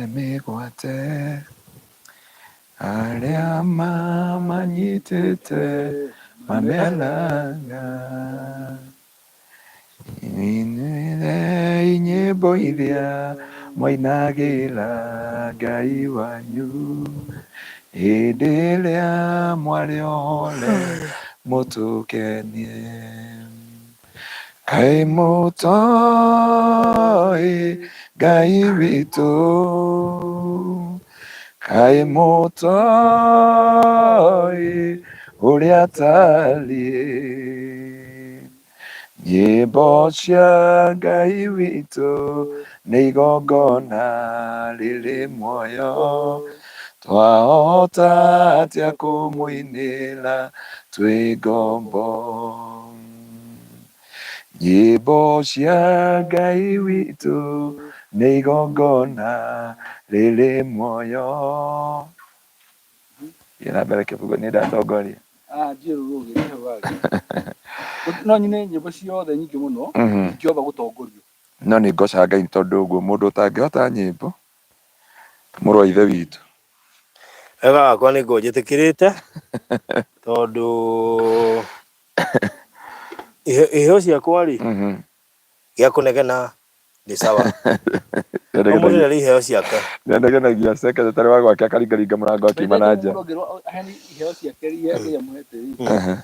Mĩgwate arĩa mamanyitĩte mamĩaraga. Inĩrei nyĩmbo iria mwainagĩra Ngai wanyu hĩndĩ ĩrĩa mwarĩ ohore mũtũkenie. Kaĩ mũtoĩ Ngai witũ, kaĩ mũtoĩ ũrĩa atariĩ. Nyĩmbo cia Ngai witũ nĩ igongona rĩrĩ muoyo, twahota atĩa kũmũinĩra twĩ ngombo? Nyĩmbo cia Ngai witũ nĩ igongona rĩrĩ muoyo. Thiĩ na mbere kĩbungo nĩ ndatongoria. Ah, ndiũĩ rũrũ rũngĩ nĩ hau rwarĩ. No nyine nyĩmbo ciothe nyingĩ mũno ingĩhota gũtongorio. No nĩ ngocaga Ngai nĩ tondũ ũguo mũndũ ũtangĩhota nyĩmbo mũrũ wa ithe witũ. Wega wakwa nĩ ngorwo njĩtĩkĩrĩte tondũ iheo ciakwa rĩ gĩa kũnegena nĩ sawa. No mũndũ nĩ arĩ iheo ciake. Nĩanegenagia secretary wa gwake akaringaringa mũrango akiuma na nja. Mũndũ angĩrwo aheane iheo ciake iria Ngai amũhete rĩ.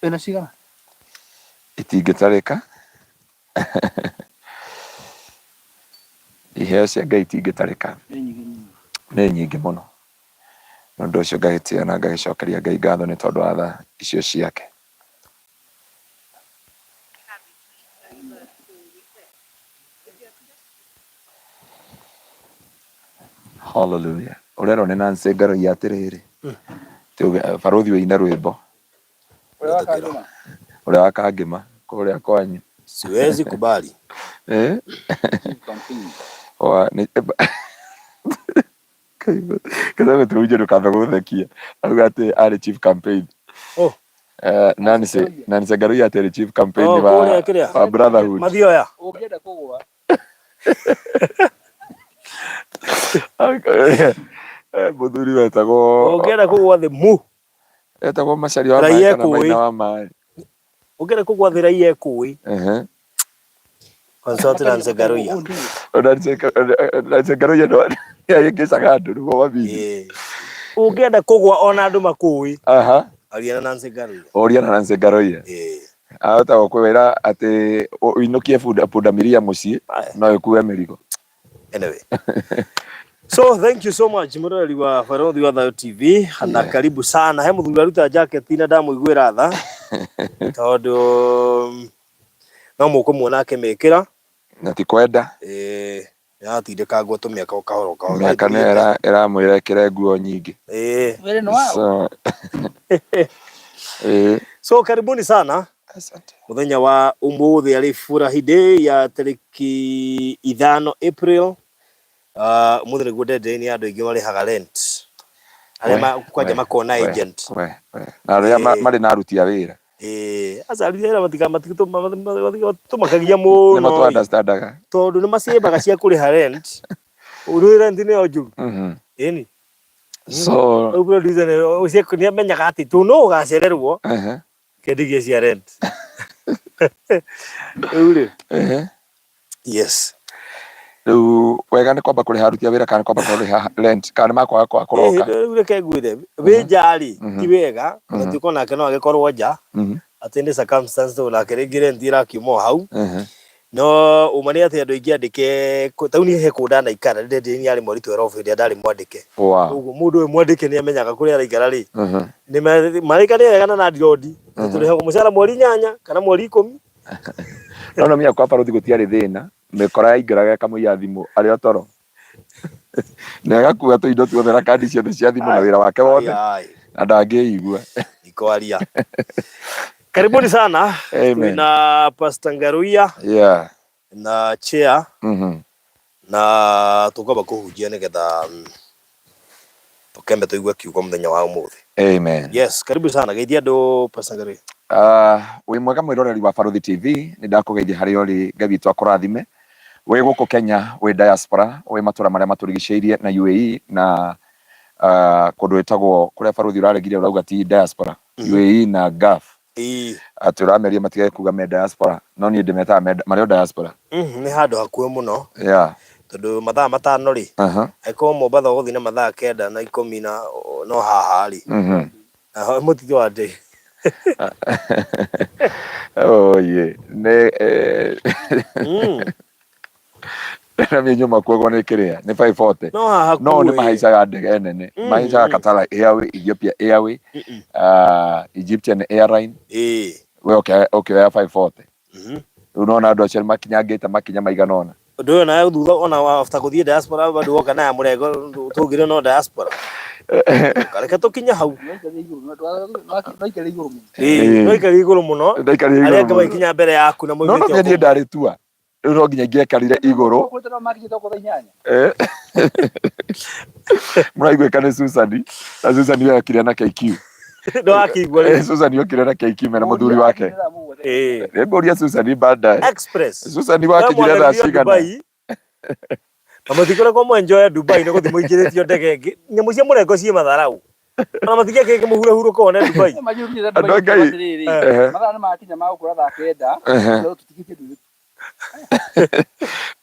Wĩna cigana? Itingĩtarĩka. Iheo cia Ngai itingĩtarĩka. Nĩ nyingĩ mũno. Nĩ nyingĩ mũno. Nĩ ũndũ ũcio ngagĩtĩĩa na ngagĩcokeria Ngai ngatho nĩ tondũ wa tha icio ciake. Hallelujah. Ũrerwo nĩ Nancy Ngaroia atĩrĩrĩ, tuge barũthi ũine rwĩmbo Ũrĩa wa Kangĩma. Ũrĩa wa Kangĩma kũrĩa kwanyu. Siwezi kubali. Eh? Chief campaign. Wa nĩ Kĩrĩa gĩtũrunje ndũkambe gũthekia. Auga atĩ arĩ chief campaign. Oh. Nancy Nancy Ngaruiya atĩ arĩ chief campaign Oh, wa kũrĩa kĩrĩa. wa Brotherhood. Mathioya. Ũngĩenda kũgũa Mũthuri wetagwo Ũngĩenda kũgũa thĩ mu. Etagwo Macharia wa maĩ Raia kana ekũĩ. Maina wa maĩ. Ũngĩenda kũgũa thĩ raia ekũĩ. Ehe. Consult Nancy Ngaruiya. Nancy Ngaruiya no nĩahĩngĩcaga andũ nĩguo mabindi. Ĩĩ. Ũngĩenda kũgũa ona andũ makũĩ. Aha. Aria na Nancy Ngaruiya. Ũria na Nancy Ngaruiya. Ĩĩ. Ahota gũkwĩra atĩ ũinũkie bunda pundamilia mũciĩ Aya. no ĩkue mĩrigo. Anyway. So thank you so much mũroreri wa Barothi wa Thayo TV na karibu sana. He mũthuri aruta jacket na ndamũiguĩra tha tondũ no mũkũmuona akĩmĩkĩra. Na ti kwenda. Ĩĩ nĩaratindĩkangwo tũmĩaka o kahora o kahora. Mĩaka nĩyo ĩramwĩra ĩkĩre nguo nyingĩ. Ĩĩ. Wĩrĩ nĩ wao. So ĩĩ. So karibuni sana. Asante. Muthenya wa umuthi ari furahi day ya tariki 5 April. Umuthi niguo ndende-inĩ andũ aingĩ marĩhaga rent. Arĩa kwanja makona agent. We, we. Na arĩa marĩ na aruti a wĩra. Ĩĩ, aca aruti a wĩra matitũmakagia mũno. Nĩ matũ understandaga. Tondũ nĩ macĩmbaga cia kũrĩha rent. Ũrĩ rent nĩyo njũru. Ĩni. So Rĩu producer nĩ amenyaga atĩ tũ no ũgacererwo. Kendigie cia rent. Rĩu rĩ. Yes. Rĩu wega nĩ kwamba kũrĩha aruti a wĩra kana nĩ kwamba kũrĩha rent kana nĩ makwaga kwa kũroka? Rĩu reke ngwĩre wĩ nja rĩ ti wega ona tuĩka onake no agĩkorwo nja atĩ nĩ circumstance tondũ nake rĩngĩ rent ĩrakiuma o hau. No ũma nĩ atĩ andũ aingĩ andĩke ta rĩu niĩ he kũndũ ndanaikara rĩrĩa ndĩ yarĩ mweri 12 hĩndĩ ĩrĩa ndarĩ mwandĩke. Koguo mũndũ ũyũ mwandĩke nĩ amenyaga kũrĩa araikara rĩ nĩ marĩkanĩire wega na landlord tũrĩhagwo mũcara mweri 8 kana mweri 10. No no menya kwa barũthi gũtiarĩ thĩna mĩkora yaingĩraga ĩkamũiya thimũ arĩ o toro na ĩgakua tũindo tuothe na kandi ciothe cia thimũ na wĩra wake wothe na ndangĩigua. Ndikwaria. Karibuni sana. Amen. Twina Pastor Ngaruiya na chair na tukwamba kuhunjia nigetha tukembe tuigue kiugo muthenya wa umuthi. Amen. Yes, karibu sana. Geithia andu Pastor Ngaruiya. Wĩ mwega mwĩroreri wa Barũthi TV, nĩ ndakũgeithia harĩa ũrĩ, Ngai witũ akũrathime. Wĩ gũkũ Kenya, wĩ diaspora, wĩ matũra marĩa matũrigicĩirie na UAE na kũndũ ĩtagwo kũrĩa baruthi ũraregire ũrauga ti diaspora, UAE na Gulf. Atĩ ũrameria matigage kuga me diaspora, no niĩ ndĩmetaga marĩ o diaspora. Nĩ handũ hakuhĩ mũno. Tondũ mathaa 5 rĩ, angĩkorwo Mombatha ũgũthiĩ na mathaa 9 na 10 na no haha rĩ, naho mũtitũ wa ndĩ. Oh, ye. Nĩ na niĩ nyuma kuoguo nĩ kĩrĩa nĩ 540. No haha No nĩ mahaicaga ndege nene. Mahaicaga Qatar Airway, Ethiopia Airway, Egyptian Airline. We ũkĩoya 540. Rĩu nona andũ acio nĩmakinyangĩte makinya maigana ũna. Ũndũ ũyũ nawe thutha ona after gũthiĩ diaspora bado woka na ya mũrengo tũngire no diaspora. Reke tũkinye hau. Ndaikarire igũrũ mũno. Ndaikarire igũrũ mũno. Ndaikarire igũrũ. Arĩa angĩ magĩkinya mbere yaku na moimĩte. No no niĩ ndarĩ tua. Rĩu no nginya ingĩekarire igũrũ. Mũraiguĩka nĩ Susan. Na Susan yokire na KQ. Ndwakĩigua rĩ. Susan yokire na KQ mena mũthuri wake. Nĩngũria Susan baadaye. Express. Susan wakinyire thaa cigana? Na mũtikoretwo mwenjoya Dubai nĩ gũthiĩ mũingĩrĩtio ndege ĩngĩ. Nyamũ cia mũrengo ciĩ matharau. Ona matingĩakĩrĩ kĩmũhurahurũko one Dubai. Andũ a Ngai. Mathaa nĩ makinya ma gũkũra thaa 9. Tũtigĩtie ndũire.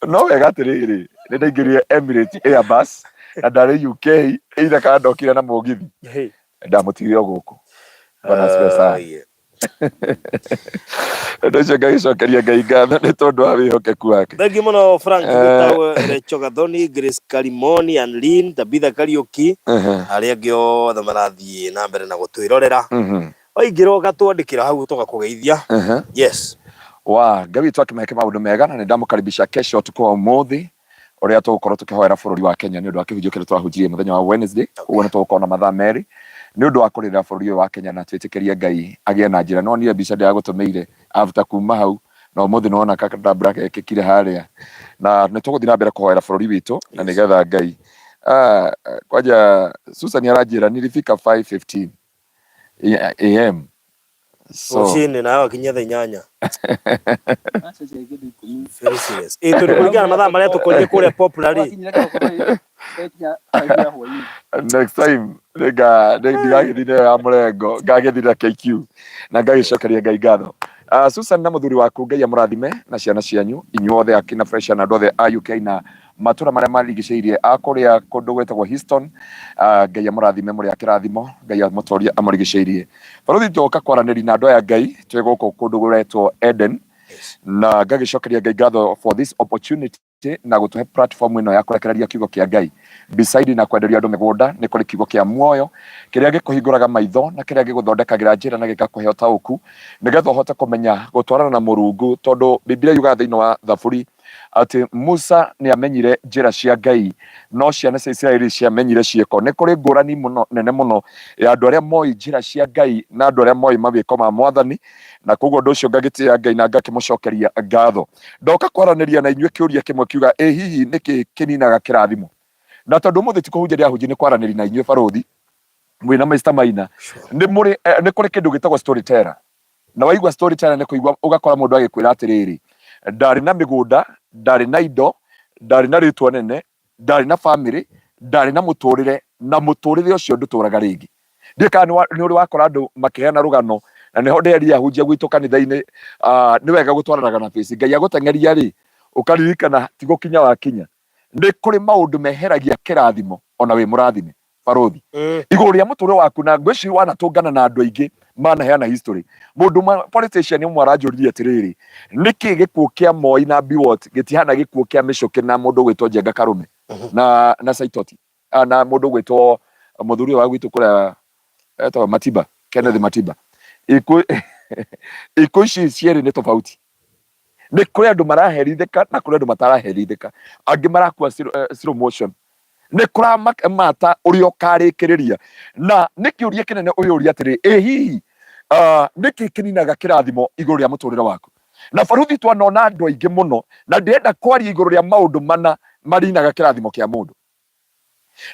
No wega atĩrĩrĩ, nĩ ndaingĩrire Emirates Airbus na ndarĩ UK either kana ndokire na mũgithi. Ndamũtigire o gũkũ. Bwana asifiwe sana. Ũndũ ũcio ngagĩcokeria Ngai ngatho nĩ tondũ wa wĩhokeku wake. Thengi mũno Frank Gĩtaũ, Recho Gathoni, Grace Karimoni, Anlin, Tabitha Kariũki, arĩa angĩ othe marathiĩ na mbere na gũtwĩrorera. Waingĩra ũgatwandĩkĩra hau tũgakũgeithia. Yes. Wa Ngai witũ akĩmeke maũndũ mega na nĩ ndamũkaribisha kesho ũtukũ wa ũmũthĩ ũrĩa tũgũkorwo tũkĩhoera bũrũri wa Kenya nĩ ũndũ wa kĩhunjio kĩrĩa tũrahunjirie mũthenya wa Wednesday. Ũguo nĩ tũgũkorwo na mathaa 2 nĩ ũndũ wa kũrĩrĩra bũrũri ũyũ wa Kenya na twĩtĩkĩrie Ngai agĩe na njĩra. Nĩwonire mbica ndĩragũtũmĩire after kuma hau na ũmũthĩ nĩwona katambura gekĩkire harĩa, na nĩ tũgũthiĩ na mbere kũhoera bũrũri witũ na nĩgetha Ngai kwanja Susan aranjĩra nilifika 5:15 AM. So rũcinĩ nawe wakinyia thaa 8. Very serious. Ĩ tondũ kũringana na mathaa marĩa tũkorire kũrĩa Poplar rĩ. Next time ndigagĩthiĩ nayo ya mũrengo, ngagĩthiĩ na KQ na ngagĩcokeria Ngai ngatho. Susan na mũthuri waku Ngai amũrathime na ciana cianyu inyuothe akina Fresh na andũ othe a UK na matũra marĩa marigicĩirie a kũrĩa kũndũ gwĩtagwo Houston. Ngai amũrathime mũrĩ a kĩrathimo, Ngai amũtorie amũrigicĩirie. Barũthi twoka kwaranĩria na andũ aya Ngai twĩ gũkũ kũndũ kũretwo Eden na ngagĩcokeria Ngai ngatho for this opportunity na gũtũhe platform ĩno ya kũrekereria kiugo kĩa Ngai. Beside na kwenderia andũ mĩgũnda nĩ kũrĩ kiugo kĩa muoyo kĩrĩa gĩkũhingũraga maitho na kĩrĩa gĩgũthondekagĩra njĩra na gĩgakũhe ũtaũku nĩgetha ũhote kũmenya gũtwarana na Mũrungu, tondũ Biblia yugaga thĩinĩ wa Thaburi atĩ Musa nĩ amenyire njĩra cia Ngai no ciana cia Isiraeli ciamenyire ciĩko. Nĩ kũrĩ ngũrani mũno nene mũno ya andũ arĩa moĩ njĩra cia Ngai na andũ arĩa moĩ mawĩko ma Mwathani, na koguo ũndũ ũcio ngagĩtĩĩa Ngai na ngakĩmũcokeria ngatho. Ndoka kwaranĩria na inyuĩ kĩũria kĩmwe kiuga, ĩ hihi nĩkĩ kĩninaga kĩrathimo? Na tondũ ũmũthĩ ti kũhunjia ndĩrahunjia nĩ kwaranĩria na inyuĩ barũthi mwĩna Mr Maina, nĩ mũrĩ nĩ kũrĩ kĩndũ gĩtagwo storyteller. Na waigua storyteller nĩ kũigua ũgakora mũndũ agĩkwĩra atĩrĩrĩ, ndarĩ na mĩgũnda, ndarĩ na indo, ndarĩ na rĩtwa nene, ndarĩ na famĩlĩ, ndarĩ na mũtũrĩre, na mũtũrĩre ũcio ndũtũraga rĩngĩ. Ndiũĩ kana nĩ ũrĩ wakora andũ makĩheana rũgano, na nĩho ndĩreria ahunjia gwitũ kanitha-inĩ, nĩ wega gũtwaranaga na pace. Ngai agũteng'eria rĩ, ũkaririkana ti gũkinya wakinya. Nĩ kũrĩ maũndũ meheragia kĩrathimo ona wĩ mũrathime. Barũthi. Igũrũ rĩa mũtũrĩre waku, na ngwĩciria wanatũngana na andũ aingĩ manaheana history. Mũndũ ũmwe politician ũmwe aranjũririe atĩrĩrĩ, nĩkĩ gĩkuũ kĩa Moi na Biwott gĩtihana gĩkuũ kĩa Mĩchũkĩ na mũndũ ũgwĩtwo Njenga Karũme na Saitoti na mũndũ ũgwĩtwo mũthuri ũyũ wa gwitũ kũrĩa etagwo Matiba, Kenneth Matiba. Ikuũ ici cierĩ nĩ tofauti. Nĩ kũrĩ andũ maraherithĩka na kũrĩ andũ mataraherithĩka. Angĩ marakua slow motion. Nĩ kũramata ũrĩa ũkarĩkĩrĩria. Na nĩ kĩũria kĩnene ũyũria atĩrĩ, ĩ hihi nĩkĩ kĩninaga kĩrathimo igũrũ rĩa mũtũrĩre waku? Na baruthi twanona andũ aingĩ mũno, na ndĩrenda kwaria igũrũ rĩa maũndũ mana marinaga kĩrathimo kĩa mũndũ.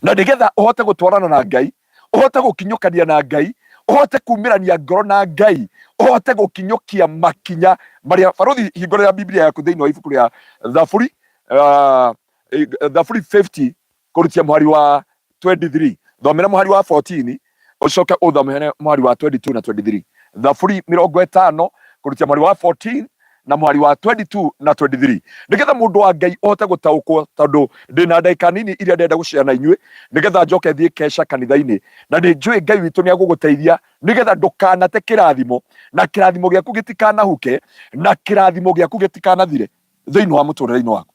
Na nĩgetha ũhote gũtwarana na Ngai, ũhote gũkinyũkania na Ngai, ũhote kumĩrania ngoro na Ngai, ũhote gũkinyũkia makinya marĩa. Baruthi, hingũrĩra Biblia yaku thĩinĩ wa ibuku rĩa Thaburi. Thaburi 50 kũrutia mũhari wa 23. Thomera mũhari wa 14 ũcoke ũthomere mũhari wa 22 na 23. Thaburi 50 kũrutia mũhari wa 14 na mũhari wa 22 na 23, nĩgetha mũndũ wa Ngai ũhote gũtaũkwo, tondũ ndĩna ndagĩka nini iria ndĩrenda gũcera na inyuĩ, nĩgetha njoke thiĩ keca kanitha-inĩ. Na nĩ njũĩ Ngai witũ nĩ agũgũteithia, nĩgetha ndũkanate kĩrathimo, na kĩrathimo gĩaku gĩtikanahuke, na kĩrathimo gĩaku gĩtikanathire thĩinĩ wa mũtũrĩre-inĩ waku.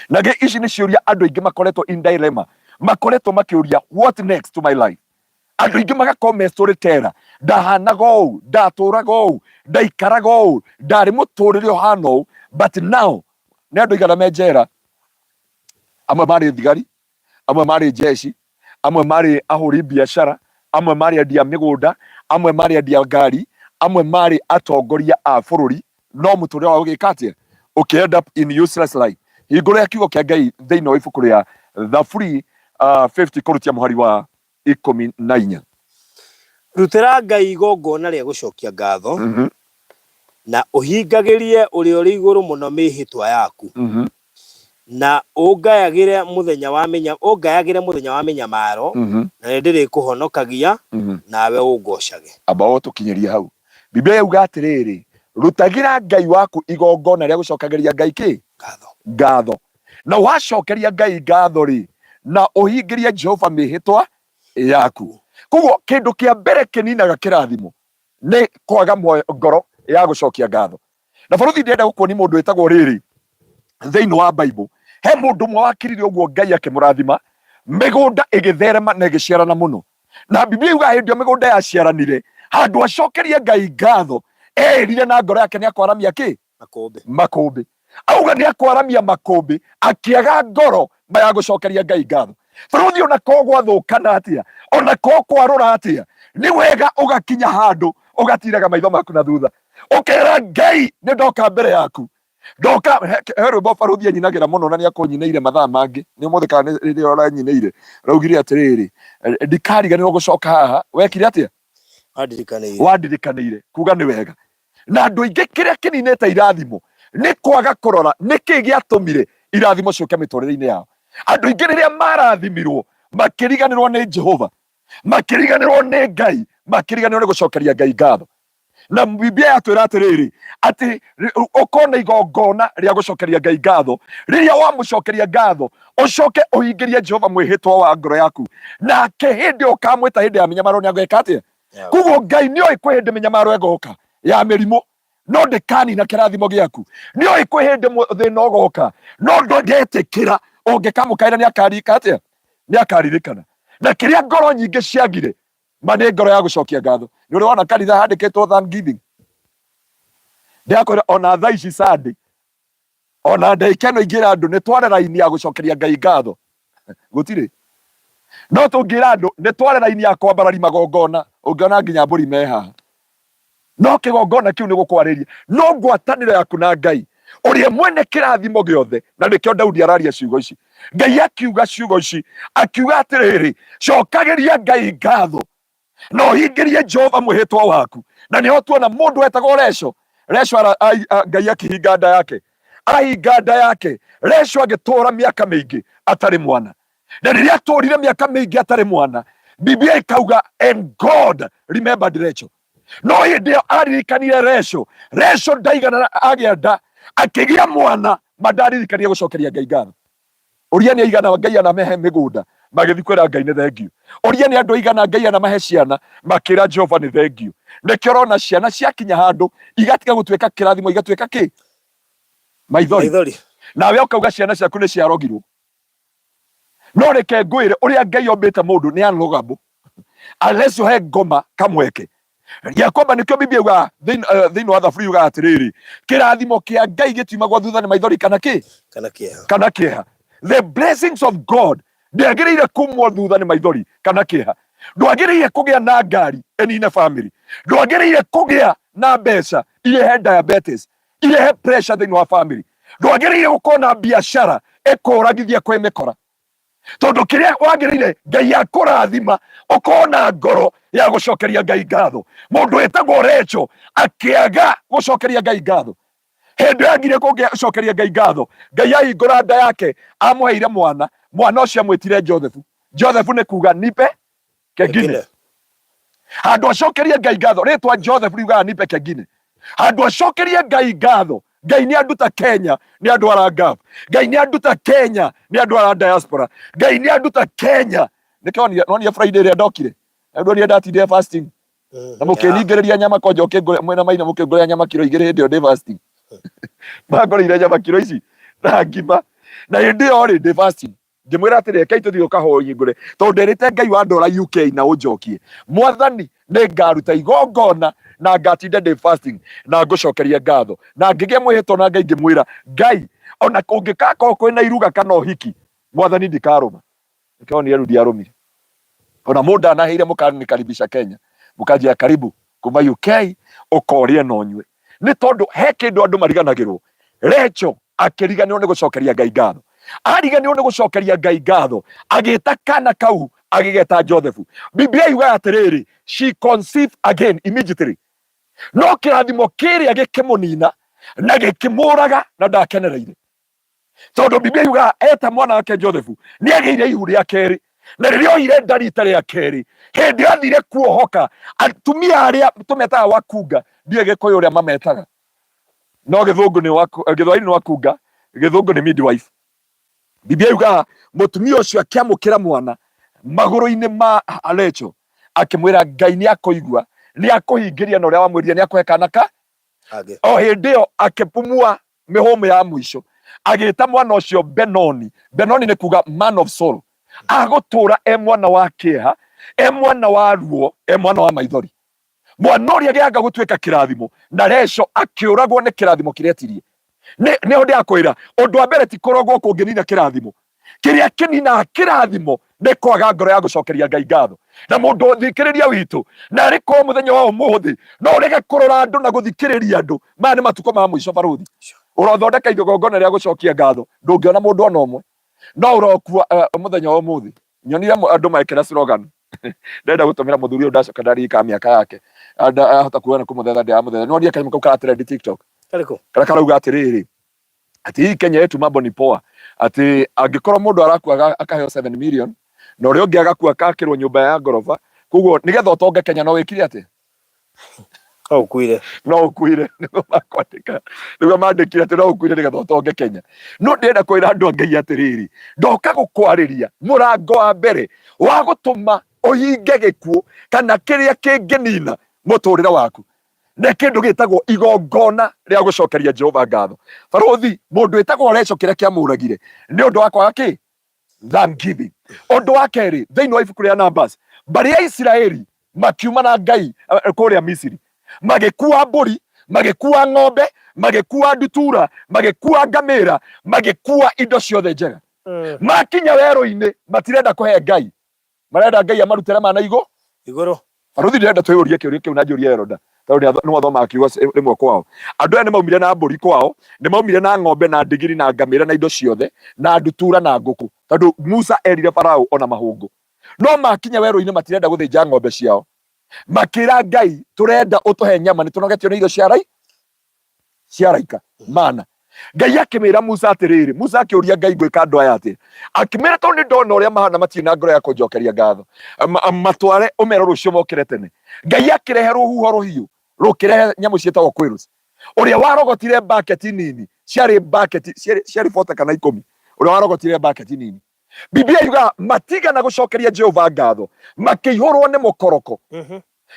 Na gĩ ici nĩ ciũria andũ aingĩ makoretwo in dilemma, makoretwo makĩũria, what next to my life? Andũ aingĩ magakorwo me storyteller, ndahanaga ũũ, ndatũraga ũũ, ndaikaraga ũũ, ndarĩ mũtũrĩre ũhana ũũ, but now nĩ andũ aigana me njera? Amwe marĩ thigari, amwe marĩ jeshi, amwe marĩ ahũri biacara, amwe marĩ endia mĩgũnda, amwe marĩ endia ngari, amwe marĩ atongoria a bũrũri, no mũtũrĩre wao ũgĩka atĩa? Ũkĩ end up in useless life. Hingũrĩra kiugo kĩa Ngai thĩinĩ wa ibuku rĩa Thaburi 50 kũrutia mũhari wa 14. Rutĩra Ngai igongona rĩa gũcokia ngatho, na ũhingagĩrie Ũrĩa ũrĩ Igũrũ Mũno mĩĩhĩtwa yaku, na ũngayagĩre mũthenya wa mĩnya ũngayagĩre mũthenya wa mĩnyamaro, na nĩndĩrĩkũhonokagia, nawe ũngoocage. Amba ũtũkinyĩrie hau. Biblia yauga atĩrĩrĩ, rutagĩra Ngai waku igongona rĩa gũcokagĩria Ngai kĩ? Ngatho. Ngatho. Na wacokeria Ngai ngatho rĩ, na ũhingĩrie Jehova mĩhĩtwa yaku. Koguo kĩndũ kĩa mbere kĩninaga kĩrathimo nĩ kwaga ngoro ya gũcokia ngatho. Na baruthi ndĩrenda gũkuonia mũndũ wĩtagwo rĩrĩ thĩinĩ wa Bible. He mũndũ ũmwe wakirire ũguo Ngai akĩmũrathima, mĩgũnda ĩgĩtherema na ĩgĩciarana mũno. Na Biblia yugaga hĩndĩ ĩyo mĩgũnda yaciaranire, handũ acokerie Ngai ngatho, erire na ngoro yake nĩ akwaramia kĩ? Makũmbĩ. Makũmbĩ. Auga nĩ akwaramia makũmbĩ, akĩaga ngoro ma ya gũcokeria Ngai ngatho. Bũrũthi ona ko gwathũkana atĩa, ona ko kwarũra atĩa, nĩ wega ũgakinya handũ ũgatiraga maitho maku na thutha, ũkera Ngai nĩ ndoka mbere yaku. Ndoka he rwĩmbo barũthi anyinagĩra mũno na nĩ akũnyinĩire mathaa mangĩ, nĩ ũmũthĩ kana nĩ rĩrĩa ũranyinĩire, raugire atĩrĩrĩ, ndikariganĩrwo gũcoka haha. Wekire atĩa? Wandirikanĩire. Wandirikanĩire. Kuga nĩ wega. Na andũ aingĩ kĩrĩa kĩninĩte irathimo nĩ kwaga kũrora nĩkĩ gĩatũmire irathimo ciũke mĩtũrĩre-inĩ yao. Andũ aingĩ rĩrĩa marathimirwo makĩriganĩrwo nĩ Jehova, makĩriganĩrwo nĩ Ngai, makĩriganĩrwo nĩ gũcokeria Ngai ngatho. Na Biblia yatwĩra atĩrĩrĩ, atĩ ũkorwo na igongona rĩa gũcokeria Ngai ngatho. Rĩrĩa wamũcokeria ngatho, ũcoke ũhingĩrie Jehova mwĩhĩtwa wa ngoro yaku, nake hĩndĩ ĩyo ũkamwĩta hĩndĩ ya mĩnyamaro nĩ agwĩka atĩa? Koguo Ngai nĩ oĩ kwĩ hĩndĩ mĩnyamaro ĩgoka ya mĩrimũ, no ndĩkanina kĩrathimo gĩaku. Nĩ oĩ kwĩ hĩndĩ thĩna ũgoka, no ndetĩkĩra. Ũngĩkamũkaĩra nĩ akarika atĩa? Nĩ akaririkana. Na kĩrĩa ngoro nyingĩ ciagire ma nĩ ngoro ya gũcokia ngatho. Nĩ ũrĩ wona kanitha handĩkĩtwo thanksgiving? Ndĩrakwĩra ona thaa ici Sunday, ona ndagĩka ĩno ingĩra andũ nĩ tware raini ya gũcokeria Ngai ngatho, gũtirĩ. No tũngĩra andũ nĩ tware raini ya kwambarari magongona, ũngĩona nginya mbũri me haha. No kĩgongona kĩu nĩ gũkwarĩria, no ngwatanĩro yaku na Ngai ũrĩa mwene kĩrathimo gĩothe. Na nĩkĩo Daudi araria ciugo ici. Ngai akiuga ciugo ici, akiuga atĩrĩrĩ, cokagĩria Ngai ngatho na ũhingĩrie Jehova mwĩhĩtwa waku. Na nĩho tuona mũndũ wetagwo Resho. Resho Ngai akĩhinga nda yake, ahinga nda yake, Resho agĩtũũra mĩaka mĩingĩ atarĩ mwana. Na rĩrĩa atũũrire mĩaka mĩingĩ atarĩ mwana, Biblia ĩkauga and God remembered Rachel. No hĩndĩ ĩyo aririkanire Resho, Resho ndaigana agĩa nda, akĩgĩa mwana, ma ndaririkanire gũcokeria Ngai ngatho. Ũria nĩ aigana Ngai anamahe mĩgũnda, magĩthiĩ kwĩra Ngai nĩ thengiũ. Ũria nĩ andũ aigana Ngai anamahe ciana, makĩra Jehova nĩ thengiũ. Nĩkĩo ũrona ciana ciakinya handũ igatiga gũtuĩka kĩrathimo, igatuĩka kĩ? Maithori. Maithori. Nawe ũkauga ciana ciaku nĩ ciarogirwo. No reke ngwĩre ũrĩa Ngai ombĩte mũndũ nĩ unlogable unless ũhe ngoma kamweke gĩa kwamba. Nĩkĩo Biblia yugaga thĩinĩ wa Thaburi yugaga atĩrĩrĩ, kĩrathimo kĩa Ngai gĩtiumagwo thutha nĩ maithori kana kĩ? Kana kĩeha. Kana kĩeha. The blessings of God ndĩagĩrĩire kumwo thutha nĩ maithori kana kĩeha. Ndwagĩrĩire kũgĩa na ngari ĩnine family, ndwagĩrĩire kũgĩa na mbeca irehe diabetes, irehe pressure thĩinĩ wa family, ndwagĩrĩire gũkorwo na biacara ĩkũragithia kwĩ mĩkora, tondũ kĩrĩa wagĩrĩire Ngai akũrathima ũkorwo na ngoro ya gũcokeria Ngai ngatho. Mũndũ wĩtagwo Recho akĩaga gũcokeria Ngai ngatho. Hĩndĩ ĩyo agire kũngĩcokeria Ngai ngatho, Ngai ahingũra nda yake amũheire mwana. Mwana ũcio amwĩtire Joseph. Joseph nĩ kuga nipe kengine. Handũ acokerie Ngai ngatho, rĩtwa Joseph riugaga nipe kengine. Handũ acokerie Ngai ngatho, Ngai nĩ anduta Kenya nĩ andwara Gulf, Ngai nĩ anduta Kenya nĩ andwara diaspora, Ngai nĩ anduta Kenya. Nĩkĩo nonire Friday ĩrĩa ndokire, ndonire ndatindire fasting na mũkĩningĩrĩria nyama kwanja ũkĩngũrĩra mwĩna maina mũkĩngũrĩra nyama kiro igĩrĩ hĩndĩ ĩyo ndĩ fasting. Mangũrĩire nyama kiro ici na ngima, na hĩndĩ ĩyo rĩ ndĩ fasting. Ngĩmwĩra atĩrĩ, rekei tũthiĩ ũkahingũre, tondũ nderĩte Ngai wa ndwara UK na ũnjokie. Mwathani, nĩ ngaruta igongona na ngatinda ndĩ fasting na ngũcokerie ngatho. Na ngĩgĩa mwĩhĩtwa na Ngai ngĩmwĩra, Ngai, ona kũngĩgakorwo kwĩna iruga kana ũhiki, Mwathani ndikarũma. Nĩkĩo onire rĩu ndiarũmire. Ona mũndũ anaheire mũkanikaribisha Kenya, mũkanjia karibu kuma UK ũkorĩe na ũnyue. Nĩ tondũ he kĩndũ andũ mariganagĩrwo. Rachel akĩriganĩrwo nĩ gũcokeria Ngai ngatho. Ariganĩrwo nĩ gũcokeria Ngai ngatho, agĩta kana kau agĩgeta Joseph. Biblia yugaga atĩrĩrĩ, she conceived again immediately. No kĩrathimo kĩrĩa gĩkĩmũnina na gĩkĩmũraga na ndakenereire. Tondũ Biblia yugaga eta mwana wake Joseph nĩ agĩire ihu rĩa kerĩ, na rĩrĩa oire nda rita rĩa kerĩ, hĩndĩ ĩyo athire kuohoka atumia arĩa tũmetaga wakunga, ndiũĩ Gĩkũyũ ũrĩa mametaga, no Gĩthũngũ nĩ waku, Gĩthwaĩri nĩ wakunga, Gĩthũngũ nĩ midwife. Biblia yugaga mũtumia ũcio akĩamũkĩra mwana magũrũ-inĩ ma Rachel, akĩmwĩra Ngai nĩ akũigua, nĩ akũhingĩria na ũrĩa wamwĩrire nĩ akũhe kana ka. O hĩndĩ ĩyo akĩpumua mĩhũmũ ya mũico, agĩta mwana ũcio Benoni. Benoni nĩ kuga man of sorrow, agũtũra e mwana wa kĩeha, e mwana wa ruo, e mwana wa maithori. Mwana ũrĩa gĩanga gũtuĩka kĩrathimo, na Rachel akĩũragwo nĩ kĩrathimo kĩrĩa etirie. Nĩho ndĩrakwĩra, ũndũ wa mbere ti kũrogwo kũngĩnina kĩrathimo. Kĩrĩa kĩninaga kĩrathimo nĩ kwaga ngoro ya gũcokeria Ngai ngatho. Na mũndũ ũthikĩrĩria witũ, na arĩ korwo mũthenya wa ũmũthĩ no ũrege kũrora andũ na gũthikĩrĩria andũ, maya nĩ matukũ ma mũico barũthi. Ũrothondeka igongona rĩa gũcokia ngatho, ndũngĩona mũndũ ona ũmwe. No ũrokua mũthenya wa ũmũthĩ. Nyonire andũ mekĩra slogan. Ndĩrenda gũtũmĩra mũthuri ũyũ, ndacoka ndaririkana mĩaka yake. Ahota kuga nĩ kũmũthetha ndĩramũthetha. Nĩwonire kanyamũ kau kara trend TikTok? Karĩkũ? Karĩa karauga atĩrĩrĩ, atĩ hii Kenya yetu mambo ni poa, atĩ angĩkorwo mũndũ arakua akaheo 7 million na ũrĩa ũngĩ agakua akakĩrwo nyũmba ya ngoroba, koguo nĩgetha ũtonge Kenya no wĩkire atĩa? No ũkuire. No ũkuire, nĩguo makwandĩka, nĩguo mandĩkire atĩ no ũkuire nĩgetha ũtonge Kenya. No ndĩrenda kwĩra andũ a Ngai atĩrĩrĩ, ndoka gũkwarĩria mũrango wa mbere wa gũtũma ũhinge gĩkuũ kana kĩrĩa kĩngĩnina mũtũrĩre waku, nĩ kĩndũ gĩtagwo igongona rĩa gũcokeria Jehova ngatho. Barũthi, mũndũ wĩtagwo Rachel kĩrĩa kĩamũragire nĩ ũndũ wa kwaga kĩ? Thanksgiving. Ũndũ wa kerĩ, thĩinĩ wa ibuku rĩa Numbers, mbarĩ ya Isiraeli makiuma na Ngai kũrĩa Misiri, magĩkua mbũri, magĩkua ng'ombe, magĩkua ndutura, magĩkua ngamĩra, magĩkua indo ciothe njega. Makinya werũ-inĩ matirenda kũhe Ngai, marenda Ngai amarutĩre mana igũ Igũrũ. Barũthi, ndĩrenda twĩyũrie kĩũria kĩu na njũrie Eroda, tondũ nĩ wathomaga kiugo rĩmwe kwao. Andũ aya nĩ maumire na mbũri kwao, nĩ maumire na ng'ombe na ndigiri na ngamĩra na indo ciothe na ndutura na ngũkũ, tondũ Musa erire Farao ona mahũngũ. No makinya werũ-inĩ matirenda gũthĩnja ng'ombe ciao, makĩra Ngai, tũrenda ũtũhe nyama, nĩ tũnogetio nĩ irio cia rai cia raika mana. Ngai akĩmĩra Musa atĩrĩrĩ, Musa akĩũria Ngai, ngwĩka andũ aya atĩa? Akĩmĩra, tondũ nĩ ndona ũrĩa mahana, matirĩ na ngoro ya kũnjokeria ngatho, matware ũmere rũciũ mokĩre tene. Ngai akĩrehe rũhuho rũhiũ rũkĩrehe nyamũ ciĩtagwo quails. Ũrĩa warogotire bucket nini, ciarĩ bucket, ciarĩ 40 kana 10, ũrĩa warogotire bucket nini. Biblia yugaga matigana gũcokeria Jehova ngatho, makĩihũrwo nĩ mũkoroko.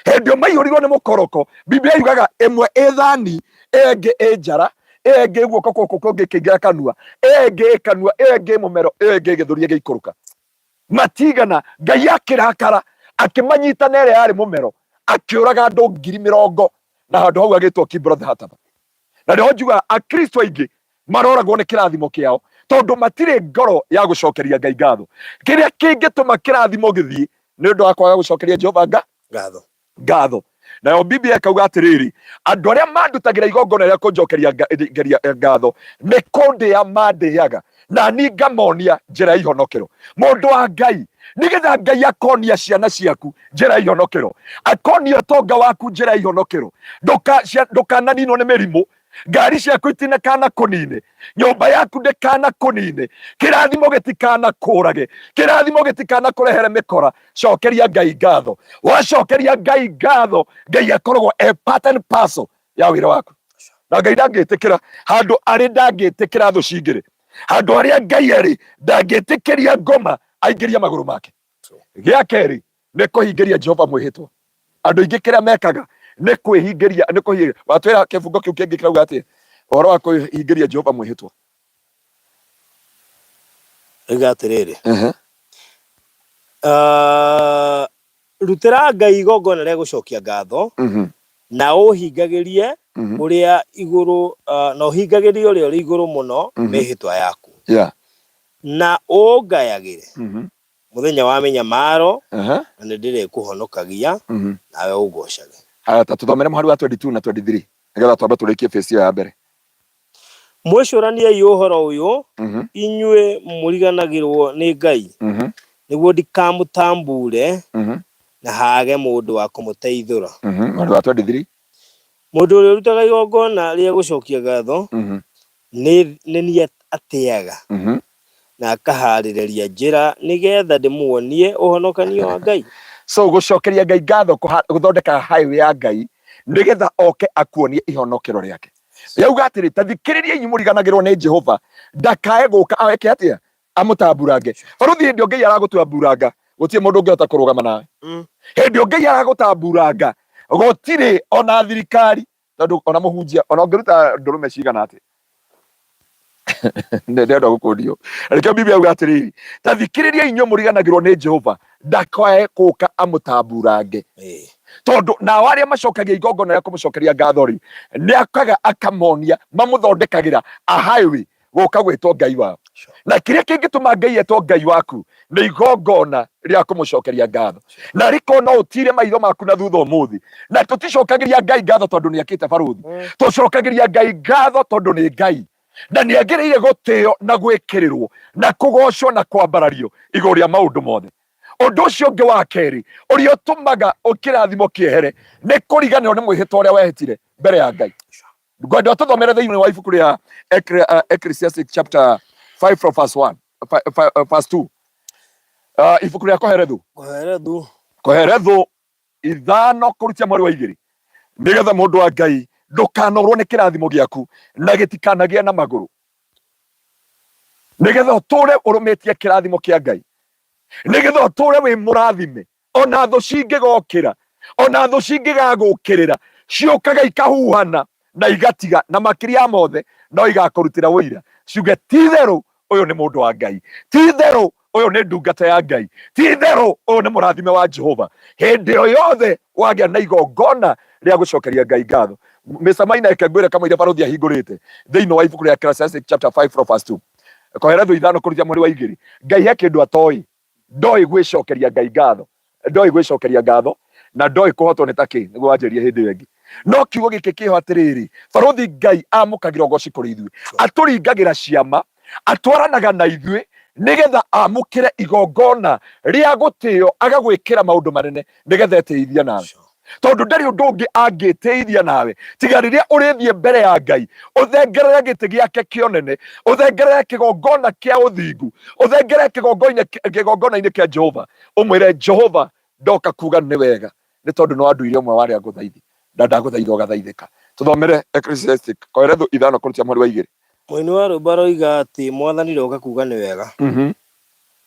Hĩndĩ ĩyo maihũrirwo nĩ mũkoroko, Biblia yugaga ĩmwe ĩ thani, ĩyo ĩngĩ ĩ njara, ĩyo ĩngĩ guoko gũkũ kũngĩ ĩkĩingĩra kanua, ĩyo ĩngĩ ĩ kanua, ĩyo ĩngĩ ĩ mũmero, ĩyo ĩngĩ ĩ gĩthũri ĩgĩikũrũka. Matigana, Ngai akĩrakara, akĩmanyita na ĩrĩa yarĩ mũmero, akĩũraga andũ 40,000, na handũ hau hagĩtwo Kibroth Hattava. Na nĩho njugaga Akristo aingĩ maroragwo nĩ kĩrathimo kĩao, tondũ matirĩ ngoro ya gũcokeria Ngai ngatho. Kĩrĩa kĩngĩtũma kĩrathimo gĩthiĩ nĩ ũndũ wa kwaga gũcokeria Jehova ngatho. Ngatho. Nayo Biblia ĩkauga atĩrĩrĩ, andũ arĩa mandutagĩra igongona rĩa kũnjokeria ngatho nĩ kũndĩa mandĩaga, na niĩ ngamonia njĩra ya ihonokero. Mũndũ wa Ngai, nĩgetha Ngai akonia ciana ciaku njĩra ya ihonokero, akonia ũtonga waku njĩra ya ihonokero, ndũkananinwo nĩ mĩrimũ. Ngari ciaku itinakana kũnine, nyũmba yaku ndĩkana kũnine, kĩrathimo gĩtikana kũrage, kĩrathimo gĩtikana kũrehere mĩkora. Cokeria Ngai ngatho. Wacokeria Ngai ngatho, Ngai akoragwo e part and parcel ya wĩra waku. Na Ngai ndangĩtĩkĩra handũ arĩ, ndangĩtĩkĩra thũ cingĩre handũ harĩa Ngai arĩ, ndangĩtĩkĩria ngoma aingĩrie magũrũ make. Gĩa kerĩ nĩ kũhingĩria Jehova mwĩhĩtwa. Andũ aingĩ kĩrĩa mekaga nĩ kwĩhingĩria, nĩ kũhingĩria. Watwĩra kĩbungo kĩu kĩngĩ kĩrauga atĩa ũhoro wa kũhingĩria Jehova mwĩhĩtwa? Oiga atĩrĩrĩ, ah, rutĩra Ngai igongona rĩa gũcokia ngatho, na ũhingagĩrie ũrĩa igũrũ, ah, na ũhingagĩrie ũrĩa ũrĩ igũrũ mũno mĩhĩtwa yaku, na ũngayagĩre mũthenya wa mĩnyamaro, na nĩ ndĩrĩkũhonokagia, nawe ũngocage. Haya, ta tũthomere mũhari wa 22 na 23 nĩgetha twambe tũrĩkie phase ĩyo ya mbere. Mwĩcũraniei ũhoro ũyũ, inyuĩ mũriganagĩrwo nĩ Ngai, nĩguo ndikamũtambuure na haage mũndũ wa kũmũteithũra. Mũhari wa 23. Mũndũ ũrĩa ũrutaga igongona rĩa gũcokia ngatho, nĩ niĩ atĩaga, na akahaarĩrĩria njĩra nĩgeetha ndĩmuonie ũhonokanio wa Ngai. So gũcokeria Ngai ngatho gũthondekaga highway ya Ngai nĩgetha oke akuonie ihonokero rĩake. Yauga atĩrĩ, ta thikĩrĩria inyuĩ mũriganagĩrwo nĩ Jehova, ndakae gũka eke atĩa? Amũtamburange. Baruthi hĩndĩ ĩyo Ngai aragũtamburanga, gũtirĩ mũndũ ũngĩhota kũrũgama nawe. Hĩndĩ ĩyo Ngai aragũtamburanga, gũtirĩ ona thirikari, tondũ ona mũhunjia, ona ũngĩruta ndũrũme cigana atĩa, ndĩrenda gũkũndio. Nĩkĩo Biblia yauga atĩrĩrĩ, ta thikĩrĩria inyuĩ mũriganagĩrwo nĩ Jehova, ndakae gũka amũtamburange. Tondũ nao arĩa macokagia igongona rĩa kũmũcokeria ngatho rĩ, nĩ akaga akamonia, mamũthondekagĩra a highway gũka gwĩtwo Ngai wao. Na kĩrĩa kĩngĩtũma Ngai etwo Ngai waku nĩ igongona rĩa kũmũcokeria ngatho. Na rĩkorwo no ũtire maitho maku na thutha ũmũthĩ, na tũticokagĩria Ngai ngatho tondũ nĩ akĩte barũthi, tũcokagĩria Ngai ngatho tondũ nĩ Ngai na nĩ agĩrĩire gũtĩo na gwĩkĩrĩrwo na kũgocwo na kwambarario igũrũ rĩa maũndũ mothe. Ũndũ ũcio ũngĩ wa kerĩ ũrĩa ũtũmaga kĩrathimo kĩehere nĩ kũriganĩrwo nĩ mwĩhĩtwa ũrĩa wehĩtire mbere ya Ngai. Ngwenda ũtũthomere thĩinĩ wa ibuku rĩa Ecclesiastes chapter 5 from verse 1, verse 2. Ibuku rĩa Koherethu. Koherethu. Koherethu 5 kũrutia mweri wa 2, nĩgetha mũndũ wa Ngai ndũkanorwo nĩ kĩrathimo gĩaku na gĩtikanagĩe na magũrũ, nĩgetha ũtũre ũrũmĩtie kĩrathimo kĩa Ngai, nĩgetha ũtũre wĩ mũrathime. Ona thũ cingĩgokĩra, ona thũ cingĩgagũkĩrĩra, ciũkaga ikahuhana na igatiga, na makĩria ya mothe no igakũrutĩra ũira, ciuge ti-itherũ ũyũ nĩ mũndũ wa Ngai, ti-itherũ ũyũ nĩ ndungata ya Ngai, ti-itherũ ũyũ nĩ mũrathime wa Jehova. Hĩndĩ o yothe wagĩa na igongona rĩa gũcokeria Ngai ngatho. Mr. Maina, reke ngwĩre kamũira barũthi ahingũrĩte thĩinĩ wa ibuku rĩa Ecclesiastes chapter 5 from verse 2. Koherethu 5 kũrutia mweri wa 2. Ngai he kĩndũ atoĩ, ndoĩ gwĩcokeria Ngai ngatho, ndoĩ gwĩcokeria ngatho na ndoĩ kũhotwo nĩ takĩ, nĩguo wanjĩrire hĩndĩ ĩyo ĩngĩ. No kiugo gĩkĩ kĩho atĩrĩrĩ, barũthi Ngai amũkagĩra ũgoci kũrĩ ithuĩ, atũringagĩra ciama, atwaranaga na ithuĩ nĩgetha amũkĩre igongona rĩa gũtĩo, agagwĩkĩra maũndũ manene nĩgetha etĩithie nawe. Tondũ ndarĩ ũndũ ũngĩ angĩtĩithia nawe tiga rĩrĩa ũrĩthiĩ mbere ya Ngai, ũthengerere gĩtĩ gĩake kĩonene, ũthengerere kĩgongona kĩa ũthingu, ũthengerere kĩgongona-inĩ kĩa Jehova, ũmwĩre Jehova, ndoka kuga nĩ wega, nĩ tondũ nĩ wanduire ũmwe wa arĩa ngũthaithi, na ndagũthaitha ũgathaithĩka. Tũthomere Ecclesiastes Koherethu 5 kũrutia mweri wa 2. Mũini wa rwĩmbo aroiga atĩ Mwathani ndoka kuga nĩ wega.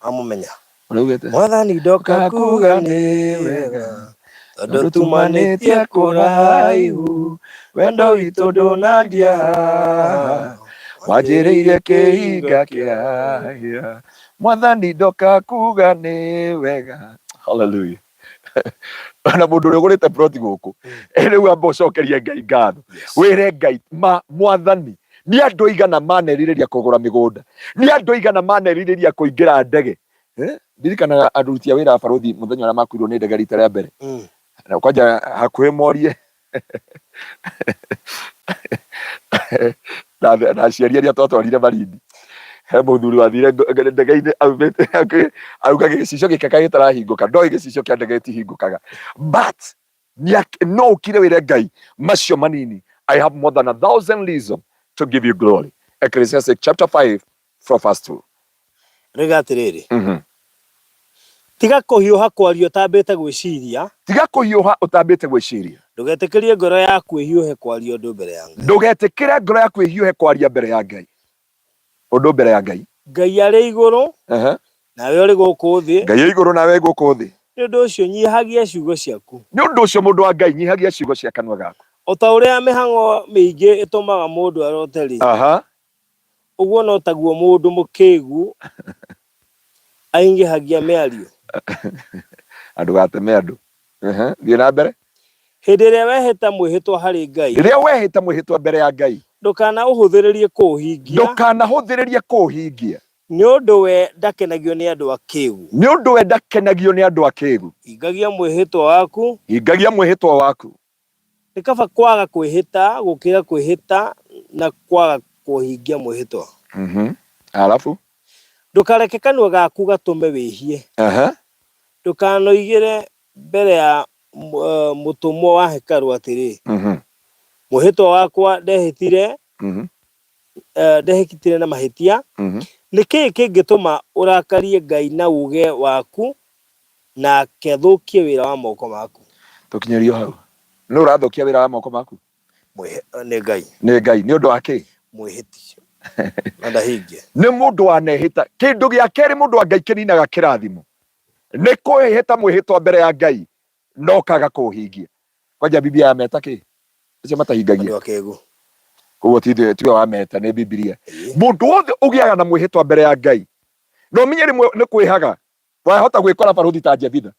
Amũmenya. Ũraugĩte? Mwathani ndoka kuga nĩ wega, tondũ tumanĩtie kũraihu, wendo witũ ndũnandia, wanjĩrĩire kĩhinga kĩa Mwathani ndoka kuga nĩ wega. Hallelujah. Ona mũndũ ũrĩa ũgũrĩte plot gũkũ, rĩu amba ũcokerie Ngai ngatho, wĩre Ngai ma Mwathani, nĩ andũ aigana manerirĩria kũgũra mĩgũnda, nĩ andũ aigana manerirĩria kũingĩra ndege. Ndirikanaga aruti a wĩra a barũthi mũthenya ũrĩa makuirwo nĩ ndege rita rĩa mbere, na kwanja hakuhĩ morie na aciari arĩa twatwarire Malindi, he mũthuri wathire ndege-inĩ aumĩte hakuhĩ, auga gĩcicio gĩake kaĩ gĩtarahingũka, ndoĩ gĩcicio kĩa ndege gĩtihingũkaga, but no ũkire wĩre Ngai macio manini. I have more than 1,000 reasons to give you glory. Ecclesiastes chapter 5 from verse 2. Rĩga atĩrĩrĩ, tiga kũhiũha kwaria ũtambĩte gwĩciria. Tiga kũhiũha ũtambĩte gwĩciria. Ndũgetĩkĩrie ngoro yaku ĩhiũhe kwaria ũndũ mbere ya Ngai. Ndũgetĩkĩre ngoro yaku ĩhiũhe kwaria mbere ya Ngai. Ũndũ mbere ya Ngai. Ngai arĩ igũrũ, nawe ũrĩ gũkũ thĩ. Ngai arĩ igũrũ nawe gũkũ thĩ. Nĩ ũndũ ũcio nyihagia ciugo ciaku. Nĩ ũndũ ũcio mũndũ wa Ngai nyihagia ciugo cia kanua gaku. O ta ũrĩa mĩhang'o mĩingĩ ĩtũmaga mũndũ arote-rĩ, ũguo no taguo mũndũ mũkĩĩgu aingĩhagia mĩario. Na ndũgateme andũ. Thiĩ na mbere. Hĩndĩ ĩrĩa wehĩta mwĩhĩtwa harĩ Ngai, Rĩrĩa wehĩta mwĩhĩtwa mbere ya Ngai, ndũkanaũhũthĩrĩrie kũũhingia, ndũkanahũthĩrĩrie kũũhingia. Nĩ ũndũ we ndakenagio nĩ andũ akĩĩgu. Nĩ ũndũ we ndakenagio nĩ andũ akĩĩgu. Hingagia mwĩhĩtwa waku. Hingagia mwĩhĩtwa waku. Nĩ kaba kwaga kwĩhĩta gũkĩra kwĩhĩta na kwaga kũhingia mwĩhĩtwa. Alafu? Ndũkareke kanua gaku gatũme wĩhie. Ndũkanoigĩre mbere ya mũtũmwo wa hekarũ atĩrĩ, Mwĩhĩtwa wakwa ndehĩtire, ndehĩtire na mahĩtia. Nĩ kĩĩ kĩngĩtũma ũrakarie Ngai na uuge waku, nake athũkie wĩra wa moko maku? Tũkinyĩrio hau. Nũ ũrathũkia wĩra wa moko maku? Nĩ Ngai. Nĩ Ngai. Nĩ ũndũ wa kĩ? Mwĩhĩti. Na ndahingie. Nĩ mũndũ wanehĩta. Kĩndũ gĩa kerĩ mũndũ wa Ngai kĩninaga kĩrathimo nĩ kwĩhĩta mwĩhĩtwa mbere ya Ngai no kaga kũũhingia. Kwanja Biblia yameta kĩ? Acio matahingagia. Andũ akĩgu. Koguo tiwe wameta, nĩ Biblia. Mũndũ wothe ũgĩaga na mwĩhĩtwa mbere ya Ngai na ũmenye rĩmwe nĩ kwĩhaga, wahota gwĩkora barũthi ta Jefitha.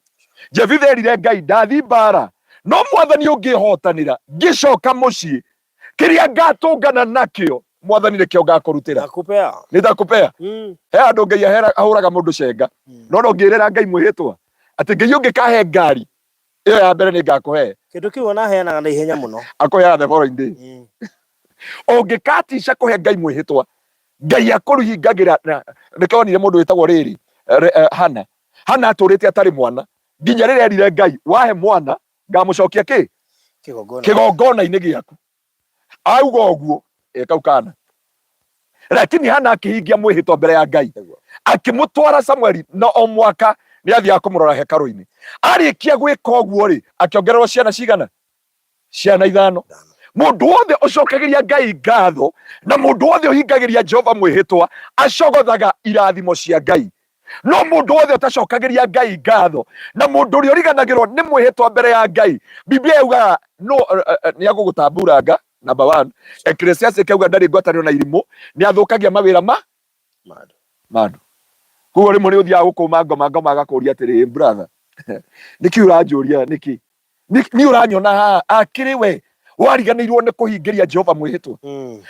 Jefitha erire Ngai ndathi mbara, no mwathani ũngĩhotanĩra ngĩcoka mũciĩ kĩrĩa ngatũngana nakĩo mwathani nĩkĩo ngakũrutĩra. Nakupea. Nitakupea. He andũ Ngai ahũraga mũndũ cenga. No no ngĩrĩra Ngai mwĩhĩtwa atĩ Ngai ũngĩkahe ngari ĩyo ya mbere nĩ ngakũhe. Kĩndũ kĩu ona aheanaga na ihenya mũno. Akũheaga the following day. Ũngĩkatica kũhe Ngai mwĩhĩtwa, Ngai akũhingagĩra. Nĩkĩo wonire mũndũ wĩtagwo rĩrĩ, Hana. Hana atũrĩte atarĩ mwana nginya rĩrĩa erire Ngai, wahe mwana ngamũcokia kĩ? Kĩgongona-inĩ gĩaku. Auga ũguo, kau kana. Lakini Hana akĩhingia mwĩhĩtwa mbere ya Ngai, akĩmũtwara Samueli, na o mwaka nĩ athiaga kũmũrora hekarũ-inĩ. Arĩkia gwĩka ũguo rĩ, akĩongererwo ciana cigana? Ciana 5. Mũndũ wothe ũcokagĩria Ngai ngatho na mũndũ wothe ũhingagĩria Jehova mwĩhĩtwa acogothaga irathimo cia Ngai. No mũndũ wothe ũtacokagĩria Ngai ngatho na mũndũ ũrĩa ũriganagĩrwo nĩ mwĩhĩtwa mbere ya Ngai, Biblia yugaga no nĩ agũgũtamburanga. Number 1, Ecclesiastes ĩkauga ndarĩ ngwatanĩro na irimũ, nĩ athũkagia mawĩra ma mandũ. Koguo rĩmwe nĩ ũthiaga gũkũma ngoma, ngoma agakũria atĩrĩ, brother, nĩkĩ ũranjũria nĩkĩ? Niĩ ũranyona haha, akĩrĩ we wariganĩirwo nĩ kũhingĩria Jehova mwĩhĩtwa,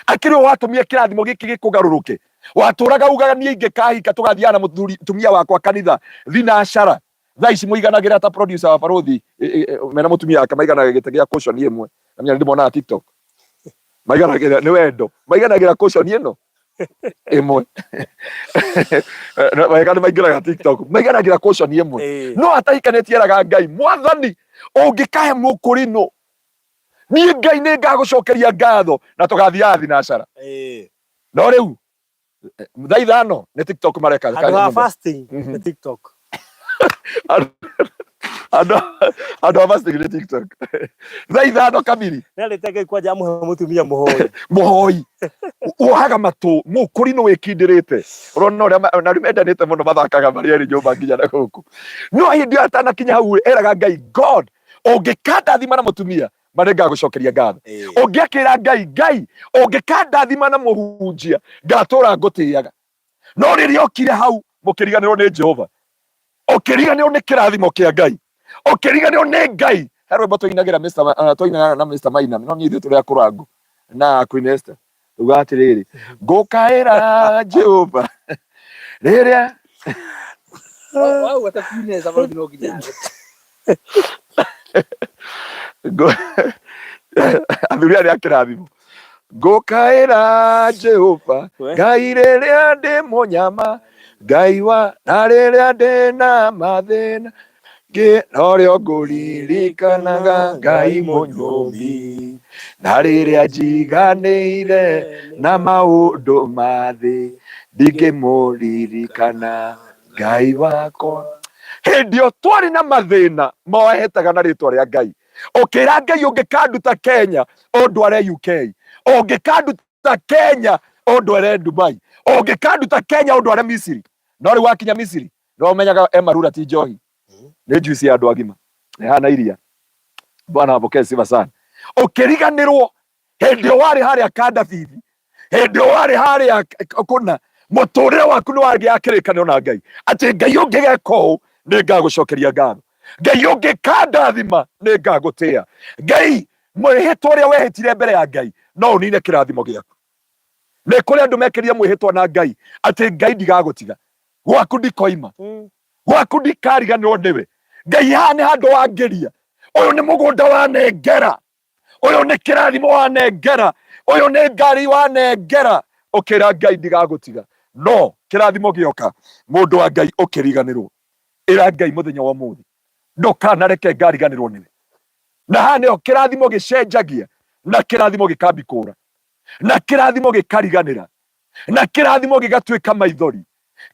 akĩrĩ we watũmire kĩrathimo gĩkĩ gĩkũgarũrũke, watũraga ugaga niĩ ingĩkahika tũgathiaga na mũtumia wakwa kanitha thinacara. Thaa ici mũiganagĩra ta producer wa Barũthi mena mũtumia wake maiganagĩra gĩtĩ gĩa cushion ĩmwe, na menya ndĩmonaga TikTok maiganagĩra nĩ wendo, maiganagĩra cushion ĩno ĩmwe wega nĩ maingĩraga TikTok maiganagĩra cushion ĩmwe. No atahikanĩtie eraga Ngai, mwathani ũngĩkahe mũkũrinũ niĩ Ngai nĩ ngagũcokeria ngatho na tũgathiaga thinacara. No rĩu thaa 5 nĩ TikTok mareka. Handũ ha fasting nĩ TikTok. Andũ a fasting nĩ TikTok thaa 5 kamiri. Nĩarĩte Ngai kwanja amũhe mũtumia mũhoi. Mũhoi wohaga matũ mũkũrinũ wĩkindĩrĩte, ũrona ũrĩa na rĩu mendanĩte mũno mathakaga marĩ erĩ nyũmba nginya na gũkũ. No hĩndĩ ĩyo atanakinya hau eraga Ngai, God ũngĩkandathima na mũtumia ma nĩ ngagũcokeria ngatho. Ũngĩakĩra Ngai, Ngai ũngĩkandathima na mũhunjia ngatũra ngũtĩaga. No rĩrĩa okire hau mũkĩriganĩrwo nĩ Jehova, ũkĩriganĩrwo nĩ kĩrathimo kĩa Ngai, ũkĩriganĩrwo nĩ Ngai. He rwĩmbo tũinagĩra Mr. Tũinaga na Mr. Maina, no niĩ ithuĩ tũrĩ akũrangu na Queen Esther, tuga atĩrĩrĩ, ngũkaĩra Jehova rĩrĩa Wauga ta Queen Esther barũthi no nginya Athuri arĩa kĩrathimo, ngũkaĩra Jehova Ngai rĩrĩa ndĩ mũnyama, Ngai wa na rĩrĩa ndĩ na mathĩna. Norĩo ngũririkanaga Ngai mũnyũmbi, na rĩrĩa njiganĩire na maũndũ ma thĩ, ndingĩmũririkana Ngai wakwa. Hĩndĩ ĩyo twarĩ na mathĩna moehetaga na rĩtwa rĩa Ngai, ũkĩra Ngai ũngĩkanduta Kenya ũndware UK, ũngĩkanduta Kenya ũndware Dubai, ũngĩkanduta Kenya ũndware Misiri. No rĩu wakinya Misiri no ũmenyaga emarura ti njohi, nĩ juice ya andũ agima ĩhana iria. Bwana apokee sifa sana. Ũkĩriganĩrwo hĩndĩ ĩyo warĩ harĩa Kadabithi, hĩndĩ ĩyo warĩ harĩa kũna, mũtũrĩre waku nĩ wagĩa kĩrĩkanĩro na Ngai atĩ Ngai ũngĩgeka ũũ nĩ ngagũcokeria ngatho, Ngai ũngĩkandathima nĩ ngagũtĩa, Ngai mwĩhĩtwa ũrĩa wehĩtire mbere ya Ngai no ũnine kĩrathimo gĩaku. Nĩ kũrĩ andũ mekĩrire mwĩhĩtwa na Ngai atĩ Ngai ndigagũtiga, gwaku ndikoima, gwaku ndikariganĩrwo nĩwe. Ngai haha nĩ handũ wangĩria, ũyũ nĩ mũgũnda wanengera, ũyũ nĩ kĩrathimo wanengera, ũyũ nĩ ngari wanengera, ũkĩra Ngai ndigagũtiga. No kĩrathimo gĩoka, mũndũ wa Ngai ũkĩriganĩrwo. Ĩra Ngai mũthenya wa ũmũthĩ, ndũkanareke ngariganĩrwo nĩwe. Na haha nĩho kĩrathimo gĩcenjagia na kĩrathimo gĩkambi kũra, na kĩrathimo gĩkariganĩra, na kĩrathimo gĩgatuĩka maithori,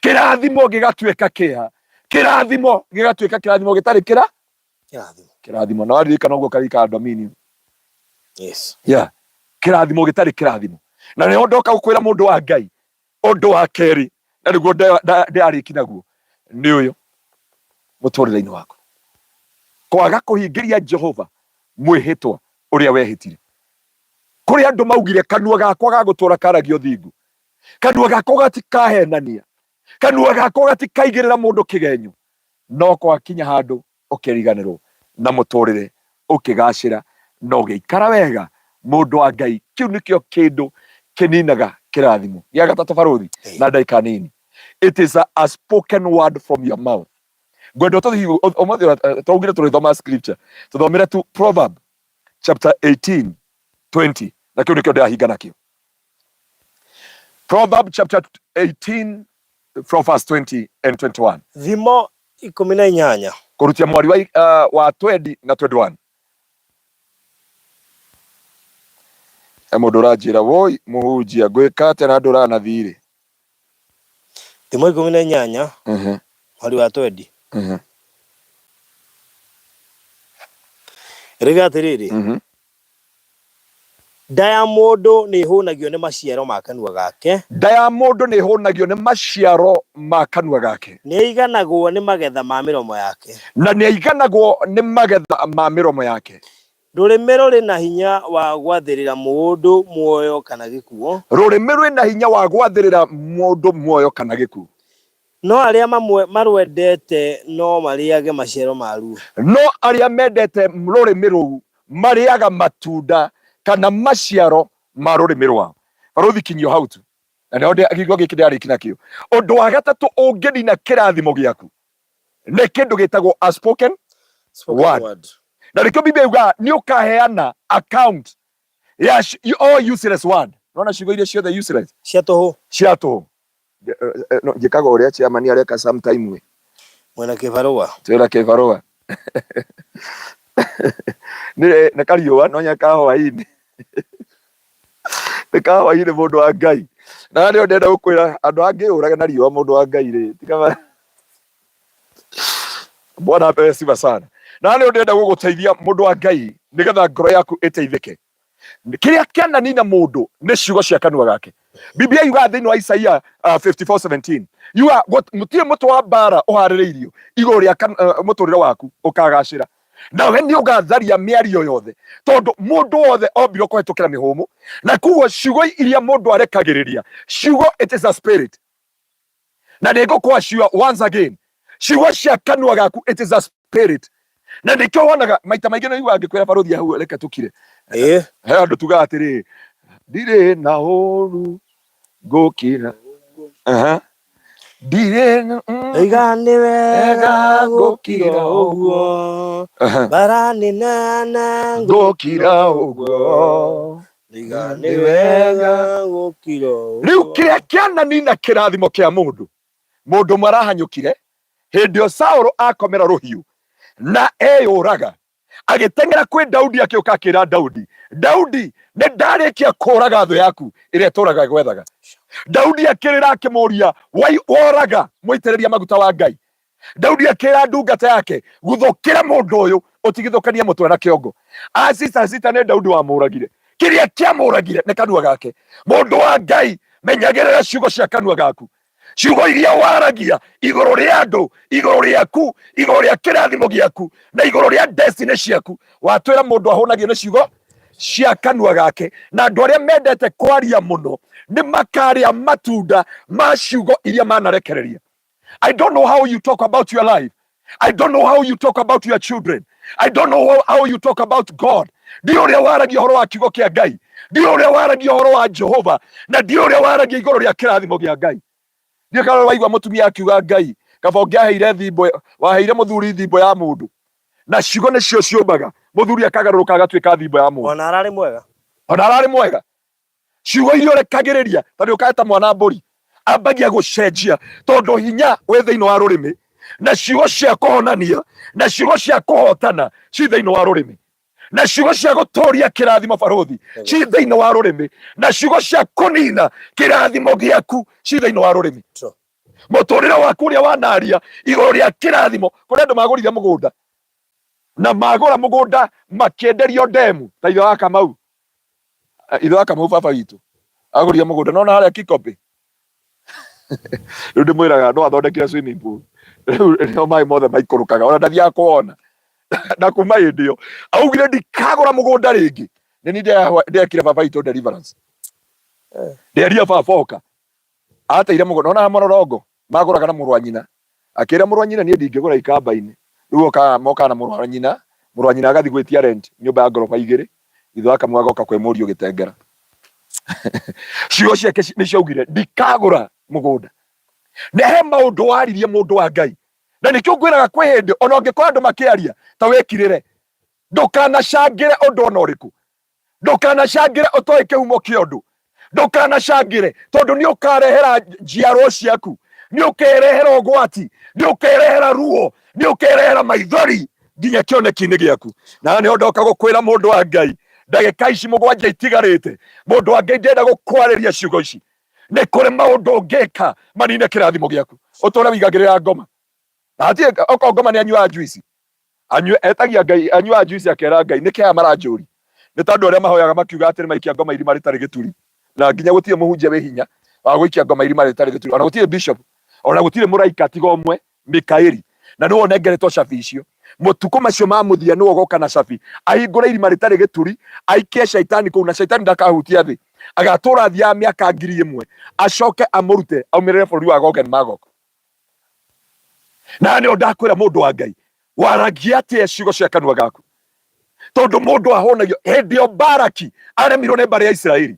kĩrathimo gĩgatuĩka kĩeha, kĩrathimo gĩgatuĩka kĩrathimo gĩtarĩ kĩra Kĩrathimo. Kĩrathimo. Na waririkana ũguo ũkaririkana dominion. Yes. Yeah. Kĩrathimo gĩtarĩ kĩrathimo. Na nĩho ndoka gũkwĩra mũndũ wa Ngai ũndũ wa kerĩ, na nĩguo ndĩrarĩki naguo, nĩ ũyũ mũtũrĩre-inĩ waku, kwaga kũhingĩria Jehova mwĩhĩtwa ũrĩa wehĩtire. Kũrĩ andũ maugire kanua gakwa gagũtũra karagia ũthingu, kanua gakwa gatikahenania, kanua gakwa gatikaigĩrĩra mũndũ kĩgenyo, no gwakinya handũ ũkĩriganĩrwo na mũtũrĩre ũkĩgacĩra na ũgĩikara wega mũndũ wa Ngai. Kĩu nĩkĩo kĩndũ kĩninaga kĩrathimo. Gĩa gatatũ barũthi, na ndagĩka nini, it is a spoken word from your mouth. Ngwenda tũthiĩ ũmũthĩ, twaugire tũrĩthoma scripture, tũthomere tu Proverb chapter 18 20, na kĩu nĩkĩo ndĩrahinga nakĩo. Proverb chapter 18 from verse 20 and 21. Thimo 18. Kũrutia mwari wa, wa 20 na 21. He mũndũ ũranjĩra woi mũhunjia ngwĩka atĩa na ndũraga na thirĩ. Thimo 18 mwari wa 20. Ĩroiga atĩrĩrĩ, Nda ya mũndũ nĩĩhũnagio nĩ maciaro ma kanua gake. Nda ya mũndũ nĩĩhũnagio nĩ maciaro ma kanua gake. Nĩaiganagwo nĩ magetha ma mĩromo yake. Na nĩaiganagwo nĩ magetha ma mĩromo yake. Rũrĩmĩ rũrĩ na hinya wa gwathĩrĩra mũndũ muoyo kana gĩkuũ. Rũrĩmĩ rwĩ na hinya wa gwathĩrĩra mũndũ muoyo kana gĩkuũ. No arĩa marwendete no marĩage maciaro maruo. No arĩa mendete rũrĩmĩ rũu marĩaga matunda kana maciaro ma rũrĩmĩ rwao. Barũthi kinyio hau tu. Na nĩho kiugo gĩkĩ ndĩrarĩki nakĩo. Ũndũ wa gatatũ ũngĩnina kĩrathimo gĩaku nĩ kĩndũ gĩtagwo a spoken Spoken word. Word. Na nĩkĩo Biblia yugaga nĩ ũkaheana account ya all useless word. Nona ciugo iria ciothe useless. Cia tũhũ. Cia tũhũ. No, njĩkaga ũrĩa chairman areka sometime we. Mwena kĩbarũa. Twĩna kĩbarũa. Nĩ nĩ kariũa no nya ka hwaĩ-inĩ. Nĩ ka hwaĩ-inĩ mũndũ wa Ngai. Na nĩo ndĩrenda gũkwĩra andũ angĩ ũrage na riũa mũndũ wa Ngai rĩ. Tiga Bwana apewe sifa sana. Na nĩo ndĩrenda gũgũteithia mũndũ wa Ngai nĩgetha ngoro yaku ĩteithĩke. Kĩrĩa kĩananina mũndũ nĩ ciugo cia kanua gake. Biblia yugaga thĩinĩ wa Isaia 54:17 yuga mũtirĩ mũtĩ wa mbara ũharĩrĩirio igũrũ rĩa mũtũrĩre waku ũkagacĩra, nawe nĩ ũgatharia mĩario yothe, tondũ mũndũ wothe ombirwo kũhetũkĩra mĩhũmũ, na koguo ciugo iria mũndũ arekagĩrĩria, ciugo it is a spirit. Na nĩ ngũkwaciwa once again, ciugo cia kanua gaku it is a spirit. Na nĩkĩo wonaga maita maingĩ nĩ angĩkwĩra barũthi hau reke tũkire. He andũ tugaga atĩrĩ, ndirĩ na ũru ngũkira. Aha. Ndirĩ na Ndoiga nĩ wega wega gũkira gũkira ũguo. Aha. Mbara nĩ nana ngũkira ũguo. Ndoiga nĩ wega gũkira ũguo. Rĩu kĩrĩa kĩananina kĩrathimo kĩa mũndũ, mũndũ ũmwe arahanyũkire hĩndĩ ĩyo Saũlũ akomera rũhiũ. Na eyũraga agĩteng'era kwĩ Daudi, akĩũka akĩra Daudi, Daudi, nĩ ndarĩkia kũũraga thũ yaku ĩrĩa ĩtũraga ĩgwethaga. Daudi akĩrĩra akĩmũria, wai woraga mũitĩrĩria maguta wa Ngai? Daudi akĩra ndungata yake, guthũkĩra mũndũ ũyũ ũtigithũkanie mũtwe na kĩongo. Acita cita nĩ Daudi wamũragire. Kĩrĩa kĩamũragire nĩ kanua gake. Mũndũ wa Ngai, menyagĩrĩra ciugo cia kanua gaku, ciugo iria waragia igũrũ rĩa andũ, igũrũ rĩaku, igũrũ rĩa kĩrathimo gĩaku, na igũrũ rĩa destiny ciaku. Watwĩra mũndũ ahũnagio nĩ ciugo cia kanua gake, na andũ arĩa mendete kwaria mũno nĩ makarĩa matunda ma ciugo iria manarekereria. I don't know how you talk about your life. I don't know how you talk about your children. I don't know how you talk about God. Ndi ũrĩa waragia ũhoro wa kiugo kĩa Ngai. Ndi ũrĩa waragia ũhoro wa Jehova. Na ndi ũrĩa waragia igũrũ rĩa kĩrathimo kĩa Ngai. Ndiũ kana waigua mũtumia akiuga Ngai, kaba ũngĩaheire thimbo, waheire mũthuri thimbo ya mũndũ. Na ciugo nĩcio ciũmbaga. Mũthuri akagarũrũka agatuĩka thimbo ya mũndũ. Ona ararĩ mwega. Ona ararĩ mwega. Ciugo iria ũrekagĩrĩria ta nĩ mwana mbũri ambagia gũcenjia, tondũ hinya wĩ thĩinĩ wa rũrĩmĩ, na ciugo cia kũhonania na ciugo cia kũhotana ci thĩinĩ wa rũrĩmĩ, na ciugo cia gũtũria kĩrathimo barũthi ci thĩinĩ wa rũrĩmĩ, na ciugo cia kũnina kĩrathimo gĩaku ci thĩinĩ wa rũrĩmĩ. Mũtũrĩre waku ũrĩa wanaria igũrũ rĩa kĩrathimo, kũrĩ andũ magũrire mũgũnda na magũra mũgũnda makĩenderio ndemu ta ithe wa Kamau, ithe wa Kamau baba witũ agũrire mũgũnda nona harĩa Kikopĩ. Rĩu ndĩmwĩraga no athondekire swimming pool, rĩu nĩo maĩ mothe maikũrũkaga, ona ndathiaga kuona. Na kuma hĩndĩ ĩyo augire ndikagũra mũgũnda rĩngĩ. Nĩ niĩ ndekire baba witũ deliverance, nderia baba oka ateire mũgũnda ona mũrorongo magũraga na mũrũ wa nyina, akĩra mũrũ wa nyina niĩ ndingĩgũra ikamba-inĩ. Rĩu okaga mokaga na mũrũ wa nyina, mũrũ wa nyina agathiĩ gwĩtia rent nyũmba ya ngoroba igĩrĩ, ithe wa Kamau agoka kwĩ mũriũ gĩtengera. Ciugo ciake nĩ ciaugire ndikagũra mũgũnda. Nĩ he maũndũ waririe mũndũ wa Ngai, na nĩkĩo ngwĩraga kwĩ hĩndĩ ona ũngĩkorwo andũ makĩaria ta wĩkirĩre, ndũkanacangĩre ũndũ ona ũrĩkũ, ndũkanacangĩre ũtoĩ kĩhumo kĩa ũndũ, ndũkanacangĩre tondũ nĩ ũkarehera njiarwo ciaku, nĩ ũkerehera ũgwati, nĩ ũkerehera ruo, nĩ ũkerehera maithori nginya kĩoneki-inĩ gĩaku. Na nĩho ndoka gũkwĩra mũndũ wa Ngai, ndagĩka ici mũgwanja itigarĩte, mũndũ wa Ngai ndĩrenda gũkwarĩria ciugo ici. Nĩ kũrĩ maũndũ ũngĩka manine kĩrathimo gĩaku, ũtũre wigagĩrĩra ngoma. Na hatirĩ okorwo ngoma nĩ anyuaga juice, anyue etagia Ngai, anyuaga juice akera Ngai nĩkĩ aya maranjũri. Nĩ tondũ arĩa mahoyaga makiuga atĩ nĩ maikia ngoma irima rĩtarĩ gĩturi, na nginya gũtirĩ mũhunjia wĩ hinya wa gũikia ngoma irima rĩtarĩ gĩturi, ona gũtirĩ bishop, ona gũtirĩ mũraika tiga ũmwe Mikaeli, na nĩwe ũnengeretwo cabi icio. Mũtukũ macio ma mũthia nĩwe ũgoka na cabi, ahingũre irima rĩtarĩ gĩturi, aikie shaitani kũu, na shaitani ndakahutia thĩ, agatũra thiaga mĩaka 1000, acoke amũrute aumĩrĩre bũrũri wa Gog and Magog. Na nĩo ndakwĩra mũndũ wa Ngai, waragia atĩa ciugo cia kanua gaku? Tondũ mũndũ ahũnagio hĩndĩ ĩyo Baraki aremirwo nĩ mbarĩ ya Isiraeli,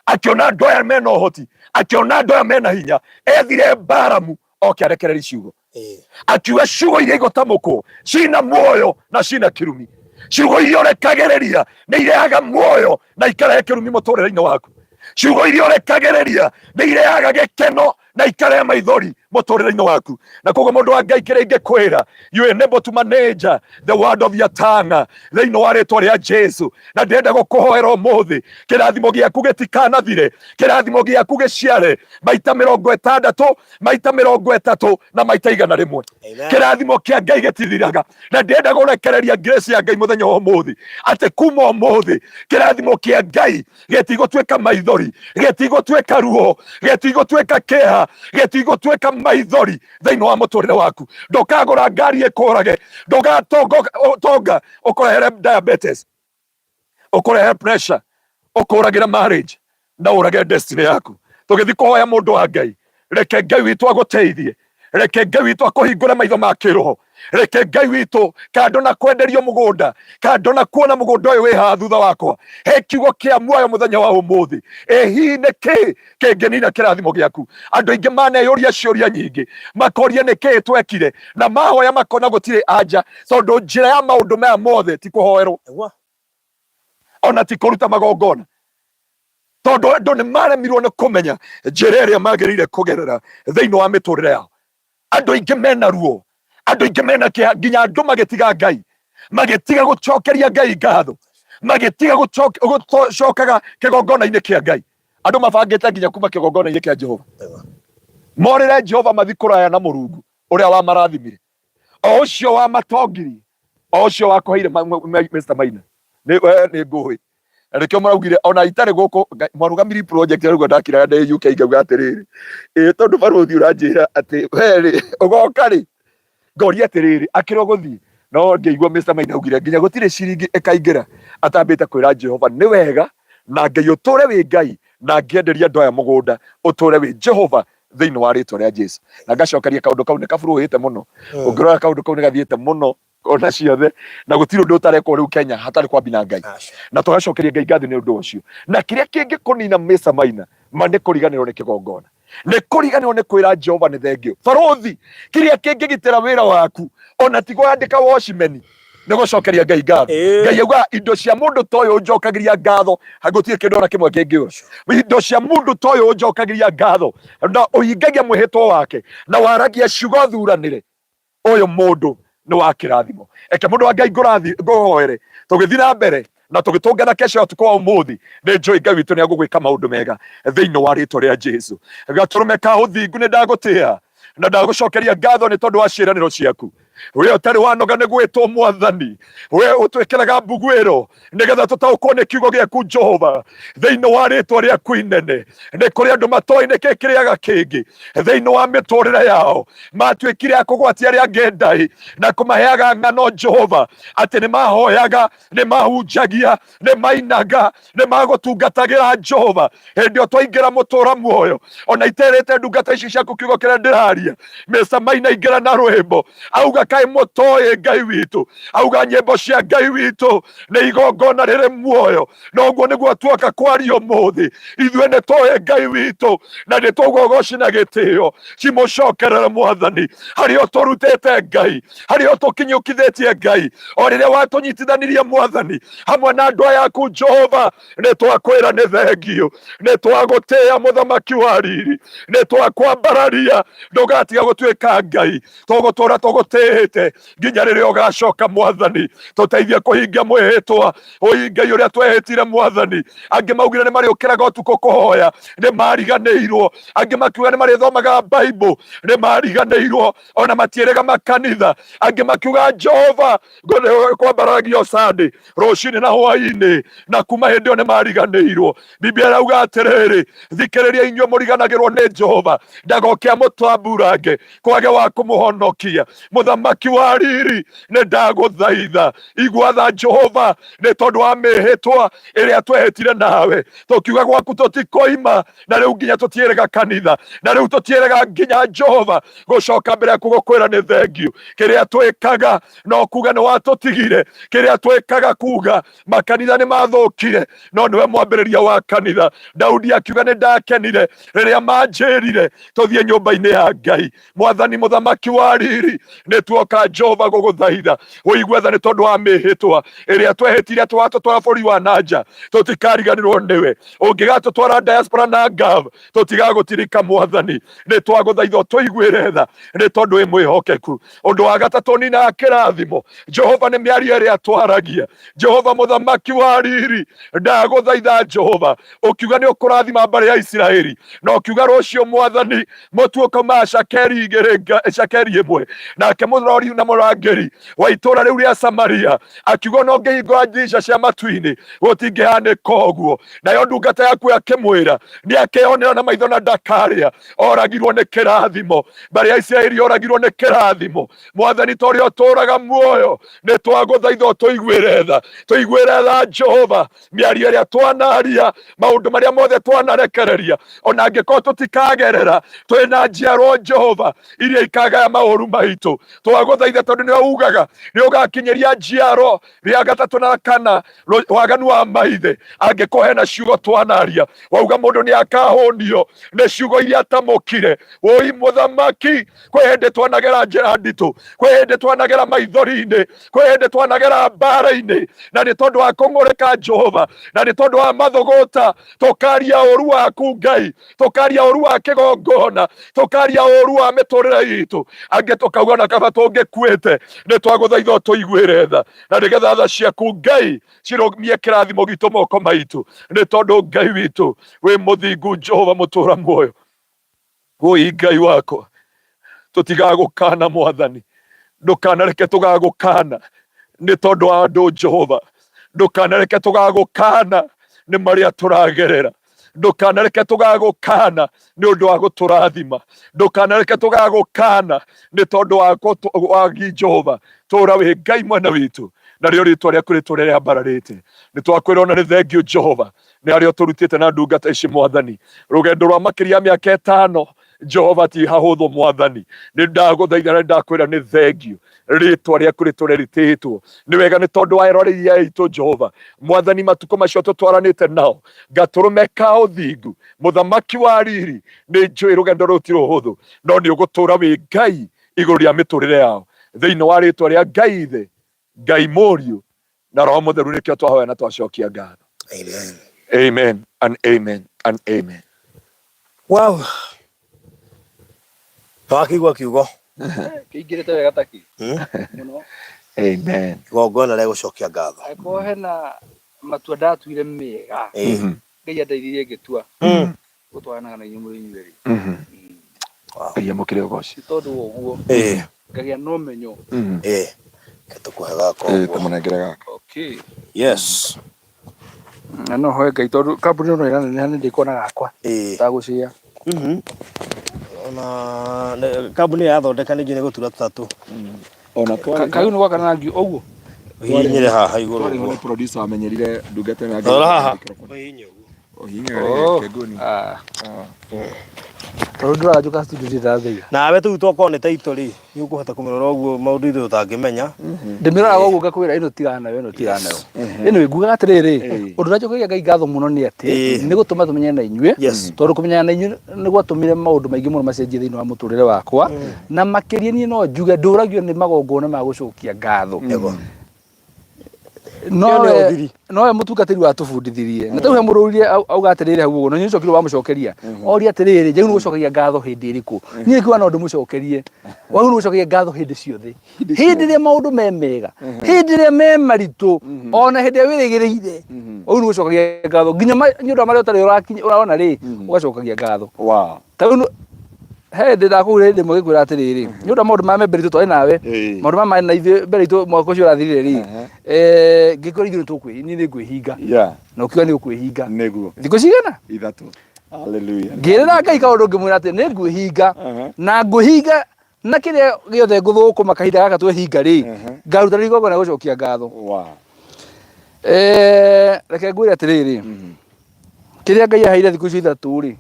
akĩona andũ aya mena ũhoti, akĩona andũ aya mena hinya, ethire Baramu oke arekererie ciugo, akiuga ciugo iria igũtamũkwo cina muoyo na cina kĩrumi. Ciugo iria ũrekagĩrĩria nĩ irehaga muoyo na ikarehe kĩrumi mũtũrĩre-inĩ waku. Ciugo iria ũrekagĩrĩria nĩ irehaga gĩkeno na ikarehe maithori mũtũrĩre-inĩ waku. Na koguo mũndũ wa Ngai, kĩrĩa ingĩkwĩra, you enable to manage the word of your tongue thĩinĩ wa rĩtwa rĩa Jesu. Na ndĩrenda gũkũhoera ũmũthĩ, kĩrathimo gĩaku gĩtikanathire, kĩrathimo gĩaku gĩciare maita 60, maita 30 na maita 100. Kĩrathimo kĩa Ngai gĩtithiraga, na ndĩrenda gũrekereria grace ya Ngai mũthenya wa ũmũthĩ, atĩ kuma ũmũthĩ kĩrathimo kĩa Ngai gĩtigũtuĩka maithori, gĩtigũtuĩka ruo, gĩtigũtuĩka kĩeha, gĩtigũtuĩka maithori thĩinĩ wa mũtũrĩre waku. Ndũkagũra ngari ĩkũrage, ndũgatonga ũkũrehere diabetes, ũkũrehe pressure, ũkũragĩra marriage na ũrage destiny yaku. Tũgĩthiĩ kũhoya mũndũ wa Ngai, reke Ngai witũ agũteithie, reke Ngai witũ akũhingũre maitho ma kĩroho, reke Ngai witũ kando na kwenderio mũgũnda, kando na kuona mũgũnda ũyũ wĩ haha thutha wakwa, he kiugo kĩa muoyo mũthenya wa ũmũthĩ. Ĩ hihi nĩ kĩ kĩngĩnina kĩrathimo gĩaku? Andũ aingĩ maneyũria ciũria nyingĩ, makoria nĩ kĩ twekire, na mahoya makona gũtirĩ anja, tondũ njĩra ya maũndũ maya mothe ti kũhoerwo, ona ti kũruta magongona, tondũ andũ nĩ maremirwo nĩ kũmenya njĩra ĩrĩa magĩrĩire kũgerera thĩinĩ wa mĩtũrĩre yao. Andũ aingĩ mena ruo, Andũ aingĩ mena kĩeha, nginya andũ magĩtiga Ngai, magĩtiga gũcokeria Ngai ngatho, magĩtiga gũcokaga kĩgongona-inĩ kĩa Ngai. Andũ mabangĩte nginya kuma kĩgongona-inĩ kĩa Jehova, morĩre Jehova, mathi kũraya na Mũrungu ũrĩa wamarathimire, o ũcio wamatongirie, o ũcio wakũheire. Mr. Maina, nĩ we nĩ ngũĩ na nĩkĩo maraugire ona itarĩ gũkũ mwarũgamiri project rĩu ndakiraga ndĩ UK, ngauga atĩrĩrĩ, ĩ tondũ barũthi ũranjĩra atĩ we rĩ ũgoka rĩ, ngoria atĩrĩrĩ, akĩrwo gũthiĩ no ngĩigua Mr. Maina augire nginya gũtirĩ ciringi ĩkaingĩra atambĩte kwĩra Jehova nĩ wega na Ngai ũtũre wĩ Ngai, na ngĩenderia andũ aya mũgũnda ũtũre wĩ Jehova thĩinĩ wa rĩtwa rĩa Jesu. Na ngacokeria kaũndũ kau nĩ kaburuhĩte mũno. Ũngĩrora kaũndũ kau nĩ gathiĩte mũno ona ciothe, na gũtirĩ ũndũ ũtarekwo rĩu Kenya hatarĩ kwambi na Ngai. Aca. Na tũgacokeria Ngai ngatho nĩ ũndũ ũcio. Na kĩrĩa kĩngĩkũnina, Mr. Maina, ma nĩ kũriganĩrwo nĩ kĩgongona, nĩ kũriganĩrwo nĩ kwĩra Jehova nĩ thengio. Barũthi, kĩrĩa kĩngĩgitĩra wĩra waku ona ti kwandĩka watchman nĩ gũcokeria Ngai ngatho. Ngai augaga indo cia mũndũ ta ũyũ ũnjokagĩria ngatho, gũtirĩ kĩndũ ona kĩmwe kĩngĩũra. Indo cia mũndũ ta ũyũ ũnjokagĩria ngatho na ũhingagia mwĩhĩtwa wake na waragia ciugo thuranĩre, ũyũ mũndũ nĩ wa kĩrathimo. Eke mũndũ wa Ngai ngũrathi ngũhoere tũgĩthiĩ na mbere na tũgĩtũngana kesho ya ũtukũ wa ũmũthĩ. Nĩ njũĩ Ngai witũ nĩ agũgwĩka maũndũ mega thĩinĩ wa rĩtwa rĩa Jesu. Gatũrũme ka ũthingu, nĩ ndagũtĩa na ndagũcokeria ngatho nĩ tondũ wa ciĩranĩro ciaku. We ũtarĩ wanoga nĩ gwĩtwo Mwathani, we ũtwĩkĩraga mbuguĩro nĩgetha tũtaũkwo nĩ kiugo gĩaku Jehova thĩinĩ wa rĩtwa rĩaku inene. Nĩ kũrĩ andũ matoĩ nĩkĩ kĩrĩaga kĩngĩ thĩinĩ wa mĩtũrĩre yao, matuĩkire a kũgwatia arĩa angĩ ndaĩ na kũmaheaga ng'ano Jehova atĩ nĩ mahoyaga, nĩ mahunjagia, nĩ mainaga, nĩ magũtungatagĩra Jehova. Hĩndĩ ĩyo twaingĩra mũtũra muoyo, ona iterĩte ndungata ici ciaku kiugo kĩrĩa ndĩraria, Mr. Maina ingĩra na rwĩmbo auga kaĩ mũtoĩ Ngai witũ, auga nyĩmbo cia Ngai witũ nĩ igongona rĩrĩ muoyo. Noguo nĩguo tuoka kwaria ũmũthĩ, ithuĩ nĩ tũĩ Ngai witũ na nĩ tũguo ũgoci na gĩtĩo cimũcokerere Mwathani harĩa ũtũrutĩte Ngai, harĩa ũtũkinyũkithĩtie Ngai, o rĩrĩa watũnyitithanirie Mwathani hamwe na andũ aya aku Jehova. Nĩ twakwĩra nĩ thengio, nĩ twagũtĩĩa mũthamaki wa riri, nĩ twakwambararia, ndũgatiga gũtuĩka Ngai, tũgũtũra tũgũtĩĩte nginya rĩrĩa ũgacoka Mwathani. Tũteithie kũhingia mwĩhĩtwa ũi Ngai ũrĩa twehĩtire Mwathani. Angĩ maugire nĩ marĩũkĩraga ũtukũ kũhoya, nĩ mariganĩirwo. Angĩ makiuga nĩ marĩthomaga Bible, nĩ mariganĩirwo, ona matiĩrĩga makanitha. Angĩ makiuga Jehova kwambaragio Sunday rũcinĩ na hwaĩ-inĩ, na kuma hĩndĩ ĩyo nĩ mariganĩirwo. Biblia ĩrauga atĩrĩrĩ, thikĩrĩria inyuĩ mũriganagĩrwo nĩ Jehova, ndagoke amũtamburange kwage wa kũmũhonokia. Mũthamaki wa riri, nĩ ndagũthaitha, igua tha Jehova nĩ tondũ wa mĩhĩtwa ĩrĩa twehĩtire nawe, tũkiuga gwaku tũtikoima, na rĩu nginya tũtiĩrĩga kanitha, na rĩu tũtiĩrĩga nginya Jehova gũcoka mbere yaku gũkwĩra nĩ thengio. Kĩrĩa twĩkaga no kuga nĩ watũtigire, kĩrĩa twĩkaga kuga makanitha nĩ mathũkire, no nĩwe mwambĩrĩria wa kanitha. Daudi akiuga nĩ ndakenire rĩrĩa manjĩrire tũthiĩ nyũmba-inĩ ya Ngai. Mwathani mũthamaki wa riri, nĩ tuoka Jehova gũgũthaitha ũigue tha nĩ tondũ wa mĩhĩtwa ĩrĩa twehĩtire atĩ watũtwara bũrũri wa nanja tũtikariganĩrwo nĩwe, ũngĩgatũtwara diaspora na ngav tũtigagũtirika. Mwathani, nĩ twagũthaitha ũtũiguĩre tha nĩ tondũ wĩ mwĩhokeku. Ũndũ wa gatatũ ninaga kĩrathimo Jehova nĩ mĩario ĩrĩa twaragia. Jehova mũthamaki wa riri, ndagũthaitha Jehova, ũkiuga nĩ ũkũrathima mbarĩ ya Isiraeli, na ũkiuga rũciũ Mwathani mũtu ũkaumaga cakeri igĩrĩ, cakeri ĩmwe. Nake mũrori na mũrangĩri wa itũũra rĩu rĩa Samaria akiuga no ngĩhingũra ndirica cia matu-inĩ gũtingĩhanĩka ũguo. Nayo ndungata yaku akĩmwĩra nĩ akeyonera na maitho na ndakarĩa. Oragirwo nĩ kĩrathimo, mbarĩ ya Isiraeli oragirwo nĩ kĩrathimo. Mwathani, ta ũrĩa ũtũũraga muoyo, nĩ twagũthaitha ũtũiguĩre tha, tũiguĩre tha Jehova, mĩario ĩrĩa twanaria, maũndũ marĩa mothe twanarekereria, ona angĩkorwo tũtikagerera, twĩna njiarwo Jehova iria ikagaya maũru maitũ. Twagũthaitha tondũ nĩwe ugaga nĩ ũgakinyĩria njiaro rĩa gatatũ na kana waganu wa maithe. Angĩkorwo hena ciugo twanaria, wauga mũndũ nĩ akahũnio nĩ ciugo iria atamũkire. Woi mũthamaki, kwĩ hĩndĩ twanagera njĩra nditũ, kwĩ hĩndĩ twanagera maithori-inĩ, kwĩ hĩndĩ twanagera mbara-inĩ, na nĩ tondũ wa kũng'ũrĩka Jehova, na nĩ tondũ wa mathũgũta, tũkaria ũru waku Ngai, tũkaria ũru wa kĩgongona, tũkaria ũru wa mĩtũrĩre itũ, angĩ tũkauga na kaba. Tũngĩkuĩte nĩ twagũthaitha ũtũiguĩre tha, na nĩgetha tha ciaku Ngai cirũmie kĩrathimo gitũ moko maitũ, nĩ tondũ Ngai witũ wĩ mũthingu. Jehova mũtũra muoyo, wũi Ngai wakwa, tũtigagũkana Mwathani, ndũkanareke tũgagũkana nĩ tondũ wa andũ. Jehova, ndũkanareke tũgagũkana nĩ marĩa tũragerera, ndũkanareke tũgagũkana nĩ ũndũ wa gũtũrathima, ndũkanareke tũgagũkana nĩ tondũ wa wagi. Jehova, tũra wĩ Ngai mwena witũ, narĩo rĩtwa rĩaku rĩtũre rĩambararĩte. Nĩ twakwĩra ona nĩ thengiũ Jehova nĩ harĩa ũtũrutĩte na ndungata ici Mwathani, rũgendo rwa makĩria ya mĩaka 5. Jehova, ti hahũthũ. Mwathani, nĩ ndagũthaitha na nĩ ndakwĩra nĩ thengiũ, rĩtwa rĩaku rĩtũre rĩtĩĩtwo nĩ wega nĩ tondũ wa eroreri aitũ. Jehova Mwathani, matukũ macio tũtwaranĩte nao gatũrũme ka ũthingu, mũthamaki wa riri, nĩ njũĩ rũgendo rũu ti rũhũthũ, no nĩ ũgũtũra wĩ Ngai igũrũ rĩa mĩtũrĩre yao, thĩinĩ wa rĩtwa rĩa Ngai Ithe, Ngai Mũriũ na Roho Mũtheru, nĩkĩo twahoya na twacokia ngatho. Amen. Amen and amen and amen. Wow. Wakĩigua kiugo. Kĩingĩrĩte wega taki mũno. Amen. Igongona rĩa gũcokia ngatho. Angĩkorwo hena matua ndatuire mega, Ngai andeithirie ngĩtua gũtwaranaga na inyuĩ mũrĩ inyuerĩ. Ngai amũkĩre ũgoci. Nĩ tondũ wa ũguo ngagĩa na ũmenyo. Ke tũkũhe gaka ũguo. Tũmũnengere gaka. Okay. Yes. Na no hoe Ngai tondũ kambuni ĩno ĩraneneha nĩ ndĩkona gakwa ndagũcia. Ona kambuni ĩyo yathondeka ningĩ nĩ gũtura tũtatũ. Ona twarĩ Kau nĩ gwaka na rangi ũguo. Ũhihinyĩre haha igũrũ twarĩ ho ũguo. nĩ producer wamenyerire ndungata ĩno ya Rora haha. Ũhihinye Oh. kenguni. Ah. Tondũ ndũranjũka studio ndirĩ ndatheria. Nawe tũu tokorwo nĩ taito rĩ, nĩ ũkũhota kũmĩrora ũguo maũndũ ithuĩ tũtangĩmenya. Ndĩmĩroraga ũguo ngakwĩra ĩno tigana nayo, ĩno tigana nayo. Anyway, ngugaga atĩrĩrĩ, ũndũ ũrĩa njokagia Ngai ngatho mũno nĩ atĩ nĩ gũtũma tũmenyane na inyuĩ, tondũ kũmenyana na inyuĩ nĩ gwatũmire maũndũ maingĩ mũno macenjie thĩinĩ wa mũtũrĩre wakwa, na makĩria niĩ no njuge ndũragio nĩ magongona ma gũcokia ngatho. Nĩguo. Nowe Ĩyo nĩyo thiri. Nowe mũtungatĩri watũbundithirie na tau he mũndũ ũrire auga atĩrĩrĩ hau ũguo, na nĩ ũcokire wamũcokeria oria atĩrĩrĩ, njagĩrĩirwo nĩ gũcokagia ngatho hĩndĩ ĩrĩkũ? Niĩ ngiuga no ndĩmũcokerie, wagĩrĩirwo nĩ gũcokagia ngatho hĩndĩ ciothe, hĩndĩ ĩrĩa maũndũ me mega, hĩndĩ ĩrĩa me maritũ, ona hĩndĩ ĩrĩa wĩrĩgĩrĩire, wagĩrĩirwo nĩ gũcokagia ngatho nginya nĩ ũndũ wa marĩa ũtarĩ ũrona rĩ, ũgacokagia ngatho. Wow. Ta rĩu he hĩndĩ ndakũgũrĩra hĩndĩ ĩmwe ngĩkwĩra atĩrĩrĩ, nĩ ũndũ wa maũndũ ma mbere itũ twarĩ nawe, maũndũ ma marĩ na ithuĩ mbere itũ mwaka ũcio ũrathirire rĩ, ngĩkwĩra ithuĩ nĩtũkwĩ niĩ nĩngwĩhinga, na ũkiuga nĩ ũkwĩhinga. Nĩguo. Thikũ cigana? 3. Hallelujah. Ngĩrĩra Ngai kaũndũ ngĩmwĩra atĩ nĩ ngwĩhinga, na ngwĩhinga na kĩrĩa gĩothe ngũthũkũma kahinda gaka twehinga rĩ, ngaruta rĩ igongona gũcokia ngatho. Wow. Reke ngwĩre atĩrĩrĩ, kĩrĩa Ngai aheire thikũ icio 3 rĩ,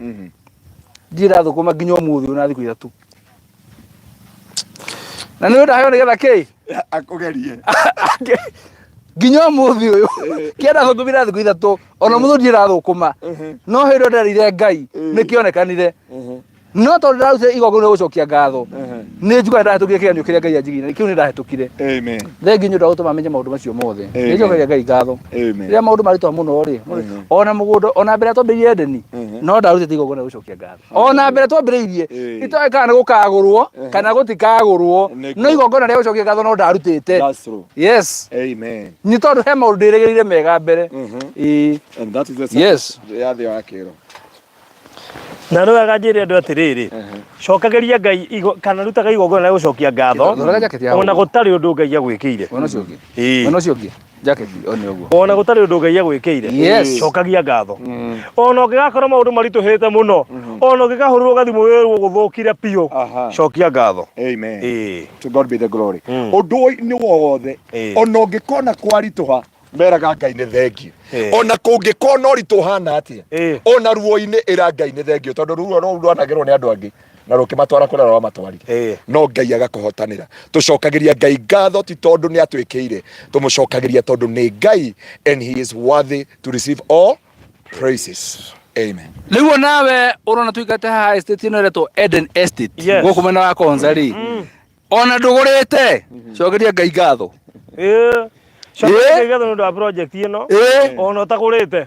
ndirĩ ndathũkũma nginya ũmũthĩ ũyũ na thikũ 3, na nĩ ndaheo nĩgetha kĩ Akũgerie. Nginya ũmũthĩ ũyũ kĩrĩa ndathũkũmire na thikũ 3, ona ũmũthĩ ndirĩ ndathũkũma, no hĩndĩ ĩyo nderire Ngai nĩkĩonekanire, no tondũ ndarutire igongona rĩa gũcokia ngatho, nĩ njugaga ndahĩtũkire kĩgeranio kĩrĩa Ngai anjigĩire, kĩu nĩ ndahĩtũkire. Amen. Thengiũ nĩ ũndũ wa gũtũma menye maũndũ macio mothe. Amen. Nĩ njokagia Ngai ngatho. Amen. Rĩrĩa maũndũ maritũha mũno rĩ, ona mũgũnda, ona mbere twambĩrĩirie Edeni, no ndarutĩte igongona rĩa gũcokia ngatho. Ona mbere twambĩrĩirie, itoĩ kana nĩ gũkagũrwo kana gũtikagũrwo, no igongona rĩa gũcokia ngatho no ndarutĩte. That's true. Yes. Amen. Nĩ tondũ he maũndũ ndĩrĩgĩrĩire mega mbere. Ĩĩ. And that is the Yes. ya thĩ wa kĩro. Na nĩ wega njĩre andũ atĩrĩrĩ, cokagĩria Ngai kana rutaga igongona rĩa gũcokia ngatho Thondeka jacket ya ona ũguo. gũtarĩ ũndũ Ngai agwĩkĩire. Mwena ũcio ũngĩ. Ĩĩ. Mwena ũcio ũngĩ. Jacket o nĩ ũguo. Ona gũtarĩ ũndũ Ngai agwĩkĩire, Yes. cokagia ngatho. Ona ũngĩgakorwo maũndũ maritũhĩte mũno, ona ũngĩkahũrĩrwo gathimũ wĩrwo gũthũkire biũ, cokia ngatho. Amen. Ĩĩ. To God be the glory. Ũndũ-inĩ wothe, ona ũngĩkona kwaritũha, meraga Ngai nĩ thengiũ. Ona kũngĩkorwo na ũritũ ũhana atĩa, ona ruo-inĩ, ĩra Ngai nĩ thengiũ, tondũ ruo rũu rwanagerwo nĩ andũ angĩ na rũkĩmatwara kũrĩa rwamatwarire, no Ngai agakũhotanĩra. Tũcokagĩria Ngai ngatho ti tondũ nĩ atwĩkĩire, tũmũcokagĩria tondũ nĩ Ngai, and he is worthy to receive all praises. Amen. Rĩu onawe ũrona tũikarĩte haha estate ĩno ĩretwo Eden Estate, gũkũ mwena wa Konza rĩ, ona ndũgũrĩte, cokeria Ngai ngatho. Cokeria Ngai ngatho nĩ ũndũ wa project ĩno, ona ũtagũrĩte.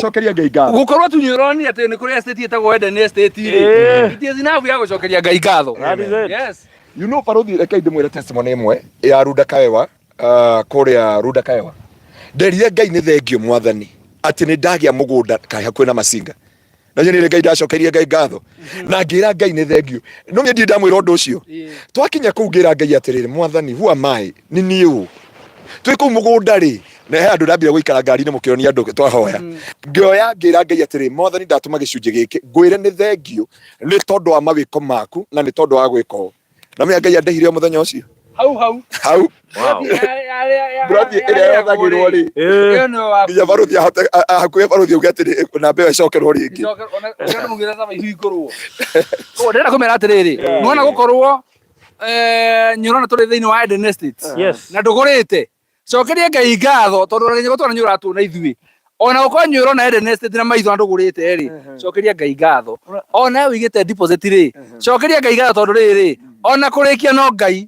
Cokeria Ngai ngatho. Gũkorwo tu nĩ ũronire atĩ nĩ kũrĩ estate ĩtagwo Eden Estate rĩ, it is enough ya gũcokeria Ngai ngatho. That is it. Yes. You know barothi, reke ndimwire testimony ĩmwe ya Runda Kaewa, kũrĩa Runda Kaewa. Nderire Ngai nĩ thengio mwathani atĩ nĩ ndagĩa mũgũnda kaĩ hakuhĩ na Masinga. Na nĩ Ngai ndacokeirie Ngai ngatho na ngĩra Ngai nĩ thengio. No niĩ ndirĩ ndamwĩra ũndũ ũcio. Twakinya kũu ngĩra Ngai atĩrĩrĩ, mwathani, who am I? Nĩ niĩ ũ? Twĩ kũu mũgũnda rĩ, na he andũ ndambire gũikara ngari-inĩ mũkĩonia andũ twahoya. Ngĩoya ngĩra Ngai atĩrĩ, mwathani ndatũma gĩcunjĩ gĩkĩ ngwĩre nĩ thengio nĩ tondũ wa mawĩko maku na nĩ tondũ wa gwĩka ũũ. Na menya Ngai andĩhire o mũthenya ũcio. Hau hau. Hau. Mburati ĩrĩa yothagĩrwo rĩ, nginya baruthi ahote hakuhĩ baruthi auge atĩrĩ namba ĩyo ĩcokerwo rĩngĩ. Ndĩrenda kũmera atĩrĩrĩ, nĩwona gũkorwo nĩ ũrona tũrĩ thĩinĩ wa Eden Estate na ndũgũrĩte, cokeria Ngai ngatho tondũ ona nginya gũtwara nĩ ũratuona ithuĩ, ona gũkorwo nĩ ũrona Eden Estate na maitho na ndũgũrĩte rĩ, cokeria Ngai ngatho. Ona we ũigĩte deposit rĩ, cokeria Ngai ngatho tondũ rĩrĩ, ona kũrĩkia no Ngai.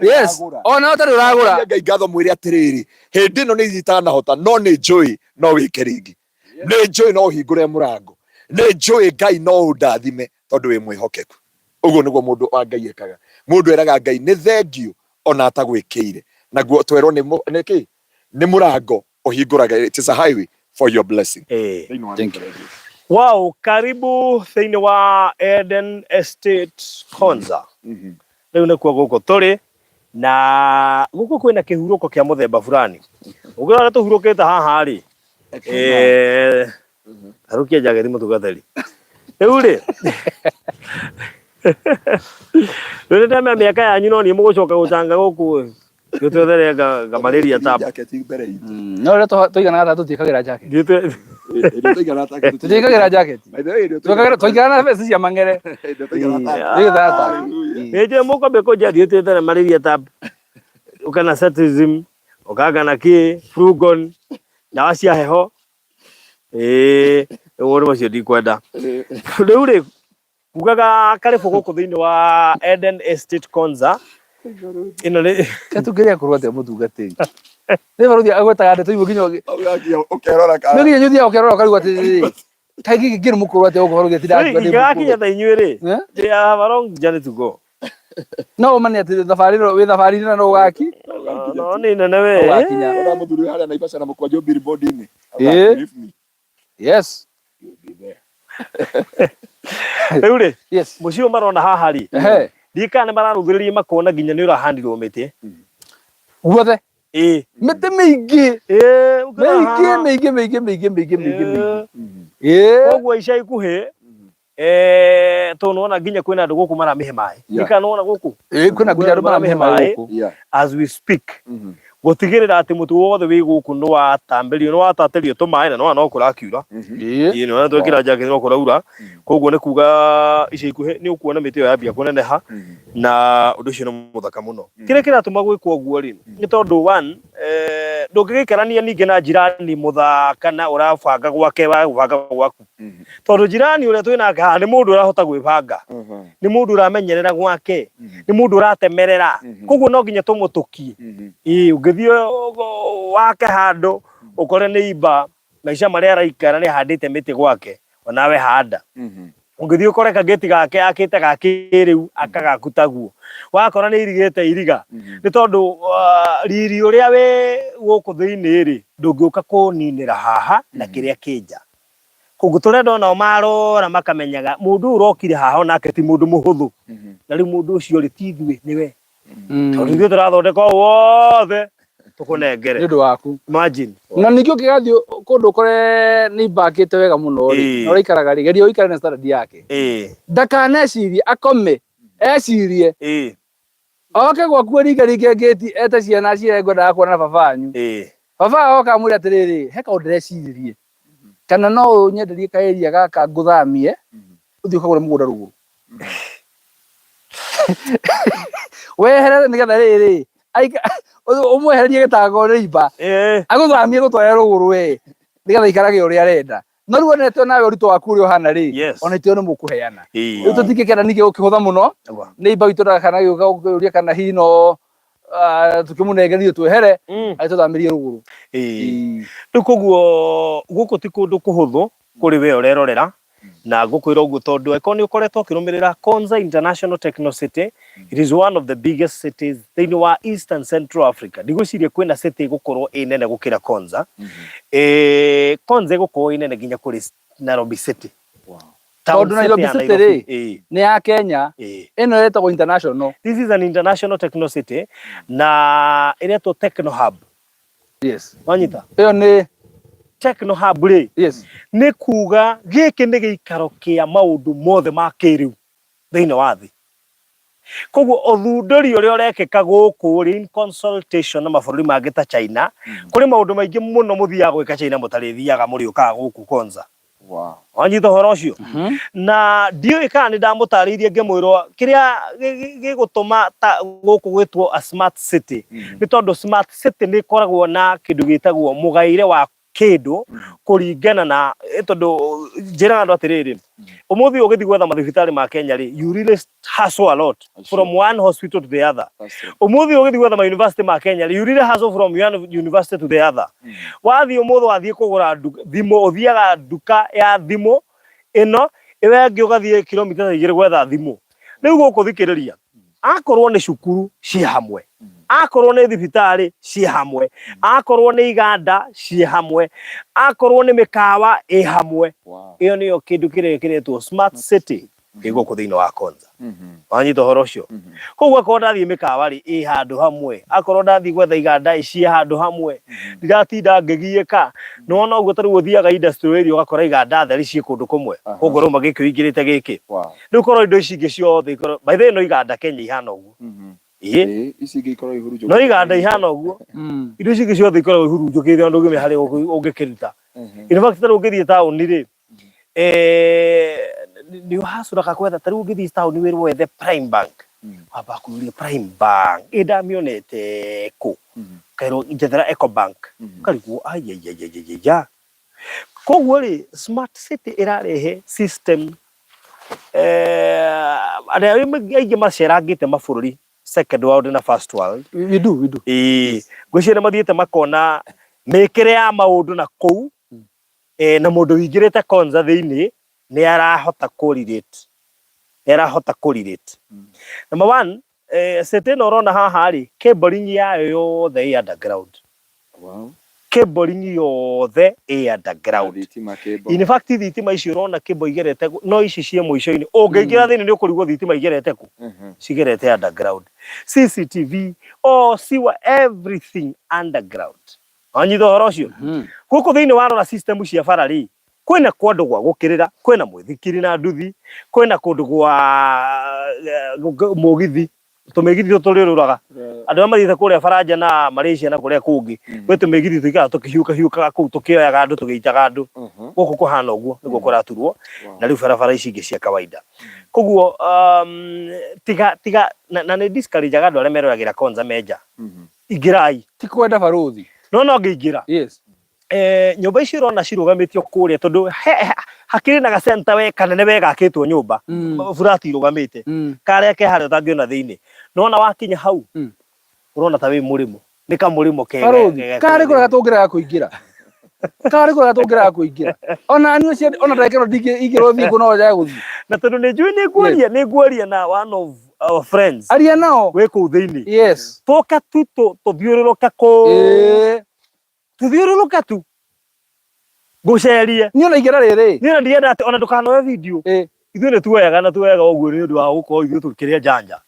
Yes, ona ũtarĩ ũragũra. Ngai ngatho mwĩre atĩrĩrĩ, hĩndĩ ĩno nĩ itanahota no nĩ njũĩ no wĩke rĩngĩ, nĩ njũĩ no ũhingũre mũrango, nĩ njũĩ Ngai no ũndathime tondũ wĩ mwĩhokeku. Ũguo nĩguo mũndũ wa Ngai ekaga. Mũndũ eraga Ngai nĩ thengio ona atagwĩkĩire. Naguo twerwo nĩ nĩ kĩ? Nĩ mũrango ũhingũraga, it is a highway for your blessing. Thĩinĩ wa Thank you. rĩĩtwa rĩa Jesũ. Wow, karibu thĩinĩ wa Eden Estate Konza. Rĩu nĩkuo gũkũ tũrĩ na gũkũ kwĩna kĩhurũko kĩa mũthemba fulani. Ũngĩrora tũhurũkĩte haha rĩ, harũkia njageti mũtungatĩri. Rĩu rĩ, rĩu nĩndamenya mĩaka yanyu no niĩ mũgũcoka gũcanga gũkũ gĩtwethere ngamarĩria tab. Jacket mbere itũ. No rĩrĩa twaiganaga ta tũtiĩkagĩra jacket. Ĩrĩa tũigana take Tũtiĩkagĩra jacket. By the way, ĩrĩa Twekagĩra twaikaraga na vest cia mang'ere. ĩrĩa tũigana take. Nĩ thata. Nĩnjũĩ mũkwambia kũnjia thiĩtwethere marĩria tab. Ũkana cetirizine, ũkanga na kĩ, flugon, ndawa cia heho. Ĩĩ, rĩu ũndũ ũcio ndikwenda. Rĩu rĩ, kugaga karibu gũkũ thĩinĩ wa Eden Estate Konza. Ĩno nĩ Katũngĩrĩa kũrwo atĩa mũtungatĩri. Nĩ baruthi agwetaga ndeto imwe nginya Ũgakinya ũkerora kana nĩ nginya nyũthiaga ũkerora ũkarigwo atĩrĩrĩ, kaĩ gĩkĩ kĩrĩ mũkũrũ atĩa ũguo baruthi atindaga akiuga ndĩ ingĩgakinya mũkũrũ. ta inyuĩ rĩ, Eh? they have a long journey to go. No ũmane atĩ thabarĩ ĩno wĩ thabarĩ-inĩ na no ũgaki No nĩ nene we. Ũgakinya. Ona mũthuri harĩa Naivasha na mũkwanjũ billboard-inĩ. Ĩĩ. Believe me, Yes. you'll be there. Rĩu rĩ, Yes. mũciĩ ũyũ marona haha rĩ, Ehe. ndiũĩ kana nĩ mararũthĩrĩria makona nginya nĩ ũrahandirwo mĩtĩ. Guothe. Ĩĩ. Mĩtĩ mĩingĩ. Ĩĩ, ũngĩrora Mĩingĩ haha. mĩingĩ mĩingĩ mĩingĩ mĩingĩ mĩingĩ mĩingĩ. Ĩĩ. Ĩĩ. Koguo ica ikuhĩ tondũ nĩwona nginya kwĩna andũ gũkũ maramĩhe maĩ. Yeah. Ndikana nĩwona gũkũ? Ĩĩ kwĩna nginya andũ maramĩhe maĩ gũkũ. Yeah. As we speak. Gũtigĩrĩra atĩ mũtĩ wothe wĩ gũkũ nĩ watambĩrio, nĩ watatĩrio tũmaĩ na nĩwona no kũrakiura. Ĩĩ. Ĩĩ nĩwona twekĩra jacket no kũraura. Koguo nĩ kuga ica ikuhĩ nĩ ũkuona mĩtĩ ĩyo yambia kũneneha na ũndũ ũcio nĩ mũthaka mũno. Kĩrĩa kĩratũma gwĩkwo ũguo rĩ, nĩ tondũ one, ndũngĩgĩikarania ningĩ na jirani mũthaka na ũrabanga gwake wa gũbanga gwaku. Tondũ jirani ũrĩa twĩ nake haha nĩ mũndũ ũrahota gwĩbanga, nĩ mũndũ ũramenyerera gwake, nĩ mũndũ ũratemerera. Koguo no nginya tũmũtũkie. Ĩĩ ũngĩthiĩ wake handũ ũkore nĩ imba maica marĩa araikara nĩ ahandĩte mĩtĩ gwake, onawe handa. Ũngĩthiĩ ũkore kagĩti gake akĩte ga kĩrĩu akagaku taguo. Wakora nĩ airigĩte iriga nĩ tondũ riri ũrĩa wĩ gũkũ thĩinĩ rĩ ndũngĩũka kũninĩra haha na kĩrĩa kĩ nja. Koguo tũrenda onao marora makamenyaga mũndũ ũyũ ũrokire haha onake ti mũndũ mũhũthũ. Na rĩu mũndũ ũcio rĩ ti ithuĩ nĩwe. Tondũ ithuĩ tũrathondeka ũũ wothe tũkũnengere. Nĩ ũndũ waku. Imagine. Na ningĩ ũngĩgathiĩ kũndũ ũkore nĩ ibangĩte wega mũno rĩ, na ũraikaraga rĩ, geria ũikare na standard yake. Ndakanecirie, akome, ecirie. Oke gwaku aringaringe ngĩti ete ciana aciĩre ngwendaga kuonana baba wanyu. Baba oka amwĩre atĩrĩrĩ, he kaũndũ ndĩreciririe. Kana no ũnyenderie ka area gaka ngũthamie, ũthiĩ ũkagũre mũgũnda rũgũrũ. Weherere nĩgetha rĩrĩ, ũmwehererie gĩtango rĩimba, agũthamie gũtware rũgũrũ we, nĩgetha aikarage ũrĩa arenda. No rĩu onete nawe ũritũ waku ũrĩa ũhana rĩ, ona itĩo nĩ mũkũheana. Rĩu tũtingĩkenda ningĩ gũkĩhũtha mũno, nĩ imba witũ ndakanagĩũka gũkĩũria kana hihi no tũkĩmũnengerie twehere, agĩtũthamĩrie rũgũrũ. Rĩu koguo gũkũ ti kũndũ kũhũthũ kũrĩ we ũrerorera. Na ngũkwĩra ũguo tondũ angĩkorwo nĩ ũkoretwo ũkĩrũmĩrĩra Konza International Techno City, it is one of the biggest cities thĩinĩ wa East and Central Africa. Ndigwĩciria kwĩna city ĩgũkorwo ĩ nene gũkĩra Konza. Konza ĩgũkorwo ĩ nene nginya kũrĩ Nairobi City. Town Tondũ Nairobi ya City rĩ, ĩĩ, nĩ ya Kenya ĩĩ. ĩno ĩtagwo international. This is an international techno city na ĩretwo Techno Hub. Yes. Wanyita? Ĩyo nĩ Techno Hub rĩ, yes. nĩ kuga gĩkĩ nĩ gĩikaro kĩa maũndũ mothe ma kĩrĩu thĩinĩ wa thĩ. Koguo ũthundũri ũrĩa ũrekĩka gũkũ rĩ, in consultation na mabũrũri mangĩ ta China, kũrĩ maũndũ maingĩ mũno mũthiaga gwĩka China mũtarĩthiaga mũrĩũkaga gũkũ Konza. Wow. Wanyita ũhoro ũcio? Na ndiũĩ kana nĩ ndamũtarĩirie ngĩmwĩrwo kĩrĩa gĩgũtũma ta gũkũ gwĩtwo a smart city nĩ tondũ smart city nĩ ĩkoragwo na kĩndũ gĩtagwo mũgaĩre wa kĩndũ kũringana na tondũ njĩraga andũ atĩrĩrĩ, ũmũthĩ ũgĩthiĩ gwetha mathibitarĩ ma Kenya rĩ, you really hustle a lot from one hospital to the other. Ũmũthĩ ũgĩthiĩ gwetha ma university ma Kenya rĩ, you really hustle from one university to the other. Wathiĩ ũmũthĩ wathiĩ kũgũra thimũ, ũthiaga nduka ya thimũ ĩno, ĩyo ĩngĩ ũgathiĩ kilomita ta igĩrĩ gwetha thimũ. Rĩu gũkũ thikĩrĩria, akorwo nĩ cukuru ciĩ hamwe, akorwo nĩ thibitarĩ ciĩ hamwe, akorwo nĩ iganda ciĩ hamwe, akorwo nĩ mĩkawa ĩ hamwe. Ĩyo nĩyo kĩndũ kĩrĩa kĩretwo smart city ĩ gũkũ thĩinĩ wa Konza. Wanyita ũhoro ũcio? Koguo akorwo ndathiĩ mĩkawa rĩ, ĩ handũ hamwe, akorwo ndathiĩ gwetha iganda ĩ ciĩ handũ hamwe, ndiratinda ngĩgiĩka. Nĩwona ũguo ta rĩu ũthiaga industrial area ũgakora iganda theri ciĩ kũndũ kũmwe, koguo rauma gĩkĩ ũingĩrĩte gĩkĩ. Rĩu korwo indo ici ingĩ ciothe ikorwo, by the way no iganda Kenya ihana ũguo. Ĩĩ. Ici ingĩ ikoragwo ihurunjũkĩte. No iganda ihana ũguo. Indo ici ingĩ ciothe ikoragwo ihurunjũkĩte ona ndũngĩmenya harĩa ũngĩkĩruta. In fact ta rĩu ũngĩthiĩ taũni rĩ, nĩ ũhacũraga gwetha, ta rĩu ũngĩthiĩ taũni wĩrwo wethe Prime Bank, wambaga kwĩyũria Prime Bank ĩ ndamĩonete kũ? Ũkerwo njethera Ecobank, ũkarigwo aiaiaiaiaiya. Koguo rĩ, smart city ĩrarehe system arĩa aingĩ macerangĩte mabũrũri second world na first world. We do, we do. Ĩĩ, ngwĩciria nĩ mathiĩte makona mĩkĩre ya maũndũ na kũu, na mũndũ ũingĩrĩte Konza thĩinĩ nĩ arahota kũ relate. Nĩ arahota kũ relate. Number one, city ĩno ũrona haha rĩ, cabling yayo yothe ĩ underground. Wow. Cabling yothe ĩ underground. Thitima cable. In fact, thitima ici ũrona cable igerete no ici ciĩ mũico-inĩ. Ũngĩingĩra thĩinĩ nĩ ũkũrigwo thitima igerete kũ? Cigerete underground. CCTV, all sewer, everything underground. Wanyita ũhoro ũcio? Gũkũ thĩinĩ warora system cia bara rĩ, kwĩna kũndũ gwa gũkĩrĩra, kwĩna mũithikiri na nduthi, kwĩna kũndũ gwa mũgithi, tũmĩgithi tũtũ tũrĩũrũraga. Andũ arĩa mathiĩte kũrĩa Faranja na Malaysia na kũrĩa kũngĩ, gwĩ tũmĩgithi tũikaraga tũkĩhiũkahiũkaga kũu tũkĩoyaga andũ tũgĩitaga andũ. Gũkũ kũhana ũguo nĩguo kũraturwo, na rĩu barabara ici ingĩ cia kawaida. Koguo tiga, tiga, na nĩ discourage andũ arĩa meroragĩra Konza me nja. Ingĩrai. Ti kwenda barũthi. No, no ngĩingĩra. Yes. Nyũmba icio ũrona cirũgamĩtio kũrĩa tondũ hakĩrĩ na gacenta we kanene we gakĩtwo nyũmba. Burati irũgamĩte. Karĩa ke harĩa ũtangĩona thĩinĩ. Nĩwona wakinya hau, ũrona ta wĩ mũrĩmo. Nĩ kamũrĩmo kega. Barũthi, karĩ kũrĩa tũngĩrega kũingĩra. Karĩ kũrĩa tũngĩrega kũingĩra. Ona niĩ ũcio, ona ndagĩka ĩno ndingĩingĩra ũthiĩ kũ no njage gũthiĩ. Na tondũ nĩ njũĩ nĩ nguoria, nĩ nguoria na one of our friends. Aria nao. Wĩ kũu thĩinĩ. Yes. Tũka tu tũthiũrũrũka kũu. Tũthiũrũrũka tu. Ngũcerie. Niĩ ona ingĩra rĩrĩ. Niĩ ona ndirenda atĩ ona ndũkanoe video. Ithuĩ nĩ tuoyaga na tuoyaga ũguo nĩ ũndũ wa gũkorwo ithuĩ tũkĩrĩa njanja.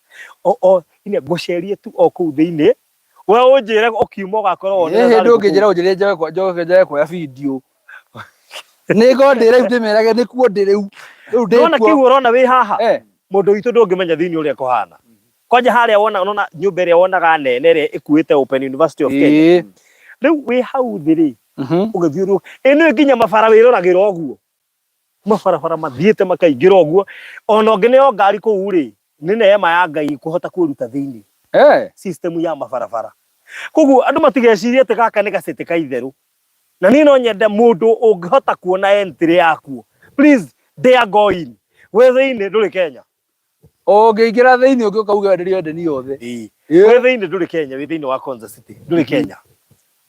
O, ine ngũcerie tu o kũu thĩinĩ. We ũnjĩre ũkiuma ũgakorwo wonete Hĩndĩ tarĩ ũngĩnjĩra ũnjĩre njoke njoke kuoya video. Nĩ ngorwo ndĩ rĩu ndĩmerage nĩ kuo ndĩ rĩu. Rĩu ndĩ Nĩwona kuo. kĩu ũrona wĩ haha? Mũndũ witũ ndũngĩmenya thĩinĩ ũrĩa kũhana. Kwanja harĩa wona, ũrona nyũmba ĩrĩa wonaga nene ĩrĩa ĩkuĩte Open University of Kenya. Rĩu wĩ hau thĩ rĩ, ũgĩthiũrũrũka. Ĩ nĩ nginya mabara wĩroragĩra ũguo. Mabarabara mathiĩte makaingĩra ũguo. Ona ũngĩneo ngari kũu rĩ, nĩ neema ya Ngai kũhota kwĩruta thĩinĩ. System ya mabarabara. Koguo andũ matigecirie atĩ gaka nĩ gacĩtĩ ka itherũ. Na niĩ no nyende mũndũ ũngĩhota kuona entry yakuo. Please, dare go in. Wĩ thĩinĩ ndũrĩ Kenya. Ũngĩingĩra thĩinĩ ũngĩũka uge wenderio Edeni yothe. Ĩĩ. Wĩ thĩinĩ ndũrĩ Kenya, wĩ thĩinĩ wa Konza City, ndũrĩ Kenya.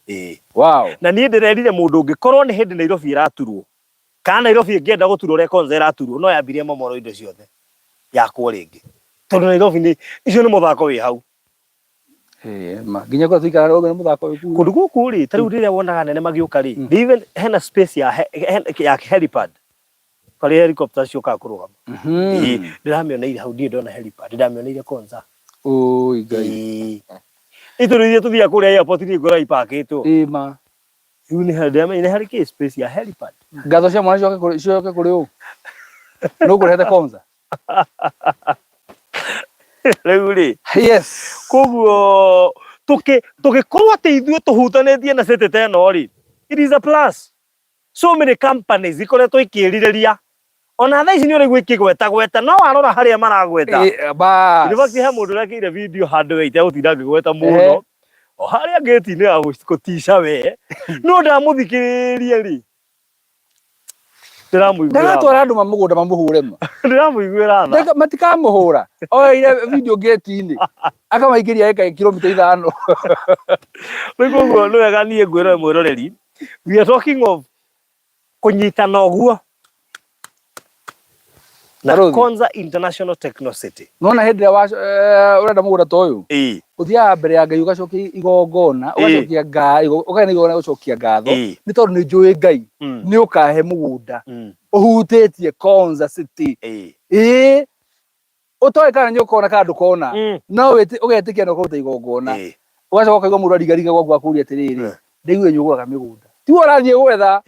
Ĩĩ. Wow. Na niĩ ndĩrerire mũndũ ũngĩ korwo nĩ hĩndĩ Nairobi ĩraturwo. Kana Nairobi ĩngĩenda gũturwo ũrĩa Konza ĩraturwo no yambirie momoro indo ciothe yakwo rĩngĩ. Tondũ Nairobi nĩ icio nĩ mũthako wĩ hau. Ĩĩ ma nginya kũrĩa tũikaraga ũguo nĩ mũthako wĩ kuo. Kũndũ gũkũ rĩ, ta rĩu rĩrĩa wonaga anene magĩũka rĩ, they even hena space ya ya helipad harĩa helicopter ciũkaga kũrũgama. Ĩĩ, ndĩramĩoneire hau, ndirĩ ndona helipad, ndamĩoneire Konza. Ũi Ngai. Ĩĩ. Itũrũ iria tũthiaga kũrĩa airport nĩ ngora ipakĩtwo. Ĩĩ ma. Rĩu nĩ harĩ nĩ harĩ kĩ space ya helipad. Ngatho cia mwana cicoke kũrĩ cicoke kũrĩ ũ? Nũ ũkũrehete Konza? Rĩu rĩ, Yes. koguo tũkĩ tũgĩkorwo atĩ ithuĩ tũhutanĩtie na city ta ĩno rĩ, it is a plus. So many companies ikoretwo ikĩrirĩria ona thaa ici nĩ ũraigua ikĩgweta gweta no warora harĩa maragweta. Ĩĩ, bas. In fact he mũndũ ũrekĩire video handũ we itegũtinda ngĩgweta mũno o harĩa ngĩti-inĩ ya gũtica we no ndamũthikĩrĩria rĩ ndĩramũiguĩra Ndagatwara andũ ma mũgũnda mamũhũre ma. ndĩramũiguĩra tha Matikamũhũra. Oeire video gate-inĩ. Akamaingĩria eka kilomita 5. Rĩu koguo nĩ wega niĩ ngwĩra mwĩroreri we are talking of kũnyitana ũguo na Barũthi. Konza International Techno City. Nona hĩndĩ ĩrĩa ũrenda mũgũnda ta ũyũ Ĩĩ. ũthiaga mbere ya Ngai ũgacokia igongona ũgacokia ũkagĩa na igongona gũcokia ngatho nĩ tondũ nĩ njũĩ Ngai nĩ ũkahe mũgũnda ũhutĩtie Konza City. Ĩĩ ũtoĩ kana nĩ ũkona kana ndũkona no ũgetĩkia na ũkaruta igongona ũgacoka ũkaigua mũndũ arigariga gwaku akũria atĩrĩrĩ ndaiguire nĩ ũgũraga mĩgũnda tiwe ũrathiĩ gwetha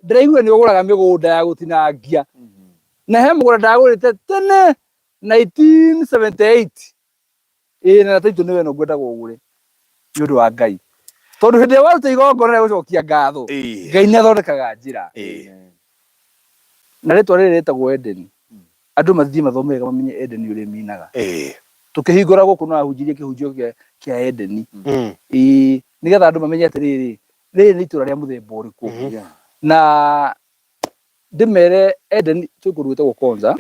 ndĩraiguire nĩ ũgũraga mĩgũnda ya gũtinangia na he mũgũnda ndagũrĩte tene 1978 ĩĩ na taitũ nĩwe no ngwendaga ũgũre nĩ ũndũ wa Ngai tondũ hĩndĩ ĩrĩa waruta igongona rĩa gũcokia ngatho Ngai nĩ athondekaga njĩra na rĩtwa rĩrĩ rĩtagwo Edeni andũ mathiĩ mathome wega mamenye Edeni ũrĩa ĩminaga tũkĩhingũra gũkũ no ahunjirie kĩhunjio kĩa Edeni ĩĩ nĩgetha andũ mamenye atĩrĩrĩ rĩrĩ nĩ itũra rĩa mũthemba ũrĩkũ na ndĩmere Edeni twĩ kũndũ gwĩtagwo Konza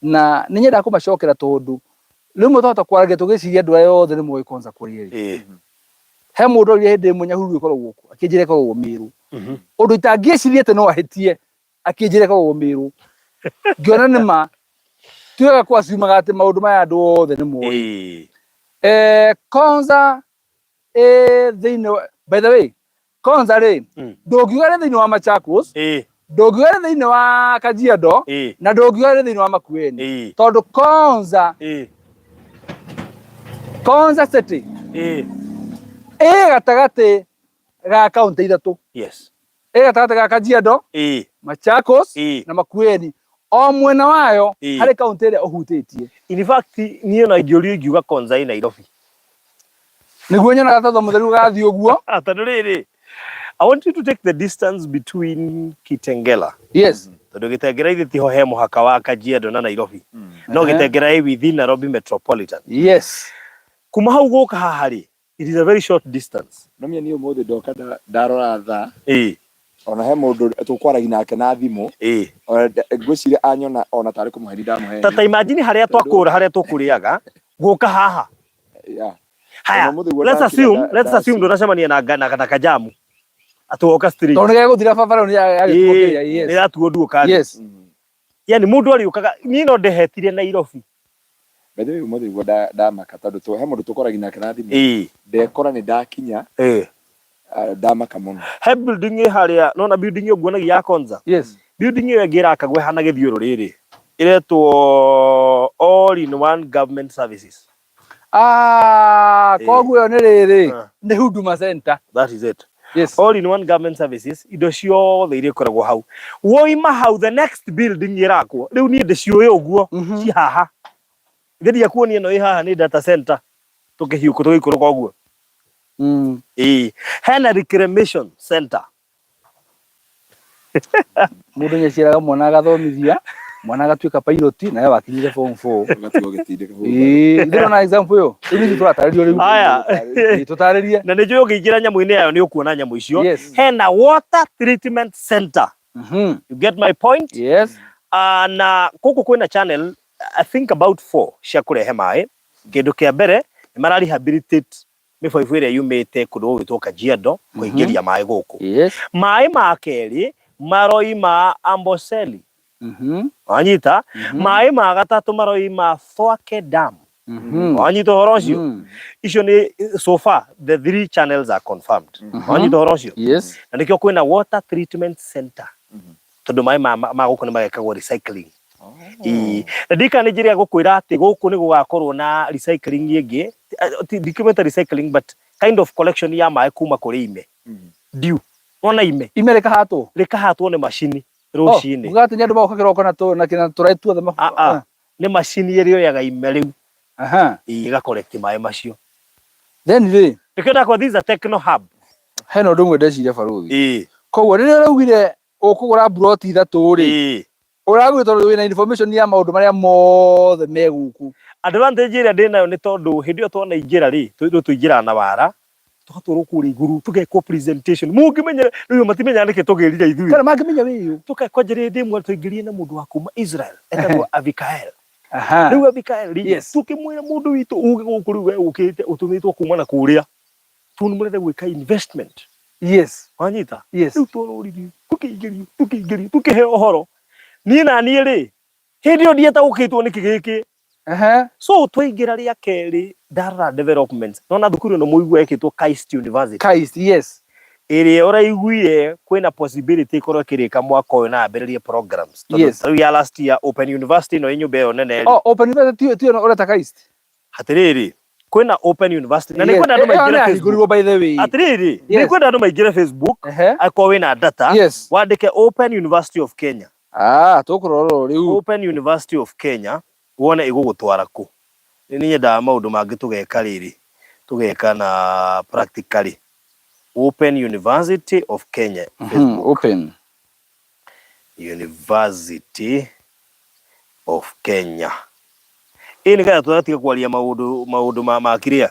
na nĩ nyendaga kũmacokera tondũ rĩmwe twahota kwaragia tũgĩciria andũ aya othe nĩ moĩ Konza kũrĩa ĩrĩ he mũndũ orire hĩndĩ ĩmwe Nyahururu ĩkoragwo kũ akĩnjĩra ĩkoragwo Mĩrũ ũndũ itangĩeciria atĩ no ahĩtie akĩnjĩra ĩkoragwo Mĩrũ ngĩona nĩ ma ti wega kwaciumaga atĩ maũndũ maya andũ othe nĩ moĩ Konza ĩ thĩinĩ by the way Konza rĩ ndũngiuga nĩ thĩinĩ wa Machakos ndũngiuga nĩ thĩinĩ wa Kajiado na ndũngiuga nĩ thĩinĩ wa Makueni tondũ Konza Konza City ĩ gatagatĩ ga kaũntĩ ithatũ Yes. Ĩ gatagatĩ ga Kajiado Machakos na Makueni o mwena wayo harĩ kaũntĩ ĩrĩa ũhutĩtie. In fact niĩ ona ingĩũrio ingiuga Konza ĩ Nairobi. Nĩguo nyonaga tondũ mũtheru ũgathiĩ ũguo. Tondũ rĩrĩ, I want you to take the distance between Kitengela. Yes. Tondũ Gĩtengera ithe tiho he mũhaka wa Kajiado na Nairobi. No Gĩtengera ĩ within Nairobi Metropolitan. Yes. Kuma hau gũka haha rĩ, it is a very short distance. No mia niĩ ũmũthĩ ndoka ndarora thaa ona he mũndũ tũkwaragia nake na thimũ ona ngwĩciria anyona ona tarĩ kũmũheni ndamũheni. Ta imagine harĩa twakũra harĩa tũkũrĩaga gũka haha. Yeah. Haya, let's assume let's assume ndũnacemania na na kajamu atĩ woka street. Tondũ nĩgegũthira barabara ĩyo nĩ ya gĩtuo kĩrĩa, yes. Nĩ ĩratuo nduo Yes. Yani mũndũ arĩũkaga niĩ no ndehetire Nairobi. By the way ũmũthĩ guo ndamaka tondũ he mũndũ tũkoragia nake na thimũ ndekora nĩ ndakinya ndamaka mũno. He building ĩ harĩa nona building ĩyo nguonagia ya Konza. Yes. Building ĩyo ĩngĩ ĩrakagwo ĩhana gĩthiũrũrĩ rĩ ĩretwo all in one government services. Ah, koguo ĩyo nĩ rĩrĩ nĩ Huduma Center. That is it. Yes. All in one government services indo ciothe iria ikoragwo hau. Woima hau the next building ĩrakwo rĩu niĩ ndĩciũĩ ũguo ci haha. Ithe ndiakuonia ĩno ĩ haha nĩ data center tũkĩhiũka tũgĩikũrũka ũguo. Ĩĩ hena reclamation center. Mũndũ nĩaciaraga mwana agathomithia mwana agatuĩka pilot nawe wakinyire form 4. Ũgatigwo ũgĩtindĩka hau. Ĩĩ ndĩrona example ĩyo rĩu nĩ ithuĩ tũratarĩrio rĩu. Haya. Ĩĩ, tũtarĩrie. Na nĩ njũĩ ũngĩingĩra nyamũ-inĩ yayo nĩ ũkuona nyamũ icio. Yes. Hena water treatment center. You get my point? Yes. Na gũkũ kwĩna channel I think about 4 cia kũrehe maĩ. Kĩndũ kĩa mbere nĩ mara rehabilitate mĩbaibũ ĩrĩa yumĩte kũndũ gũgwĩtwo Kajiado kũingĩria maĩ gũkũ. Yes. Maĩ ma kerĩ Maroima Amboseli. Wanyita? Maĩ ma gatatũ maroima Thwake Dam. Wanyita ũhoro ũcio? Icio nĩ so far the three channels are confirmed. Wanyita ũhoro ũcio? Yes. Na nĩkĩo kwĩna water treatment center. Tondũ maĩ ma gũkũ nĩ magekagwo recycling. Ĩĩ. Na ndikana nĩ njĩra ya gũkwĩra atĩ gũkũ nĩ gũgakorwo na recycling ĩngĩ, ndikĩmĩta recycling but kind of collection ya maĩ kuma kũrĩ ime. Dew. Wona ime? Ime rĩkahatwo? Rĩkahatwo nĩ macini rũcinĩ. Uga atĩ nĩ andũ magoka kĩroko na tũ na kĩna tũraĩ tuothe Ah, ah. Nĩ macini ĩrĩa yoyaga ime rĩu. Ĩĩ, ĩga collect maĩ macio. Then rĩ, Nĩkĩo ndakwa this is a techno hub. Hena ũndũ ũmwe ndeciria barũthi. Ĩĩ. Koguo rĩrĩa ũraugire ũkũgũra mburoti ithatũ rĩ, Ĩĩ. Ũragũrire tondũ wĩna information ya maũndũ marĩa mothe me gũkũ. Advantage ĩrĩa ndĩ nayo nĩ tondũ hĩndĩ ĩyo twanaingĩra rĩ, rĩu tũingĩraga na wara, tũgatwarwo kũrĩa igũrũ tũgekwo presentation. Mũngĩmenya, rĩu matimenyaga nĩkĩ tũgĩrire ithuĩ. Kana mangĩmenya wĩ ũ? Kwanja hĩndĩ ĩmwe twaingĩrire na mũndũ wa kuma Israel etagwo Abikael. Rĩu Abikael rĩ, tũkĩmwĩra mũndũ witũ uge gũkũ rĩu we ũkĩte ũtũmĩtwo kuma na kũrĩa. Tondũ mũrenda gwĩka investment. Yes. Wanyita? Yes. Rĩu twaroririo, tũkĩingĩrio, tũkĩingĩrio, tũkĩheo ũhoro. Niĩ na niĩ rĩ, hĩndĩ ĩyo ndietaũkĩtwo nĩkĩ gĩkĩ. So twaingĩra rĩa kerĩ ndarora developments. Nona thukuru ĩno mũigua ĩkĩtwo KAIST University. KAIST, yes. Ĩrĩa ũraiguire kwĩna possibility ĩkorwo ĩkĩrĩka mwaka ũyũ na yambĩrĩrie programs. Tondũ Yes. tarĩu ya last year Open University ĩno ĩ nyũmba ĩyo nene rĩ. Oh, Open University tiyo ĩno ũreta KAIST? Atĩrĩrĩ, kwĩna Open University na nĩ kwenda andũ Ĩyo nĩ maingĩre yahingũrirwo Facebook. by the way. Atĩrĩrĩ, nĩ kwenda andũ maingĩre Facebook, angĩkorwo wĩna data, wandĩke Open University of Kenya. Ah, tũkũrora rĩu. Open University of Kenya wone ĩgũgũtwara kũ. Nĩ nyendaga maũndũ mangĩ tũgeka rĩrĩ, tũgeka na practically. Open University of Kenya Facebook. Open. University of Kenya. Ĩ nĩgetha tũgatiga kwaria maũndũ maũndũ ma ma kĩrĩa.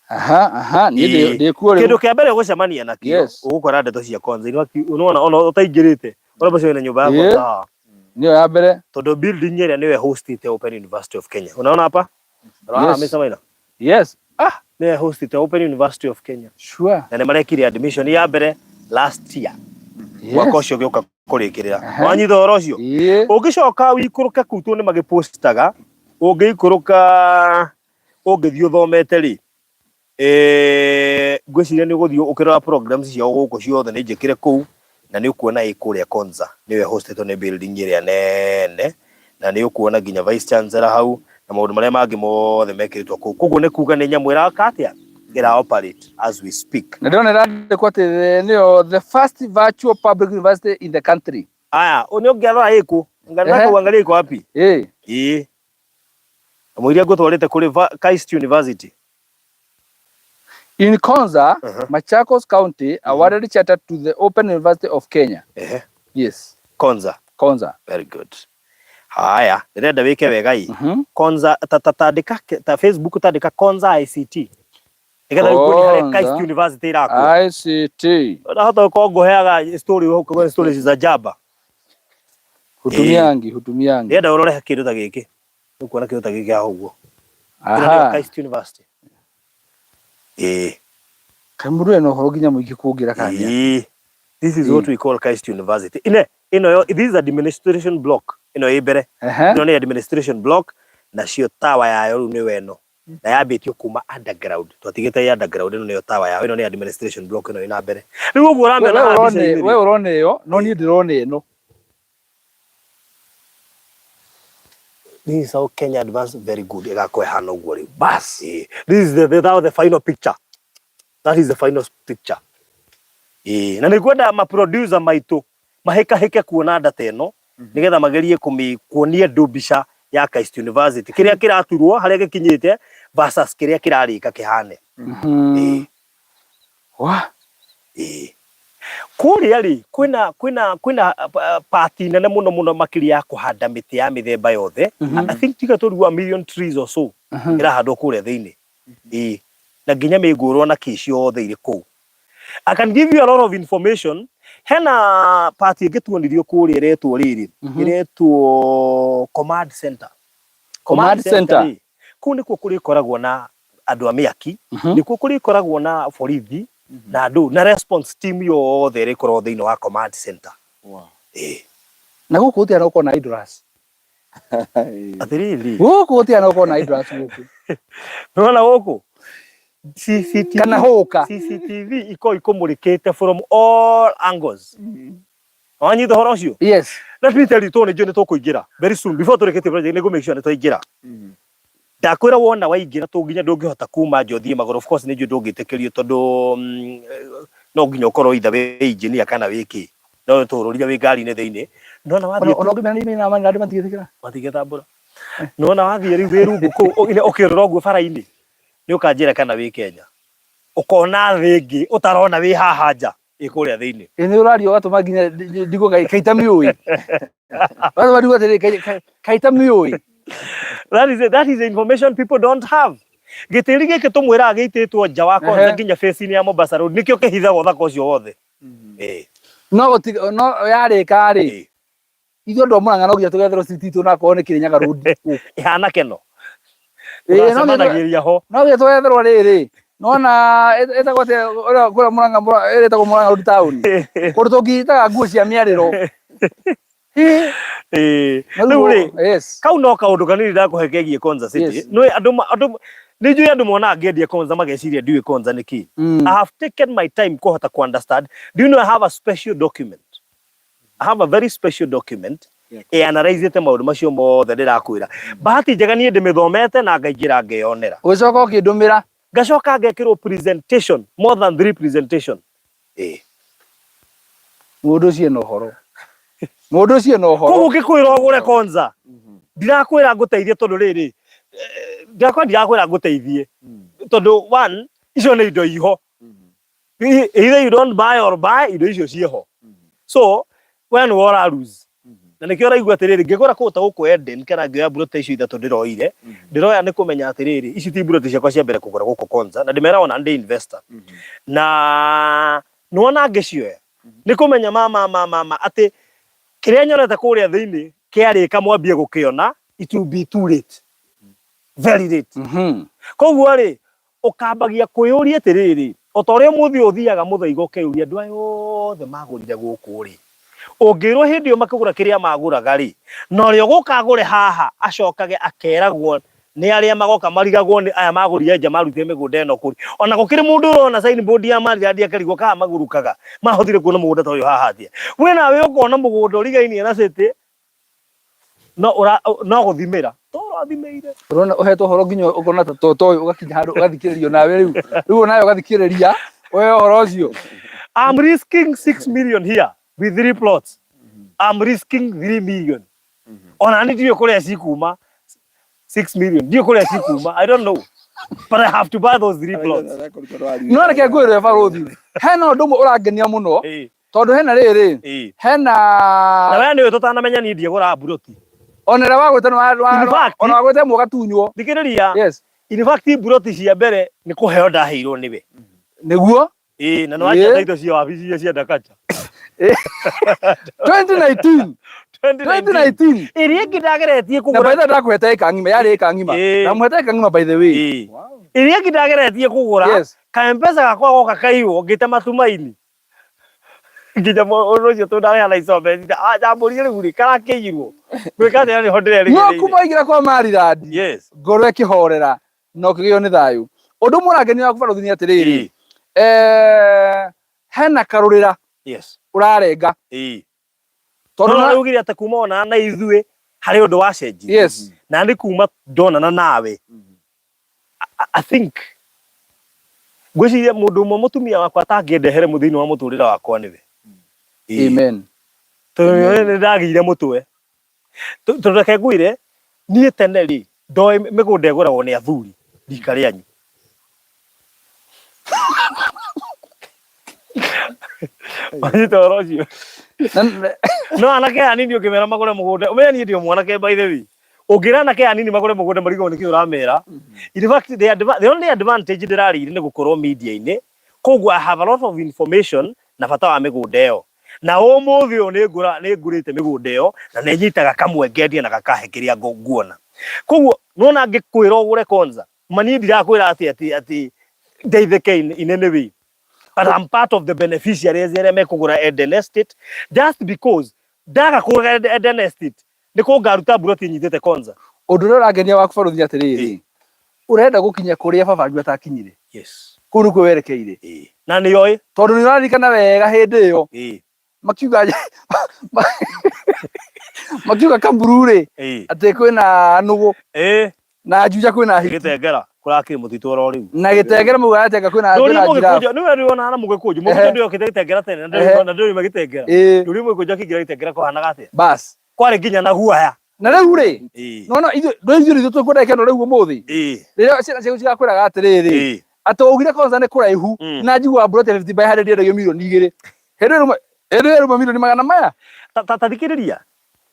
Aha, aha, niĩ ndĩ Ĩĩ. ndĩ kuo rĩu. Kĩndũ kĩa mbere ũgũcemania nakĩo ũgũkora ndeto cia Konza. Nĩwona ona ũtaingĩrĩte ũrĩa na nyũmba ya Konza haha. Nĩyo ya mbere. Tondũ building ĩrĩa nĩyo hostĩte Open University of Kenya. Unaona hapa? Unaona Mr. Maina? Yes. Ah, Nĩyo hostĩte Open University of Kenya. Sure. Na nĩ marekire admission ya mbere last year. Mwaka ũcio ũgĩũka kũrĩkĩrĩra. Wanyita ũhoro ũcio? Ĩĩ. Ũngĩcoka ũikũrũke kũu tondũ nĩ magĩpostaga, ũngĩikũrũka ũngĩthiĩ ũthomete rĩ, ngwĩciria nĩ ũgũthiĩ ũkĩrora programs ciao gũkũ ciothe nĩ njĩkĩre kũu, na nĩ ũkuona ĩ kũrĩa Konza, nĩyo ĩhostetwo nĩ building ĩrĩa nene, na nĩ ũkuona nginya vice chancellor hau, na maũndũ marĩa mangĩ mothe mekĩrĩtwo kũu. Koguo nĩ kuga nĩ nyamũ ĩraka atĩa? Ĩra operate as we speak. Na ndĩrona ĩrandĩkwo atĩ nĩyo the first virtual public university in the country. Aya, nĩ ũngĩarora ĩkũ? Ngataka uangalie iko wapi? Ĩĩ. Ĩĩ. Mũiria ngũtwarĩte kũrĩ KAIST University. In Konza, Machakos County awarded charter to the Open University of Kenya. Yes. Konza. Konza. Very good. Haya, ndĩrenda wĩke wega ĩ. Konza ta ta tandĩka ta Facebook tandĩka Konza ICT. Nĩgetha rĩu kuone harĩa Konza KAIST University ĩrakwo. ICT. Ndahota gũkorwo ngũheaga story ũguo stories za jaba. Hutumiangi, hutumiangi. Ndĩrenda ũrore kĩndũ ta gĩkĩ. Nĩũkuona kĩndũ ta gĩkĩ haha ũguo. Ĩno nĩyo KAIST University. Ĩĩ. Kaĩ mũndũ ena ũhoro nginya mũingĩ kũngĩra kana nĩ atĩa? Ĩĩ. This is what we call KAIST University. Ine, ĩno yo, this is administration block. Ĩno ĩ mbere. Ĩno nĩ administration block nacio tower yayo rĩu nĩyo ĩno. Na yambĩtio kuma underground. Twatigĩte ĩ underground, ĩno nĩyo tower yayo. Ĩno nĩ administration block ĩno ĩ na mbere. Rĩu ũguo ũramĩona haha mbica-inĩ rĩ. We ũrona ĩyo, no niĩ ndĩrona ĩno. This is how Kenya advanced very good. Ĩgakorwo ĩhana ũguo rĩu. Bas. This is the, the final picture. That is the final picture. Ĩĩ, na nĩngwenda ma producer maitũ mahĩkahĩke kuona data ĩno nĩgetha magerie kũmĩ kuonia andũ mbica ya KAIST University kĩrĩa kĩraturwo harĩa gĩkinyĩte versus kĩrĩa kĩrarĩka kĩhane. Ĩĩ. Wah. Ĩĩ. Kũrĩa rĩ kwĩna kwĩna kwĩna part nene mũno mũno makĩria ya kũhanda mĩtĩ ya mĩthemba yothe. I think tiga tũrigua million trees or so ĩrahandwo kũrĩa thĩinĩ. Ĩĩ. Na nginya mĩngũrwa na kĩ ciothe irĩ kũu. I can give you a lot of information. Hena part ĩngĩ tuonirio kũrĩa ĩretwo rĩrĩ, ĩretwo command center. Command center. Rĩ, kũu nĩkuo kũrĩkoragwo na andũ a mĩaki, nĩkuo kũrĩkoragwo na borithi na andũ na response team yothe ĩrĩkoragwo thĩinĩ wa command center. Wow. Na gũkũ gũtirĩ na gũkorwo na idlers. Atĩrĩrĩ. Gũkũ gũtirĩ na gũkorwo na idlers gũkũ. Nĩwona gũkũ CCTV Kana hũka. CCTV ikoragwo ikũmũrĩkĩte from all angles. Wanyita ũhoro ũcio? Yes. Let me tell you, tondũ nĩnjũĩ nĩtũkũingĩra very soon, before tũrĩkĩtie project nĩngũ make sure nĩtwaingĩra. Ndakwĩra wona waingĩra to nginya ndũngĩhota kuma nja ũthiĩ magũrũ, of course nĩnjũĩ ndũngĩtĩkĩrio tondũ no nginya ũkorwo either wĩ engineer kana wĩ kĩ, no tũrũrire wĩ ngari-inĩ thĩinĩ. Nĩwona wathiĩ Ona ũngĩmera nĩ na andũ matigĩtĩkĩra. Matingĩtambũra. Nĩwona wathiĩ rĩu wĩ rungu kũu ũkĩrora ũguo bara-inĩ, nĩ ũkanjĩra kana wĩ Kenya. Ũkona thĩ ĩngĩ ũtarona wĩ haha nja ĩ kũrĩa thĩinĩ. Ĩ nĩ ũraria ũgatũma nginya ndigwo kaita mĩũĩ. Ũgatũma ndigwo atĩrĩrĩ kaita mĩũĩ. That is it. That is the information people don't have. Gĩtĩri gĩkĩ tũmwĩraga gĩitĩtwo nja wa Konza nginya face-inĩ ya Mombasa Road nĩkĩo kĩhithaga ũthaka ũcio wothe. No gũti no yarĩka rĩ. Ithuĩ andũ a Murang'a no nginya tũgetherwo street itũ na akorwo nĩ Kĩrĩnyaga Road gũkũ. Ĩhana keno. Ĩĩ, no nginya Tũgacemanagĩria ho. No nginya tũgetherwo rĩrĩ. Nona ĩtagwo atĩa ũrĩa kũrĩa Murang'a ĩrĩa ĩtagwo Murang'a Road town. Kũndũ tũngĩitaga nguo cia mĩarĩro. Ĩĩ. Rĩu rĩ, Yes. kau no kaũndũ kanini ndakũhe kegiĩ Konza City. Yes. Nĩ andũ nĩ njũĩ andũ monaga ngĩendia Konza mageciria ndiũĩ Konza nĩ kĩ. I have taken my time kũhota ku understand. Do you know I have a special document? I have a very special document ĩanalyzĩte maũndũ macio mothe ndĩrakwĩra. Bahati njega niĩ ndĩmĩthomete na ngaingĩra ngeyonera. Ũgĩcoka ũkĩndũmĩra. Ngacoka ngekĩrwo presentation, more than 3 presentation. Mũndũ ũcio ena ũhoro. Mũndũ ũcio ena ũhoro. Koguo ngĩkwĩra ũgũre Konza, ndirakwĩra ngũteithie tondũ rĩrĩ, ndirakwĩra ngũteithie. Tondũ one, icio nĩ indo iho. Either you don't buy or buy, indo icio ciĩho. So, we nĩwe ũra lose. Na nĩkĩo ũraigua atĩrĩrĩ, ngĩgũra kũndũ ta gũkũ Eden kana ngĩoya mburoti icio ithatũ ndĩroire, ndĩroya nĩ kũmenya atĩrĩrĩ, ici ti mburoti ciakwa cia mbere kũgũra gũkũ Konza, na ndĩmera ona ndĩ investor. Na nĩwona ngĩcioya, nĩ kũmenya ma atĩ kĩrĩa nyonete kũrĩa thĩinĩ kĩarĩka mwambie gũkĩona, it will be too late. Very late. Koguo rĩ, ũkambagia kwĩyũria atĩrĩrĩ, o ta ũrĩa ũmũthĩ ũthiaga mũthaiga ũkeyũria andũ aya othe magũrire gũkũ rĩ, ũngĩrwo hĩndĩ ĩyo makĩgũra kĩrĩa magũraga rĩ, na ũrĩa ũgũka agũre haha acokage akeragwo nĩ arĩa magoka marigagwo nĩ aya magũrire nja marutire mĩgũnda ĩno kũrĩ. Ona gũkĩrĩ mũndũ ũrona signboard ya Maryland akarigwo kana magurukaga, mahotire kuona mũgũnda ta ũyũ haha atĩa. We nawe ũkona mũgũnda ũrigainie na city, no ura no gũthimĩra. To ũrathimĩire. Ũrona ũhetwo ũhoro nginya ũkona ta to ũyũ ũgakinya handũ ũgathikĩrĩrio nawe rĩu. Rĩu nawe ũgathikĩrĩria we ũhoro ũcio. I'm risking 6 million here with 3 plots. I'm risking 3 million. Ona ni ndiũĩ kũrĩa cikuma 6 million. Ndiũĩ kũrĩa cikuma. I don't know. But I have to buy those 3 plots. No reke ngwĩre barũthi. Hena ũndũ ũmwe ũrangenia mũno. Tondũ hena rĩrĩ. Hena Na we nĩũĩ tũtanamenya niĩ ndiagũraga mburoti. Ona ĩrĩa wagwĩte nĩ wa In fact, ona wagwĩte ĩmwe ũgatunywo. Thikĩrĩria. Yes. In fact, mburoti cia mbere nĩ kũheo ndaheirwo nĩwe. Nĩguo? Ĩĩ, na nĩwanjata indo cia wabici iria cia Ndakacha. 2019. 2019. Ĩrĩa ĩngĩ ndageretie kũgũra. Na by the way ndakũhete ĩka ng'ima, yarĩ ĩka ng'ima. Ndamũhete ĩka ng'ima by the way. Ĩrĩa ĩngĩ ndageretie kũgũra, Yes. ka M-Pesa gakwa goka kaiywo ngĩte matumaini. Nginya ũndũ ũcio tondũ ndarĩha na installment, ndambũrire rĩu rĩ, karakĩiyirwo. Gwĩka atĩa nĩho ndĩrerĩgĩrĩire. No kuma waingĩra kwa Maryland, Yes. ngoro ĩkĩhorera na ũkĩgĩo nĩ thayũ. Ũndũ ũmwe ũrangenia waku barũthi nĩ atĩrĩrĩ, hena karũrĩra Yes. ũrarenga. Tondũ No na ũraugire atĩ kuma ona na ithuĩ harĩ ũndũ wacenjirie. Yes. Na nĩ kuma ndonana nawe. I think ngwĩciria mũndũ ũmwe mũtumia wakwa atangĩendehere thĩinĩ wa mũtũrĩre wakwa nĩwe. Amen. Tondũ nĩ ndagĩire mũtwe. Tondũ reke ngwĩre, niĩ tene rĩ, ndoĩ mĩgũnda ĩgũragwo nĩ athuri rika rĩanyu. Wanyita ũhoro ũcio? No anake aya anini ũngĩmera magũre mũgũnda, ũmenye niĩ ndĩ o mwanake by the way. Ũngĩra anake aya anini magũre mũgũnda marigagwo nĩkĩ ũramera. In fact, the only advantage ndĩrarĩire nĩ gũkorwo media-inĩ, koguo I have a lot of information na bata wa mĩgũnda ĩyo. Na ũmũthĩ ũyũ nĩ ngũrĩte mĩgũnda ĩyo na nĩ nyitaga kamwe ngendia na gakahe kĩrĩa nguona. Koguo nĩwona ngĩkwĩra ũgũre Konza, ma niĩ ndirakwĩra atĩ ndeithĩke in any way. But I'm part of the beneficiaries arĩa mekũgũra Eden Estate just because Ndaga kũgũra Eden Estate nĩ kũ ngaruta mburoti nyitĩte Konza. Ũndũ ũrĩa ũrangenia waku barũthi atĩrĩrĩ, ũrenda gũkinya kũrĩa baba wanyu atakinyire. Yes. Kũu nĩkuo werekeire. Ĩĩ. Na nĩ oĩ. Tondũ nĩ ũraririkana wega hĩndĩ ĩyo. Ĩĩ. Makiuga makiuga Kamburu rĩ, atĩ kwĩna nũgũ. Ĩĩ. Na Juja kwĩna hiti. Gĩtengera kũrakĩrĩ mũtitũ oro rĩu. Na Gĩtengera maugaga atĩ kwĩna Ndũri kwĩna mũgĩkũnjũ giraffe. nĩwe rĩu ona mũgĩkũnjũ mũgĩkũnjũ ndĩokĩte Gĩtengera tene na ndĩrĩ Gĩtengera. Ĩĩ. Ndũri mũgĩkũnjũ akĩingĩra Gĩtengera kwahanaga atĩa? Bas. Kwarĩ nginya na guoya. Na rĩu rĩ, Ĩĩ. no no ithuĩ ndũĩ ithuĩ nithuĩ tũkwenda gĩkeno rĩu ũmũthĩ. Ĩĩ. Rĩrĩa ciana ciaku cigakwĩraga atĩrĩrĩ, Ĩĩ. atĩ waugire kwanza nĩ kũraihu na njiguaga mburoti ya 50 by 100 yendagio mirioni 2. Hĩndĩ ĩyo hĩndĩ ĩyo ĩruma mirioni magana maya. Ta ta thikĩrĩria.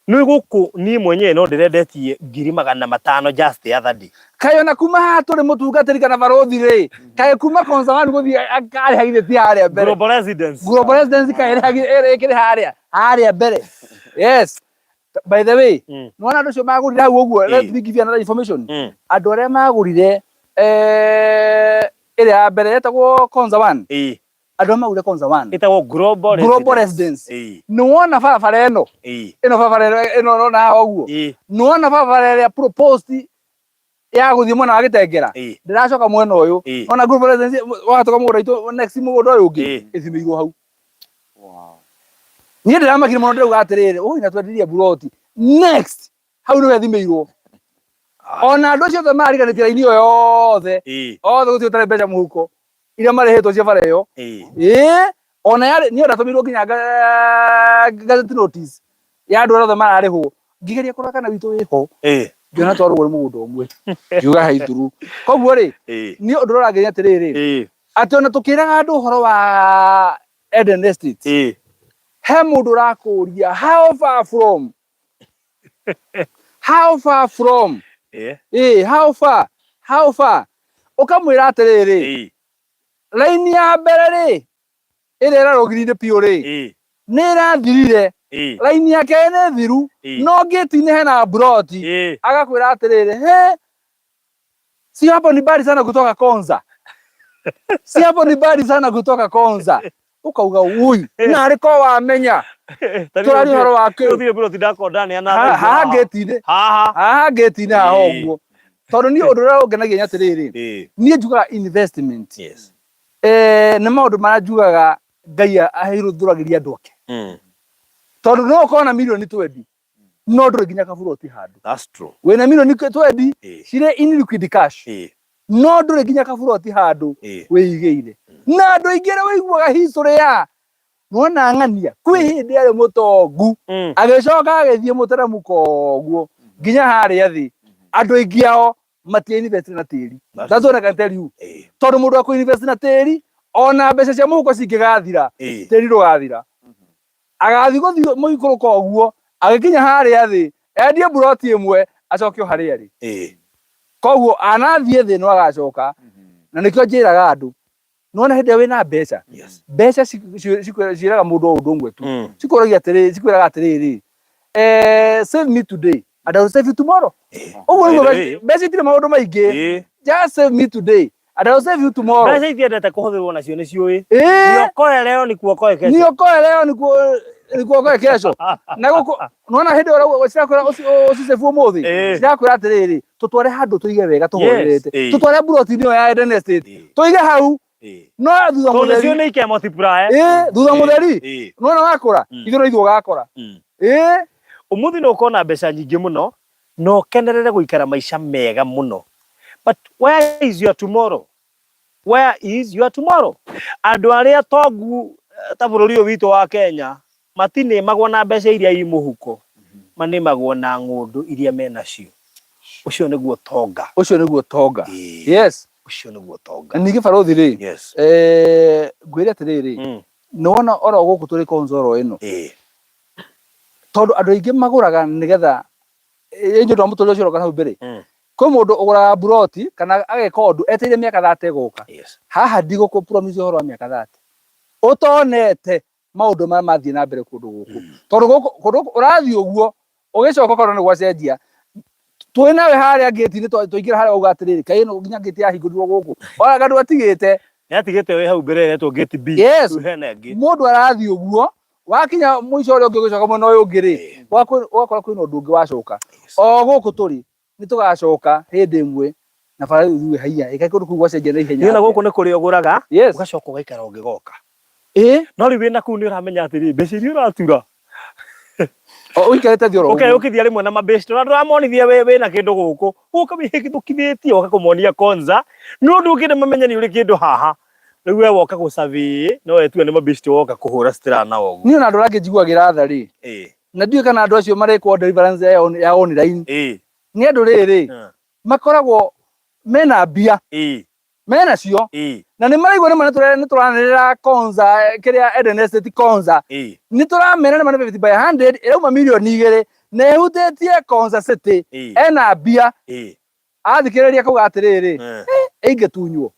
Nĩ gũkũ niĩ mwenyewe no ndĩrendetie 500,000 just the other day. Kaĩ ona kuma haha tũrĩ mũtungatĩri kana barũthi rĩ, kaĩ kuma Konza One gũthiĩ akarĩha githĩ ti harĩa mbere. Global Residence. Global Residence kaĩ ĩrĩhagi ĩkĩrĩ harĩa harĩa mbere. Yes. By the way, nĩwona andũ acio magũrire hau ũguo, let me give you another information. Andũ arĩa magũrire ĩrĩa ya mbere yetagwo Konza One. Andũ arĩa magũrire Konza One. Ĩtagwo Global Global Residence. Nĩwona barabara ĩno? Ĩno barabara ĩno ĩno ũrona haha ũguo? Nĩwona barabara ĩrĩa proposed ya gũthiĩ mwena wa Gĩtengera? Ndĩracoka mwena ũyũ. Nĩwona Global Residence wahĩtũka mũgũnda witũ next mũgũnda ũyũ ũngĩ? Ĩthimĩirwo hau. Niĩ ndĩramakire mũno ndĩrauga atĩrĩrĩ, ũi na twendirie mburoti. Next hau nĩho ĩthimĩirwo. Ona andũ acio othe marariganĩtie raini ĩyo yothe, othe gũtirĩ ũtarĩ mbeca mũhuko iria marĩhĩtwo cia bara ĩyo. Ĩĩ, ona yarĩ niĩ ndatũmĩirwo nginya gazette notice ya andũ arĩa othe mararĩhwo. Ngĩgeria kũrora kana witũ wĩho. Ngĩona twarũgwo nĩ mũgũnda ũmwe. Ngiuga hai thuru. Koguo rĩ, niĩ ũndũ ũrĩa ũrangenia atĩrĩrĩ, atĩ ona tũkĩraga andũ ũhoro wa Eden Estate, he mũndũ ũrakũria how far from? How far from? Ĩĩ, how far? How far? Ũkamwĩra atĩrĩrĩ, raini ya mbere rĩ, ĩrĩa ĩrarũgiririe biũ rĩ, nĩ ĩrathirire. Raini ya kerĩ nĩ thiru, no ngĩti-inĩ hena mburoti. Agakwĩra atĩrĩrĩ, he, si hapo ni mbali sana kutoka Konza. Si hapo ni mbali sana kutoka Konza. Ukauga ui, narĩ ko wamenya. Tũraria ũhoro wa kĩ? Gũtirĩ mburoti ndakonda Haha ngĩti-inĩ. Haha. Haha ngĩti-inĩ haha ũguo. Tondũ niĩ ũndũ ũrĩa ũngenagia nĩ atĩrĩrĩ, niĩ njugaga investment. Nĩ maũndũ marĩa njugaga Ngai ahithũragĩria andũ ake. Tondũ no ũkorwo na mirioni 20, no ndũrĩ nginya kaburoti handũ. That's true. Wĩna mirioni 20 cirĩ in liquid cash. No ndũrĩ nginya kaburoti handũ wĩigĩire. Na andũ aingĩ arĩa wĩiguaga history ya nĩwona ng'ania kwĩ hĩndĩ arĩ mũtongu agĩcoka agĩthiĩ mũteremũko ũguo nginya harĩa thĩ. Andũ aingĩ ao matia invest na tĩri. That's what I can tell you. Tondũ mũndũ akũ invest na tĩri ona mbeca cia mũhuko cingĩgathira, tĩri ndũgathira. Agathiĩ gũthiĩ mũikũrũko ũguo agĩkinya harĩa thĩ endie mburoti ĩmwe acoke o harĩa arĩ. Koguo anathiĩ thĩ no agacoka. Na nĩkĩo njĩraga andũ, nĩwona hĩndĩ ĩrĩa wĩna mbeca, mbeca ciĩraga mũndũ o ũndũ ũmwe tu. Cikũragia atĩrĩrĩ, cikwĩraga atĩrĩrĩ, save me today and I will save you tomorrow. Ũguo nĩguo mbeca itirĩ maũndũ maingĩ. Just save me today and I will save you tomorrow. Mbeca itiendete kũhũthĩrwo nacio nĩ ciũĩ. Niokoe leo nikuokoe kesho. Niokoe leo nikuokoe kesho. Na gũkũ nĩwona hĩndĩ ĩyo cirakwĩra ũcicĩbu ũmũthĩ, cirakwĩra atĩrĩrĩ, tũtware handũ tũige wega tũhorerete. Tũtware mburoti-inĩ ĩyo ya Eden Estate. Tũige hau. No thutha mũtheri. Tondũ nĩ ike multiply. Thutha mũtheri. Nĩwona wakũra, ithuĩ no ithuĩ ũgakora. Ũmũthĩ no ũkorwo na mbeca nyingĩ mũno na ũkenerere gũikara maica mega mũno. But where is your tomorrow? Where is your tomorrow? Andũ arĩa tongu ta bũrũri ũyũ witũ wa Kenya matinĩmagwo na mbeca iria i mũhuko, manĩmagwo na ng'ũndũ iria menacio. Ũcio nĩguo tonga. Ũcio nĩguo tonga. Yes. Ũcio nĩguo tonga. Na ningĩ barũthi rĩ, ngwĩre atĩrĩrĩ, nĩwona oro gũkũ tũrĩ konzoro ĩno, tondũ andũ aingĩ magũraga nĩgetha ĩ nĩ ũndũ wa mũtũrĩre ũcio ũroka hau mbere. Kwĩ mũndũ ũgũraga mburoti kana ageka ũndũ etereire mĩaka 30 ĩgoka. Haha ndigũkũ promise ũhoro wa mĩaka 30. Ũtonete maũndũ marĩa mathiĩ na mbere kũndũ gũkũ. Tondũ gũkũ kũndũ gũkũ ũrathiĩ ũguo ũgĩcoka ũkona nĩ gwacenjia. Twĩ nawe harĩa ngĩti-inĩ twaingĩra harĩa wauga atĩrĩrĩ, kaĩ ĩno nginya ngĩti yahingũrirwo gũkũ. Ona andũ atigĩte. Nĩ atigĩte wĩ hau mbere ĩretwo gate B. Yes. Rĩu hena ĩngĩ. Mũndũ arathiĩ ũguo Wakinya mũico ũrĩa ũngĩ ũgĩcoka mwena ũyũ ũngĩ rĩ, ũgakora kwĩna ũndũ ũngĩ wacoka. O gũkũ tũrĩ nĩ tũgacoka hĩndĩ ĩmwe na bara rĩu ithuĩ haiya ĩkaĩ kũndũ kũu gwacenjia na ihenya Niĩ na atĩa. gũkũ nĩ kũrĩa ũgũraga ũgacoka ũgaikara ũgĩgoka. No rĩu wĩna kũu nĩ ũramenya atĩrĩ mbeca iria ũratura O ũikarĩte thĩ oro ũguo. Ũkeyũkithia rĩmwe na mabeshte na ndũramonithia wĩ wĩna kĩndũ gũkũ ũka wĩhĩtũkithĩtie ũka kũmonia konza nĩ ũndũ ũkĩenda mamenye nĩ ũrĩ kĩndũ haha rĩu we woka gũcabĩ no wetue nĩ mabeshte woka kũhũra stira nao ũguo. Niĩ ona andũ arĩa angĩ njiguagĩra tha rĩ, na ndiũĩ kana andũ acio marekwo deliverance ya online nĩ andũ rĩrĩ makoragwo mena mbia menacio na nĩ maraigua nĩ ma nĩ tũranĩrĩra Konza kĩrĩa Eden Estate Konza nĩ tũramera nĩ ma nĩ 50 by 100 ĩrauma mirioni 2 na ĩhutĩtie Konza City ena mbia athikĩrĩria akauga atĩrĩrĩ, "Ĩngĩtunywo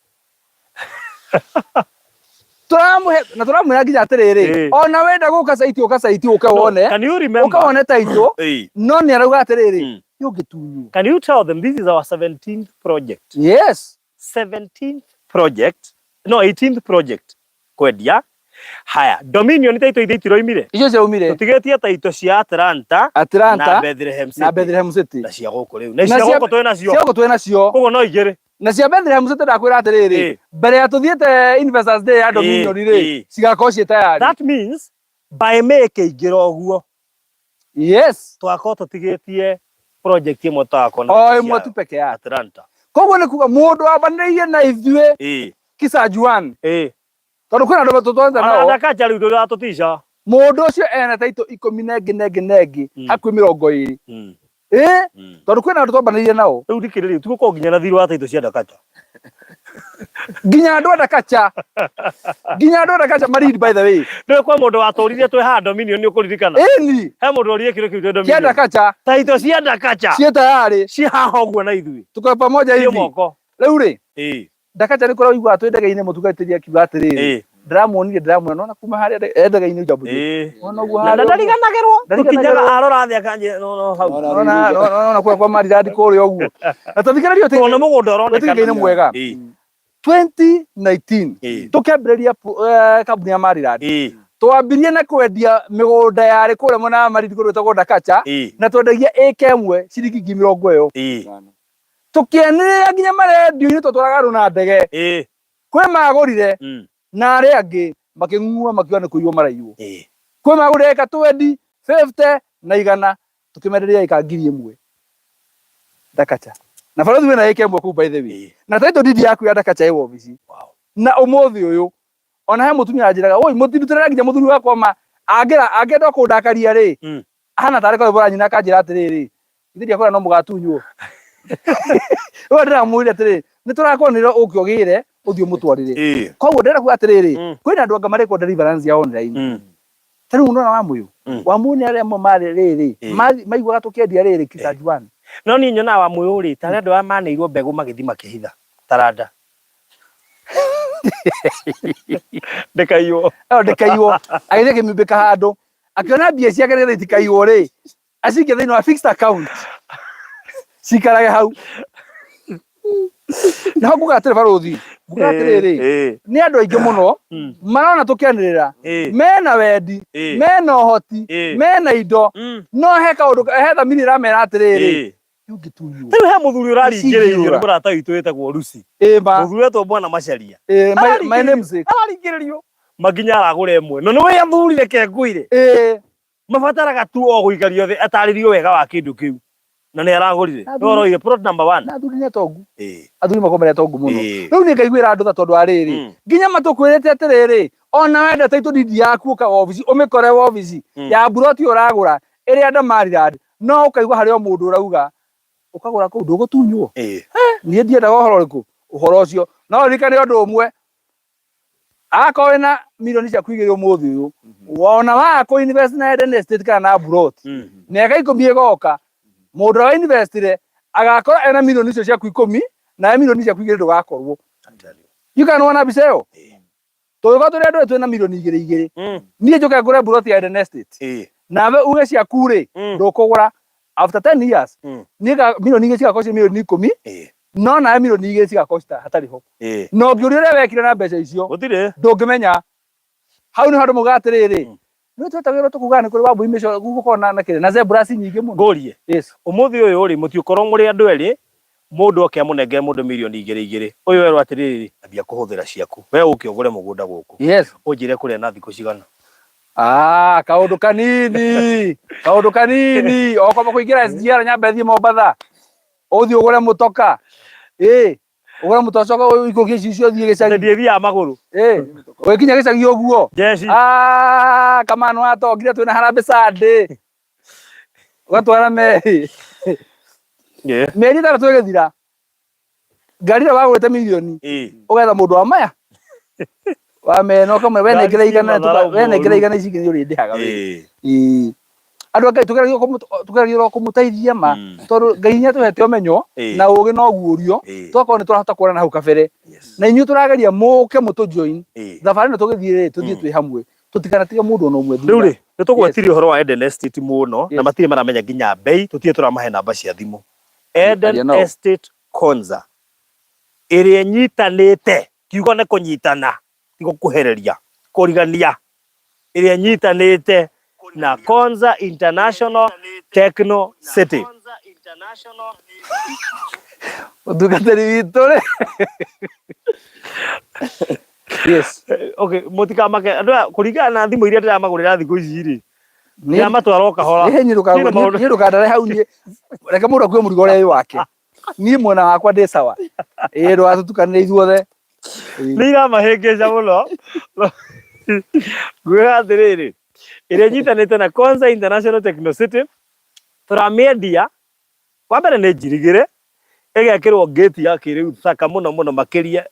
tũramũhe na tũramwĩra nginya atĩrĩrĩ, ona wenda gũka site ũka site ũke wone Can you remember? ũka wone title." No nĩ arauga atĩrĩrĩ, "Ũngĩtunywo." Can you tell them this is our 17th project? Yes. 17th project, no, 18th project kwendia. Haya, Dominion title ithe itiroimire. Icio ciaumire. Tũtigĩtie title cia Atlanta, Atlanta na Bethlehem City. Na Bethlehem City. Na cia gũkũ rĩu. Na cia gũkũ twĩ nacio. Cia gũkũ twĩ nacio. Koguo no igĩrĩ. Na cia Bethlehem City ndakwĩra atĩrĩrĩ, mbere ya tũthiĩte Investors Day ya Dominion rĩ, cigakorwo ciĩ tayari. That means by May ĩkĩingĩra ũguo. Twakorwo tũtigĩtie project ĩmwe tũgakorwo na O mbeca ĩmwe ciayo. tu peke yake. Atlanta. Koguo nĩ kuga mũndũ wambanĩrĩirie na ithuĩ Kisajuan. Tondũ kwĩna andũ tũtwarĩte Ona nao. Ndakacha rĩu ndũratũtica. Mũndũ ũcio ena title 10 na ĩngĩ na ĩngĩ na ĩngĩ hakuhĩ 20. Tondũ kwĩna andũ twambanĩrĩirie nao. Rĩu ndikĩrĩ rĩu tũgũkorwo nginya na thirĩ wa title cia Ndakacha. Nginya andũ a Ndakacha. Nginya andũ a Ndakacha maread by the way. Nĩũĩ kwĩ mũndũ watũririe twĩ haha Dominion nĩ ũkũririkana? Ĩni. He mũndũ oririe kĩũria kĩu twĩ Kĩa Dominion. Ndakacha. Title cia Ndakacha. Ciĩ tayarĩ. Ciĩ haha ũguo na ithuĩ. Tuko pamoja Ciĩ hivi. moko. Rĩu rĩ. Ndakacha nĩ kũrĩa ũiguaga twĩ ndege-inĩ mũtungatĩri akiuga atĩrĩrĩ, ndĩramuonire ndĩramuona nona kuma harĩa ndege-inĩ njambu. Ona ũguo Na harĩa ũguo. ndariganagĩrwo. Ndariganagĩrwo. Tũkinyaga arora thĩ akanjĩra no no hau. Nona nona kũrĩa kwa Maridadi kũrĩa ũguo. Na tũthikĩrĩrie Tondũ nĩ mũgũnda ũronekana. Wĩtĩkĩrie nĩ mwega. 2019 tũkĩambĩrĩria kambuni ya Maridadi. Twambirie na kwendia mĩgũnda yarĩ kũrĩa mwena wa Malindi kũndũ gwĩtagwo Ndakacha na twendagia ĩka ĩmwe ciringi ngiri mĩrongo ĩyo. Tũkĩanĩrĩra nginya marendio-inĩ twatwaraga andũ na ndege. Kwĩ magũrire na arĩa angĩ makĩng'ung'ua makiuga nĩ kũiywo maraiywo. Kwĩ magũrire ĩka 20, 50 na 100 tũkĩmenderia ĩka 1000 Ndakacha. Na barothi wĩna ĩka ĩmwe kũu by the way. Na title deed yaku ya Ndakacha ĩ wabici. Na ũmũthĩ ũyũ ona he mũtumia anjĩraga, "Oi mũtindutĩra nginya mũthuri wakwa ma angĩra angĩenda kũndakaria rĩ, ahana tarĩ koimbũra nyina akanjĩra atĩrĩrĩ, ithe ndiakwĩra no mũgatunywo." Rĩu ndĩramwĩrire atĩrĩrĩ, nĩ tũrakwanĩrĩra ũke ũgĩre ũthiĩ ũmũtwarĩre. Koguo ndĩrenda kuga atĩrĩrĩ, kwĩna andũ anga marekwo deliverance ya online. Ta rĩu nona Wamũyũ. Wamũyũ nĩ arĩa amwe marĩ rĩrĩ, maiguaga tũkĩendia rĩrĩ Kisajuan. No niĩ nyonaga Wamũyũ rĩ, tarĩ andũ arĩa maneirwo mbegũ magĩthiĩ makĩhitha taranda. Ndĩkaiywo. Ĩyo ndĩkaiywo. Agĩthiĩ akĩmiumbĩka handũ. Akĩona mbia ciake nĩgetha itikaiywo rĩ, acikie thĩinĩ wa fixed account. Cikarage hau. Naho nguga atĩrĩ barũthi, nguga atĩrĩrĩ, nĩ andũ aingĩ mũno marona tũkĩanĩrĩra mena wendi, mena ũhoti, mena indo, no he kaũndũ he thamiri ĩramera atĩrĩrĩ, ũngĩtunywo. Rĩu he mũthuri ũraringĩrĩirio nĩ Icingĩũra. mũrata witũ wĩtagwo Lucy. Ĩ ma. Mũthuri wetwo Bwana Macharia. Ĩ, my namesake. Araringĩrĩrio. Makinya aragũra ĩmwe. No nĩ wĩ athuri reke ngwĩre. Mabataraga tu o gũikario thĩ atarĩrio wega wa kĩndũ kĩu. Na nĩ aragũrire. Na Nĩ oroire plot number 1. Na athuri nĩ atongu. Athuri makoragwo marĩ atongu mũno. Rĩu nĩ ngaiguĩra andũ tha tondũ wa rĩrĩ. Nginya matũkwĩrĩte atĩrĩrĩ, ona wenda title deed yaku ũka wabici, ũmĩkore wabici ya mburoti ũragũra ĩrĩa under Maryland, no ũkaigua harĩ o mũndũ ũrauga ũkagũra kũu ndũgũtunywo. Niĩ ndiendaga ũhoro ũrĩkũ? Ũhoro ũcio. No ũririkane ũndũ ũmwe, akorwo wĩna mirioni ciaku 2 ũmũthĩ ũyũ, wona waga kũ invest na Eden Estate kana na mburoti, mĩaka 10 ĩgoka, mũndũ ũrĩa wainvestire agakorwo ena mirioni icio ciaku 10 nawe mirioni ciaku 2 ndũgakorwo. You can wona mbica ĩyo? Tũgĩkorwo tũrĩ andũ twĩna mirioni 2 2. Niĩ njũke ngũre mburoti ya Eden Estate. Nawe uge ciaku rĩ, ndũkũgũra. After 10 years, niĩ mirioni 2 cigakorwo ciĩ mirioni 10, no nawe mirioni 2 cigakorwo hatarĩ ho. Na ũngĩũria ũrĩa wekire na mbeca icio, Gũtirĩ. ndũngĩmenya. Hau nĩ handũ maugaga atĩrĩrĩ, Nĩ twetagĩrwo tũkugaga nĩ kũrĩ wambui mĩco gũkorwo na kĩrĩa na zebras nyingĩ mũno. Ngũrie. Yes. Ũmũthĩ ũyũ rĩ, mũtiũkorwo mũrĩ andũ erĩ, mũndũ oke amũnengere mũndũ mirioni igĩrĩ igĩrĩ. Ũyũ erwo atĩrĩrĩ, ambia kũhũthĩra ciaku. We ũke ũgũre mũgũnda gũkũ. Yes. Ũnjĩre kũrĩa na thikũ cigana. Ah, kaũndũ kanini. Kaũndũ kanini. Okwamba kũingĩra SGR nyambe thiĩ Mombatha. Ũthiĩ ũgũre mũtoka. Ĩ, ũgũre mũtoka ũcoke ũikũrũkie icicio ũthiĩ gĩcagi. Thiĩ thiaga magũrũ. Ĩ, ũgĩkinya gĩcagi ũguo. Jeshi. Ah, kamano atongire twĩna harambĩ Sunday. Ũgatwara meri. Yeah. Mĩeri ĩtandatũ ĩgĩthira. Ngari ĩrĩa wagũrĩte mirioni. Ĩ. Ũgetha mũndũ wa maya. Wa mena ũkamwĩra we Ngari nengera ciĩ igana matharau we nengera moru. igana ici ingĩ nĩ ũrĩndĩhaga we. Ĩ. Ĩĩ. Andũ a Ngai tũgeragia o kũmũteithia ma tondũ Ngai nĩ atũhete ũmenyo Ĩĩ. na ũgĩ no guũrio Ĩĩ. tũgakorwo nĩ tũrahota kuona na hau kabere Yes. na inyuĩ tũrageria mũke mũtũ join Ĩĩ. thabarĩ ĩno tũgĩthiĩ rĩ tũthiĩ twĩ hamwe tũtikanatige mũndũ ona ũmwe Rĩu thutha. rĩ, nĩ tũgwetirie ũhoro wa Eden Estate mũno na Yes. matirĩ maramenya nginya bei, tũtirĩ tũramahe namba cia thimũ. Aria Eden nao. Estate Konza ĩrĩa ĩnyitanĩte, kiugo nĩ kũnyitana, ti gũkuhĩrĩria, kũrigania, ĩrĩa ĩnyitanĩte na Konza International Techno City. Mũtungatĩri witũ rĩ. Yes. Okay, mũtikamake andũ aya kũringana na thimũ iria ndĩramagũrĩra thikũ ici rĩ, Niĩ ndĩramatwara o kahora. niĩ Niĩ na maũndũ- niĩ ndũkandare hau niĩ reke mũndũ akue mũrigo ũrĩa wĩ wake. Niĩ mwena wakwa ndĩ sawa. Ĩĩ ndũgatũtukanĩre ithuothe. Nĩ iramahĩngĩca mũno. Ngwĩra atĩrĩrĩ, ĩrĩa ĩnyitanĩte na Konza International Techno City, tũramĩendia, wa mbere nĩ njirigĩre, ĩgekĩrwo ngĩti ya kĩrĩu thaka mũno mũno makĩria,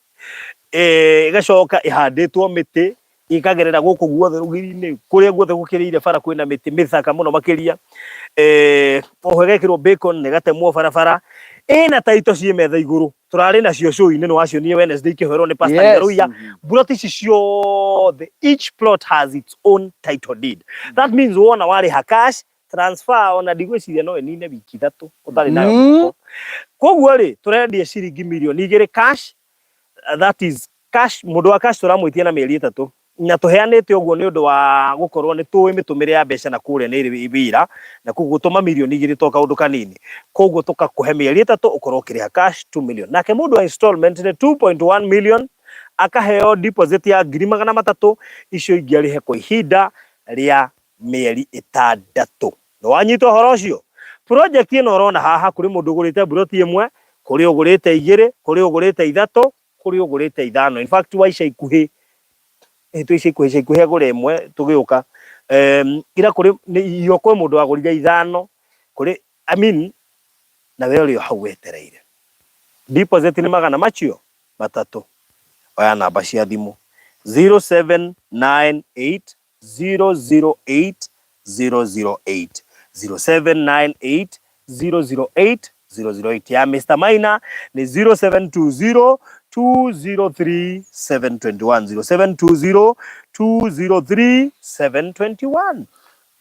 ĩgacoka ĩhandĩtwo mĩtĩ, ĩkagerera gũkũ guothe rũgiri-inĩ, kũrĩa guothe gũkĩrĩire bara kwĩna mĩtĩ mĩthaka mũno makĩria, oho ĩgekĩrwo bacon na ĩgatemwo barabara, ĩna taito ciĩ metha igũrũ, tũrarĩ nacio show-inĩ nĩ wacionire Wednesday ikĩhoerwo nĩ Pastor Yes. Ngaruiya, plot ici ciothe, each plot has its own title deed. That means wona warĩha cash, transfer ona ndigwĩciria no ĩnine wiki ithatũ ũtarĩ nayo moko. Koguo rĩ, tũrendia ciringi mirioni igĩrĩ cash, that is cash, mũndũ wa cash tũramwĩtia na mĩeri ĩtatũ na tũheanĩte ũguo nĩ ũndũ wa gũkorwo nĩ tũĩ mĩtũmĩre ya mbeca na kũrĩa nĩ ĩrĩ wĩra, na koguo gũtũma mirioni igĩrĩ to kaũndũ kanini, koguo tũkakũhe mĩeri ĩtatũ ũkorwo ũkĩrĩha cash 2 million. Nake mũndũ wa installment nĩ 2.1 million, akaheo deposit ya ngiri magana matatũ, icio ingĩ arĩhe kwa ihinda rĩa mĩeri ĩtandatũ. Nĩ wanyita ũhoro ũcio? Project ĩno ũrona haha, kũrĩ mũndũ ũgũrĩte mburoti ĩmwe, kũrĩ ũgũrĩte igĩrĩ, kũrĩ ũgũrĩte ithatũ, kũrĩ ũgũrĩte ithano. In fact, wa ica ikuhĩ, twĩ ica ikuhĩ, ica ikuhĩ agũre ĩmwe tũgĩũka. Ira kũrĩ, iyo kwĩ mũndũ wagũrire ithano, kũrĩ, I mean, na we ũrĩ o hau wetereire. Deposit nĩ magana macio matatũ. Oya namba cia thimũ 0798 008 008 0798 008 008 ya Mr. Maina ni 0720 203 721 0720 203 721.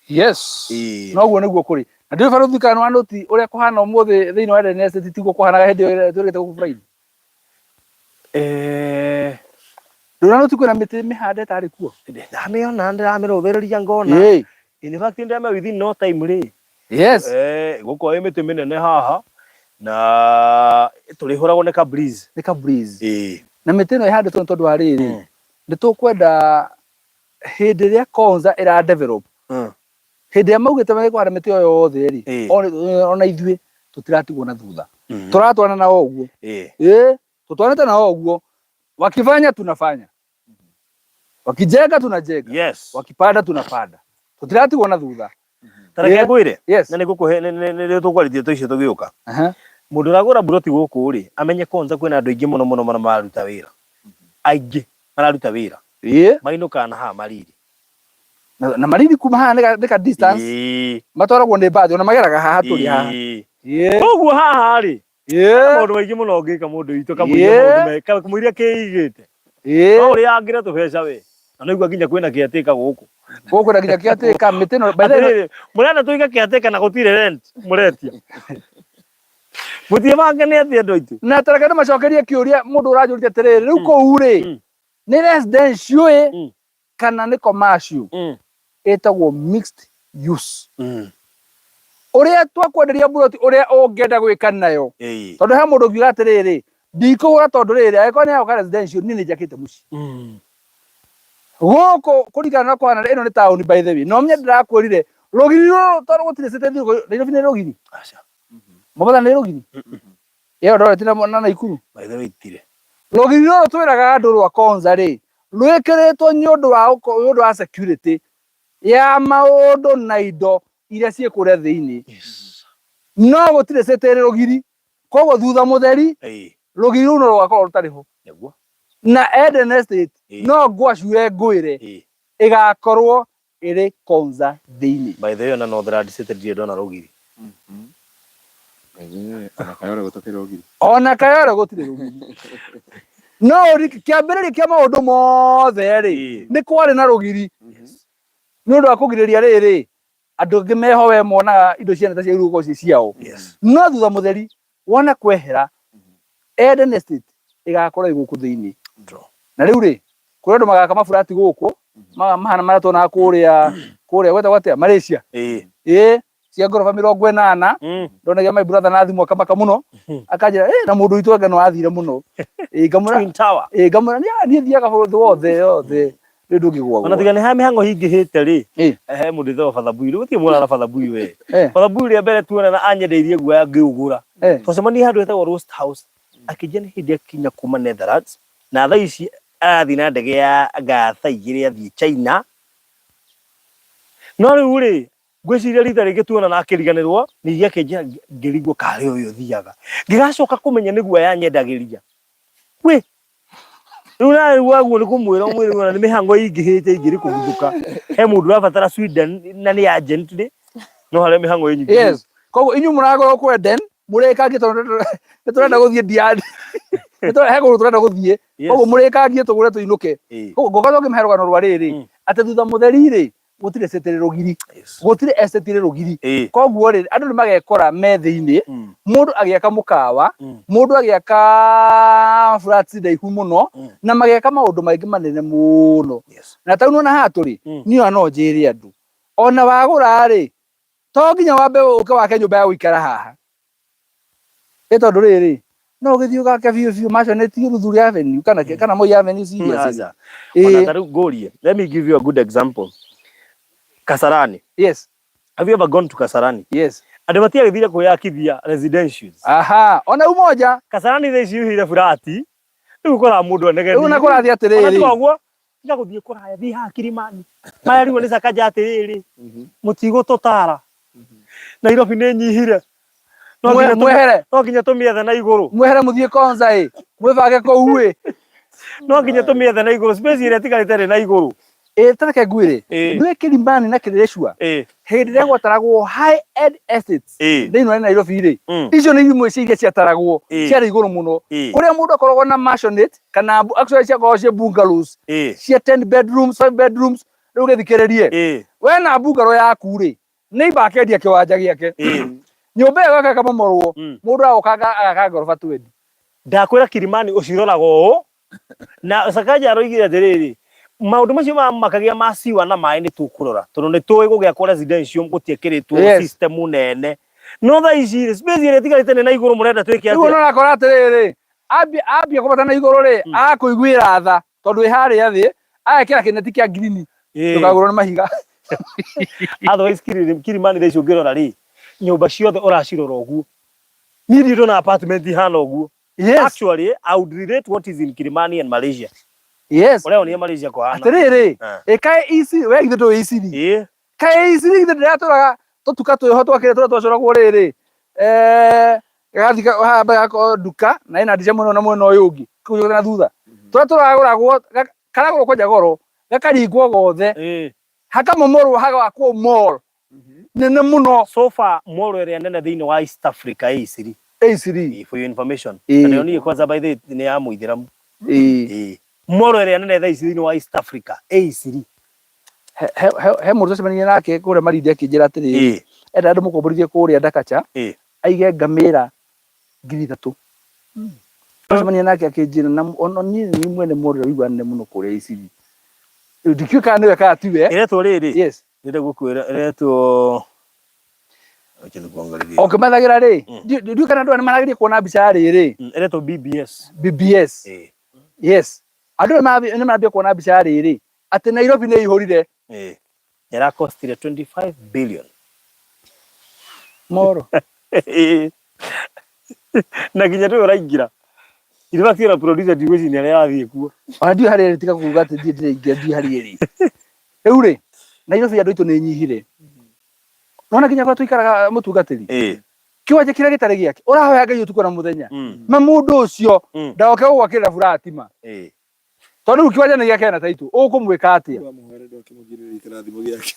Yes. Ĩĩ. Noguo nĩguo kũrĩ. Na ndĩrĩ barũthi kana wa noti ũrĩa kũhana ũmũthĩ thĩinĩ wa Eden Estate tiguo kũhanaga hĩndĩ ĩyo twĩrĩte gũkũ bũrũri. Ndũrona noti kwĩna mĩtĩ mĩhande tarĩ kuo. Ndamĩona ndĩramĩrũthĩrĩria ngona. Ĩĩ. In fact ndĩramĩa within no time rĩ. Yes. Gũkũ ĩ mĩtĩ mĩnene haha na tũrĩhũragwo nĩ ka breeze. Nĩ ka breeze. Ĩĩ. Na mĩtĩ ĩno ĩhandĩtwo nĩ tondũ wa rĩrĩ. Nĩ tũkwenda hĩndĩ ĩrĩa Konza ĩra develop. Hĩndĩ ĩrĩa maugĩte megũhanda mĩtĩ ĩyo yothe rĩ, ona ithuĩ tũtiratigwo na thutha. Tũratwarana nao ũguo. Ĩĩ, tũtwaranĩte nao ũguo. Wakifanya tunafanya. Wakijenga tunajenga. Yes. Wakipanda tunapanda. Tũtiratigwo na thutha. Ta reke ngwĩre. Yes. Na nĩngũkũhe nĩ tũkwarithia tũicio tũgĩũka. Aha. Mũndũ ũragũra mburoti gũkũ rĩ, amenye Konza kwĩna andũ aingĩ mũno mũno mũno mararuta wĩra. Aingĩ mararuta wĩra. Ĩĩ. Mainũkaga na haha Mariri. Na Mariri kuma haha nĩ ka distance. Ĩĩ. Matwaragwo nĩ mbathi ona mageraga haha tũrĩ haha. Ĩĩ. Ĩĩ. Koguo haha rĩ, Ĩĩ. maũndũ maingĩ mũno ũngĩka mũndũ witũ kamũiria maũndũ me kamũiria kĩigĩte. Ĩĩ. No ũrĩa angĩre tũbeca we. Na nĩigua nginya kwĩna kĩatĩka gũkũ. Gũkũ na nginya kĩatĩka mĩtĩ ĩno by the way Atĩrĩrĩ, mũrenda tũige kĩatĩka na gũtirĩ rent mũretia. Mũtiĩbange nĩ atĩa andũ aitũ. Na ta reke ndĩmacokerie kĩũria mũndũ ũranjũrĩtie atĩrĩrĩ, rĩu kũu rĩ, nĩ residential ĩ kana nĩ commercial? Ĩtagwo mixed use. Ũrĩa twakwenderia mburoti ũrĩa ũngĩenda gwĩka nayo. Tondũ he mũndũ ũngiuga atĩrĩrĩ, ndikũgũra tondũ rĩrĩ, angĩkorwo nĩ yagũka residential, niĩ nĩ njakĩte mũciĩ. Gũkũ kũringana na kũhana ĩno nĩ taũni by the way. No ũmenye ndĩrakwĩrire rũgiri rũrũ tondũ gũtirĩ city thiũrũrũka Nairobi nĩ rũgiri. Aca. Mombatha nĩ rũgiri. Ĩyo Eldoret na Naikuru. By the way itirĩ. Rũgiri rũrũ twĩraga andũ rwa Konza rĩ, rwĩkĩrĩtwo nĩ ũndũ wa nĩ ũndũ wa security ya maũndũ na indo iria ciĩ kũrĩa thĩinĩ. No gũtirĩ city ĩrĩ rũgiri. Koguo thutha mũtheri rũgiri rũu no rũgakorwo rũtarĩ ho. Nĩguo. Na Eden Estate no ngwacure ngwĩre ĩgakorwo ĩrĩ Konza thĩinĩ. By the way ona Northland City ndirĩ ndona rũgiri. Ona Kayole gũtakĩrĩ rũgiri. Ona Kayole gũtirĩ rũgiri. No kĩambĩrĩria kĩa maũndũ mothe rĩ, nĩ kwarĩ na rũgiri. Nĩ ũndũ wa kũgirĩrĩria rĩrĩ, andũ angĩ meho we monaga indo ciana ta cia gũkorwo ciĩ ciao. No thutha mũtheri wona kwehera Eden Estate ĩgakorwo ĩ gũkũ thĩinĩ. Na rĩu rĩ, kũrĩ andũ magaka maburati gũkũ, mahana marĩa tuonaga kũrĩa kũrĩa gwetagwo atĩa Malaysia. Ĩĩ, cia ngoroba 80. Ndonagia my brother na thimũ akamaka mũno, akanjĩra ĩ na mũndũ witũ anga no athire mũno. Ĩĩ ngamwĩra Twin Tower. Ĩĩ ngamwĩra niĩ thiaga bũrũri wothe yothe rĩu ndũngĩgwagwo. Ona tiga nĩ ha mĩhang'o hingĩhĩte rĩ, Ĩĩ. he mũndũ wĩtagwo Father Buyu. Rĩu gũtirĩ mwana Father Buyu we. Eh. Father Buyu rĩa mbere tuonana anyendeirie guoya ngĩũgũra. Twacemanirie handũ hetagwo Roast House. Akĩnjĩra nĩ hĩndĩ akinya kuma Netherlands na thaa ici arathiĩ na ndege ya anga thaa 2 athiĩ China. No rĩu rĩ, ngwĩciria rita rĩngĩ tuonana akĩriganĩrwo, ningĩ akĩnjĩra ngĩrigwo karĩ ũyũ ũthiaga. Ngĩgacoka kũmenya nĩ guoya anyendagĩria. Wĩ! Rĩu nawe waguo nĩ kũmwĩra ũmwĩre ona nĩ mĩhango ĩingĩhĩte ingĩrĩ kũguthũka. He mũndũ ũrabatara Sweden na nĩ urgent rĩ, no harĩa mĩhango ĩnyingĩhĩte. Yes. Koguo inyuĩ mũragũra kũ Eden, mũrĩkangie tondũ nĩ tũrenda gũthiĩ Diani. Nĩ he kũndũ tũrenda gũthiĩ. Koguo mũrĩkangie tũgũre tũinũke. Koguo ngoka ngĩmahe rũgano rwa rĩrĩ, atĩ thutha mũtheri rĩ, gũtirĩ estate ĩrĩ rũgiri. Gũtirĩ estate ĩrĩ rũgiri. Koguo rĩ, andũ nĩ magekora me thĩinĩ, mũndũ agĩaka mũkawa, mũndũ agĩaka flats ndaihu mũno, na mageka maũndũ maingĩ manene mũno. Na ta rĩu nĩwona haha tũrĩ, niĩ ona no njĩre andũ, ona wagũra rĩ, to nginya wambe ũke wake nyũmba ya gũikara haha. Ĩ tondũ rĩrĩ, no ũgĩthiĩ ũgake biũ biũ maisonette Luthuli Avenue kana kana Moi Avenue serious. Aca. Ona ta rĩu ngũrie, let me give you a good example. Kasarani. Yes. Have you ever gone to Kasarani? Yes. Andũ matiagĩthire kwĩyakithia residentials. Aha, ona Umoja. Kasarani thaa ici yuhire burati. Rĩu ũkoraga mũndũ anegenia. Rĩu na kũrathiĩ atĩrĩrĩ. Ona tiga ũguo, tiga gũthiĩ kũraya, thiĩ haha Kilimani. Marerigwo nĩ Sakaja atĩrĩrĩ, mũtigũtũtara. Nairobi nĩ nyihire. No nginya Mwehere. No nginya tũmĩethe na igũrũ. Mwehere mũthiĩ Konza ĩ. Mwĩbange kũu ĩ. No nginya tũmĩethe na igũrũ. Space ĩrĩa ĩtigarĩte ĩrĩ na igũrũ. Ĩ ta reke ngwĩre. Ndũĩ Kilimani na Kileleshwa. Hĩndĩ ĩrĩa gwataragwo high end estates thĩinĩ wa Nairobi rĩ, icio nĩ imwe cia iria ciataragwo ciarĩ igũrũ mũno. Kũrĩa mũndũ akoragwo na maisonette kana actually ciakoragwo ciĩ bungalows cia 10 bedrooms, 5 bedrooms. Rĩu gĩthikĩrĩrie. We na bungalow yaku rĩ, neighbor akendia kĩwanja gĩake. Nyũmba ĩyo ĩgoka ĩkamomorwo, mũndũ agoka agaka ngoroba 20. Ndakwĩra Kilimani ũciroraga ũũ na Sakaja aroigire atĩrĩrĩ, maũndũ macio mamakagia ma siwa na maĩ nĩ tũkũrora tondũ nĩ tũĩ gũgĩakwo residential gũtiĩkĩrĩtwo system nene no thaa ici rĩ space ĩrĩa ĩtigarĩte nĩ na igũrũ mũrenda twĩke Rĩu atĩa? ona ũrakora atĩrĩrĩ, ambia ambia kũbata na igũrũ rĩ, akũiguĩra tha tondũ ĩ harĩa thĩ, agekĩra kĩneti kĩa ngirini, ndũkagũrwo nĩ mahiga. Otherwise Kilimani thaa ici ũngĩrora rĩ, nyũmba ciothe ũracirora ũguo. Niĩ ndirĩ ndona apartment ihana ũguo. Actually, I would relate what is in Kilimani and Malaysia. Ũreonia Malaysia kũhana. Atĩrĩrĩ, ĩ kaĩ ici, we githĩ ndũĩ Isiri? Kaĩ Isiri githĩ ndĩratũraga tũtuka twĩho twakĩrĩ tũrĩa twacoragwo rĩrĩ, gagathiĩ haha mbere gagakorwo nduka na ĩna ndica mwena ũyũ na mwena ũyũ ũngĩ, kũu ũcoke na thutha. Tũrĩa tũragũragwo, karagũrwo kwanja goro, gakaringwo gothe, hakamomorwo hagakwo mall nene mũno. So far mall ĩrĩa nene thĩinĩ wa East Africa ĩ Isiri. Ĩ Isiri. Ĩ, for your information. Na ndĩronire kwanza by the way nĩ ya mũithĩramu. Ĩ. Mall ĩrĩa nene thaa ici thĩinĩ wa East Africa ĩ Isiri. He he he mũndũ twacemanirie nake kũrĩa Malindi akĩnjĩra atĩrĩrĩ, enda andũ mũkomborithie kũrĩa Ndakacha aige ngamĩra 3000. Twacemania nake akĩnjĩra na ona niĩ nĩ mwene mall ĩrĩa ũraigua nene mũno kũrĩa Isiri. Rĩu ndikĩũĩ kana nĩwe kana tiwe. Ĩretwo rĩrĩ? Yes. Ndĩrenda gũkwĩra ĩretwo Acha nikuangalilie. Ũkĩmathagĩra rĩ, ndiũĩ kana andũ aya nĩ marageria kuona mbica ya rĩrĩ. Ĩretwo BBS. BBS. Yes. Andũ nĩ marambia kuona mbica ya rĩrĩ atĩ Nairobi nĩ ĩihũrire. Ĩrakostire 25 billion. Moro. Na nginya ndũĩ ũraingĩra. In fact ona producer ndigwĩciria nĩ arĩa arathiĩ kuo. Ona ndiũĩ harĩa ĩrĩ tiga kuga atĩ ndiĩ ndĩraingĩra ndiũĩ harĩa ĩrĩ. Rĩu rĩ, Nairobi andũ aitũ nĩ ĩnyihire. Nona nginya kũrĩa tũikaraga mũtungatĩri. Kĩwanja kĩrĩa gĩtarĩ gĩake ũrahoya Ngai ũtukũ na mũthenya. Ma mũndũ ũcio ndagoke gũgwakĩrĩra buratima. Tondũ rĩu kĩwanja nĩ gĩake na taitũ ũkũmwĩka atĩa? Ũramũhoera ndũkĩmũgirĩrĩrie kĩrathimo gĩake.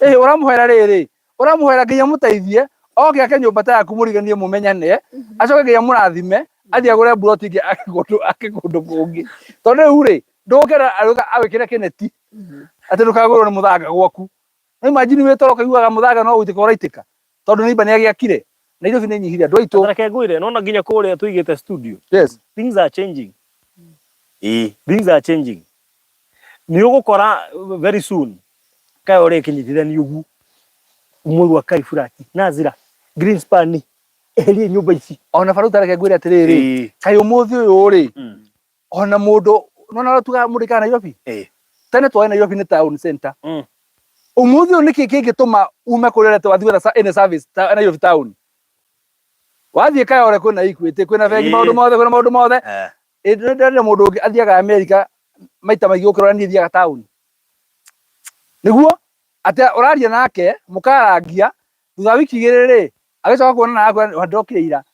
Ĩĩ ũramũhoera rĩrĩ, ũramũhoera Ngai amũteithie oke ake nyũmba ta yaku mũriganie mũmenyane, acoke Ngai amũrathime athiĩ agũre mburoti ĩngĩ ake kũndũ ake kũndũ kũngĩ. Tondũ rĩu rĩ, ndũgũkĩra agwĩkĩre kĩneti atĩ ndũkagũrwo nĩ mũthanga gwaku. No imagine wĩ toro ũkaiguaga mũthanga no gũitĩka ũraitĩka tondũ neighbor nĩ agĩakire. Nairobi nĩ nyihire andũ aitũ. Reke ngwĩre nona nginya kũrĩa tũigĩte studio. Yes. Things are changing. Ĩĩ, things are changing. Nĩ ũgũkora very soon kaĩ ũrĩa ĩkĩnyitithanio ũguo ũmwe gwa kai furati Nazira Greenspan eherie nyũmba ici. Ona baruta reke ngwĩre atĩrĩrĩ, Ĩĩ. kaĩ ũmũthĩ ũyũ rĩ, ona mũndũ nona ũrĩa tugaga mũndũ aikaraga Nairobi? Tene twoĩ Nairobi nĩ town center. Ũmũthĩ ũyũ nĩkĩ kĩngĩtũma ume kũrĩa ũrete wathiĩ gwetha any service ta Nairobi town? Wathiĩ Kayole kwĩna Equity, kwĩna bengi, maũndũ mothe, kwĩna maũndũ mothe. Ĩ ndĩrenda mũndũ ũngĩ athiaga America maita maingĩ gũkĩra ũrĩa niĩ thiaga town. Nĩguo atĩ ũraria nake mũkarangia thutha wa wiki igĩrĩ rĩ agĩcoka kuona na akwĩra ndokire ira.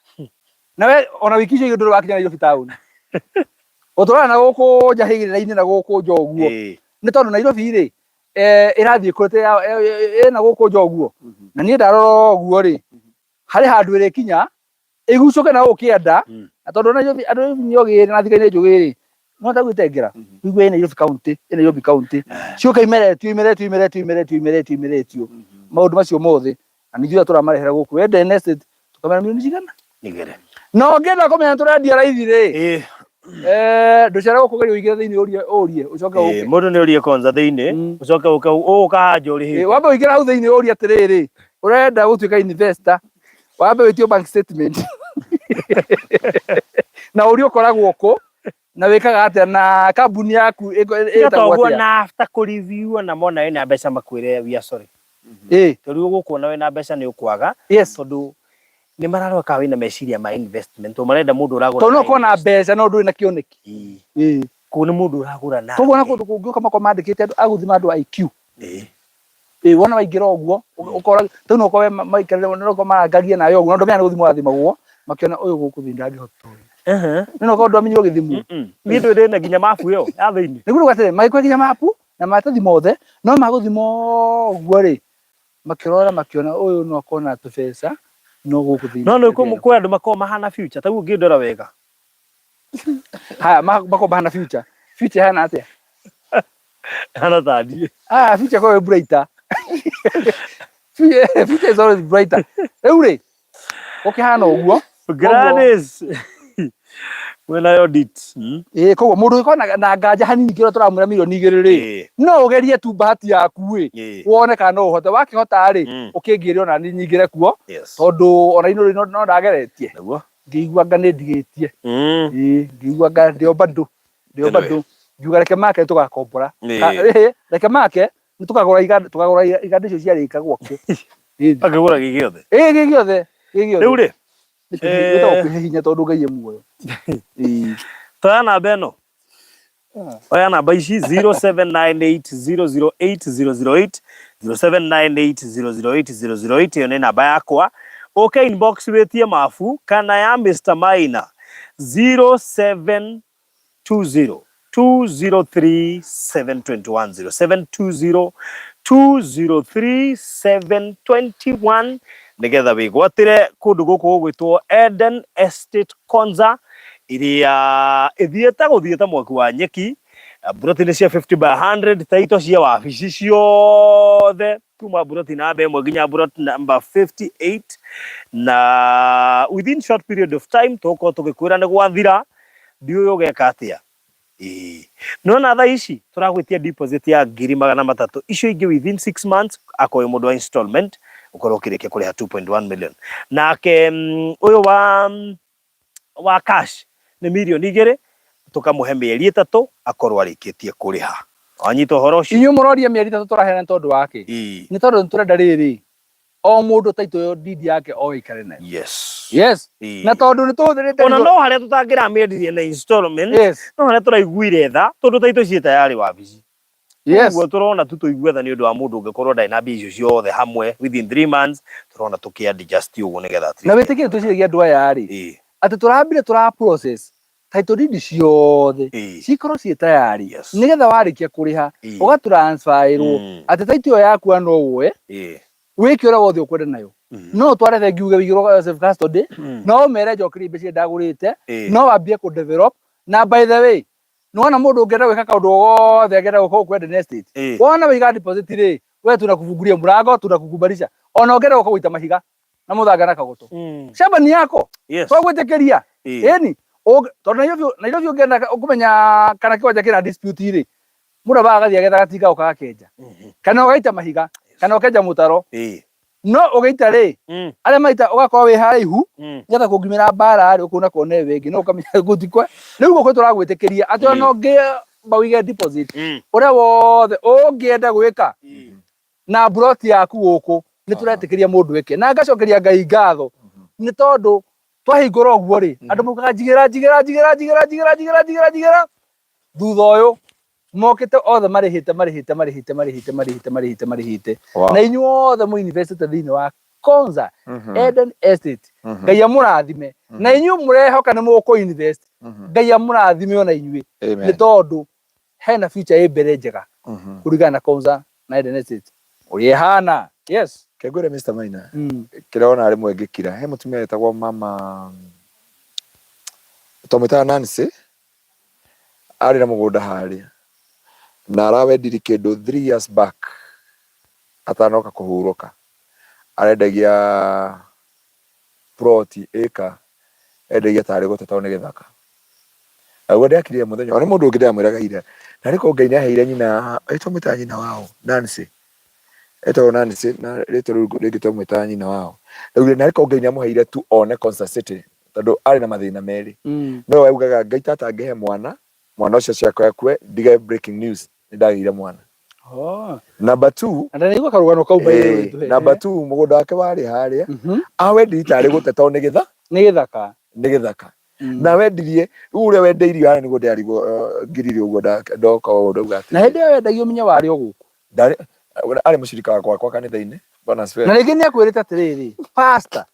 Nawe ona wiki icio igĩrĩ ndũrĩ wakinya Nairobi town. Ũtũraga na gũkũ njahĩgĩrĩra-inĩ na gũkũ nja ũguo. Nĩ tondũ Nairobi rĩ ĩrathiĩ ĩkũrĩte ĩna gũkũ nja ũguo. Na niĩ ndarora ũguo rĩ, harĩ handũ ĩrĩkinya ĩgucũke na gũkũ kĩanda. Na tondũ Nairobi andũ a nĩ ogĩ na thigari nĩ njũgĩ rĩ, no ta gwĩtengera ũigue ĩ Nairobi county, ĩ Nairobi county. Ciũka imeretio imeretio imeretio imeretio imeretio imeretio maũndũ macio mothe. Na nĩ ithuĩ tũramarehera gũkũ Eden Estate tũkamera milioni cigana? Igĩrĩ. Na ũngĩenda kũmenya tũrendia raithi rĩ, ndũcere gũkũ geria ũingĩre thĩinĩ ũrie ũrie ũcoke ũke. Mũndũ nĩ ũrie konza thĩinĩ ũcoke ũke ũka hanja ũrĩhĩte. Wambe ũingĩre hau thĩinĩ ũrie atĩrĩrĩ, ũrenda gũtuĩka investor, wambe wĩtio bank statement na ũrie ũkoragwo kũ na wĩkaga atĩa na kambuni yaku Tiga ĩtagwo toguo atĩa. na after kũ review na mona wĩna mbeca makwĩre we are sorry. Tondũ rĩu ũgũkuona wĩna mbeca nĩ ũkwaga tondũ nĩ mararora kana wĩna meciria ma investment tondũ marenda mũndũ ũragũra Tondũ no na ũkorwo na invest. mbeca no ndũrĩ na kĩoneki. Koguo nĩ mũndũ ũragũra na Koguo na kũndũ kũngĩ ũka makorwo mandĩkĩte andũ a gũthima andũ IQ. Ĩĩ wona waingĩra ũguo ũkora rĩu no ũkorwo maikarĩre no ũkorwo marangagia nawe ũguo no ndũmenya nĩ gũthimwo wathimagwo makĩona ũyũ gũkũ thĩ ndangĩhota ũyũ. Nĩ no ũkorwo ndwamenyire ũgĩthimwo. Niĩ ndũĩ ndĩ nginya mabu ĩyo ya thĩinĩ. Nĩguo rĩu atĩrĩ magĩkũhe nginya mapu na maratathi mothe no magũthima ũguo rĩ makĩrora makĩona ũyũ no akorwo na tũbeca no gũkũ thĩinĩ. No nĩ kwĩ andũ makoragwo mahana future ta rĩu ũngĩndora wega. Haya makoragwo mahana future. Future ĩhana atĩa? Hana ta niĩ. Ah, future ĩkoragwo ĩ brighter. Future is always brighter. Rĩu rĩ gũkĩhana ũguo. Gladys. Mwena yo dit. Ĩĩ koguo mũndũ ũngĩkorwo na nganja hanini kĩrĩa tũramwĩra milioni igĩrĩ rĩ, no ũgerie tu bahati yaku ĩ, wone kana no ũhote. Wakĩhota rĩ, ũkĩngĩre ona niĩ nyingĩre kuo, tondũ ona inĩ no ndageretie. Ngĩigua anga nĩ ndigĩtie. Ĩĩ ngĩigua anga ndĩ o bado, ndĩ o bado. Ngiuga reke make tũgakombora. Reke make nĩ tũkagũra iganda, tũkagũra iganda icio ciarĩka gwakwo. Akĩgũra gĩ gĩothe. Ĩĩ gĩ gĩothe, gĩ gĩothe. Rĩu rĩ, Wĩtagwo kwĩhe hinya tondũ Ngai e muoyo. Toya namba ĩno. Oya namba ici 0798008008 0798008008 ĩyo nĩ namba yakwa. Ũke inbox wĩtie mabu kana ya Mr Maina 0720 203 721 0720 203 721 nigetha wĩgwatĩre kũndũ gũkũ gũgwĩtwo Eden Estate Konza iria ĩthiĩte gũthiĩ ta mwaki wa nyeki. Mburoti nĩ cia 50 by 100 taito cia wabici ciothe kuma mburoti namba ĩmwe nginya mburoti namba 58 na within short period of time tũgũkorwo tũgĩkwĩra nĩ gwathira ndiũĩ ũgeka atĩa. Ĩĩ. Nĩwona thaa ici tũragwĩtia deposit ya 300,000, icio ingĩ within 6 months akorwo wĩ mũndũ wa installment ũkorwo ũkĩrĩkia kũrĩha 2.1 million. Nake ũyũ wa cash nĩ 2 million, tũkamũhe mĩeri 3 akorwo arĩkĩtie kũrĩha. Wanyita ũhoro ũcio? Inyuĩ mũroria mĩeri 3 tũraheana nĩ tondũ wa kĩ? Nĩ tondũ nĩ tũrenda rĩrĩ, o mũndũ title ĩyo deed yake o ĩikare nayo. Yes. Na tondũ nĩ tũhũthĩrĩte Ona no harĩa tũtangĩramĩendirie na installment, no harĩa tũraiguire tha tondũ title ciĩ tayarĩ wabici. Ũguo tũrona tu tũigue tha nĩ ũndũ wa mũndũ ũngĩkorwo ndarĩ na mbia icio ciothe hamwe within 3 months, tũrona tũkĩ adjust ũguo nĩgetha at Na least. Wĩtĩkĩre twĩciragia andũ aya rĩ, atĩ tũrambire tũra process title deed ciothe cikorwo ciĩ tayarĩ, nĩgetha warĩkia kũrĩha ũga transferĩrwo atĩ title ĩyo yaku no woe wĩke ũrĩa wothe ũkwenda nayo. No ũtware bengi uge wĩigĩrwo safe custody, no ũmere njokerie mbeca iria ndagũrĩte, no wambie kũ develop. Na by the way, nĩwona mũndũ ũngĩenda gwĩka kaũndũ o gothe angĩenda gũka gũkũ Eden Estate, wona waiga deposit rĩ, we tunakufungulia mlango, tunakukubalisha ona ũngĩenda gũka gũita mahiga na mũthanga na kagoto. Shamba ni yako. Twagwĩtĩkĩria. Ĩni tondũ Nairobi ũngĩenda kũmenya kana kĩwanja kĩna dispute rĩ, mũndũ ambaga agathiĩ agetha gatinga goka gakenja, kana ũgaita mahiga, kana ũkenja mũtaro. No ũgĩita rĩ, arĩa maita ũgakorwo wĩ haraihu, nĩgetha kũngiumĩra mbara rĩ, ũkona kona ĩyo ĩngĩ no ũkamenya gũtikwe. Rĩu gũkũ tũragwĩtĩkĩria atĩ ona ũngĩamba ũige deposit, ũrĩa wothe ũngĩenda gwĩka na plot yaku gũkũ, nĩ tũretĩkĩria mũndũ eke. Na ngacokeria Ngai ngatho nĩ tondũ twahingũra ũguo rĩ, andũ maugaga njigĩra, njigĩra, njigĩra, njigĩra, njigĩra, njigĩra, njigĩra, njigĩra. Thutha ũyũ mokĩte othe marĩhĩte, marĩhĩte, marĩhĩte, marĩhĩte, marĩhĩte, marĩhĩte, marĩhĩte. Na inyuĩ othe mũ investĩte thĩinĩ wa Konza Eden Estate, Ngai amũrathime. Na inyuĩ mũrehoka nĩ mũkũ invest, Ngai amũrathime ona inyuĩ, nĩ tondũ hena future ĩ mbere njega kũringana na Konza na Eden Estate ũrĩa ĩhana. Yes. Kengwĩre Mr. Maina, kĩrona rĩmwe ngĩkira he mũtumia wetagwo mama twamwĩtaga Nancy, arĩ na mũgũnda harĩa na arawendiri kĩndũ 3 years back atanoka kũhurũka. Arendagia plot ĩka endagia tarĩ gũte tondũ nĩ gĩthaka. Naguo ndĩakirire mũthenya ona mũndũ ũngĩ ndĩramwĩraga ira, na rĩko Ngai nĩaheire nyina, twamwĩtaga nyina wao Nancy, etagwo Nancy na rĩtwa rĩu rĩngĩ twamwĩtaga nyina wao. Ndaugire na rĩko Ngai nĩamũheire tu one Konza City, tondũ arĩ na mathĩna merĩ. No augaga Ngai tata angĩhe mwana, mwana ũcio acoke akue ndige breaking news nĩ ndagĩire mwana. Number two, Na ndanaigua karũgano kau by the way. Number two, mũgũnda wake warĩ harĩa awendirie tarĩ gũte tondũ nĩ gĩtha Nĩ gĩthaka. Nĩ gĩthaka. Na wendirie rĩu ũrĩa wendeirio harĩa nĩguo ndĩrarigwo, ngirire ũguo ndoka ũũ ndauga Na atĩrĩrĩ. Hĩndĩ ĩyo wendagio ũmenye warĩ o gũkũ. Ndarĩ arĩ mũcirika wakwa wakwa kanitha-inĩ. Bwana asifiwe. Na rĩngĩ nĩ akwĩrĩte atĩrĩrĩ, pastor,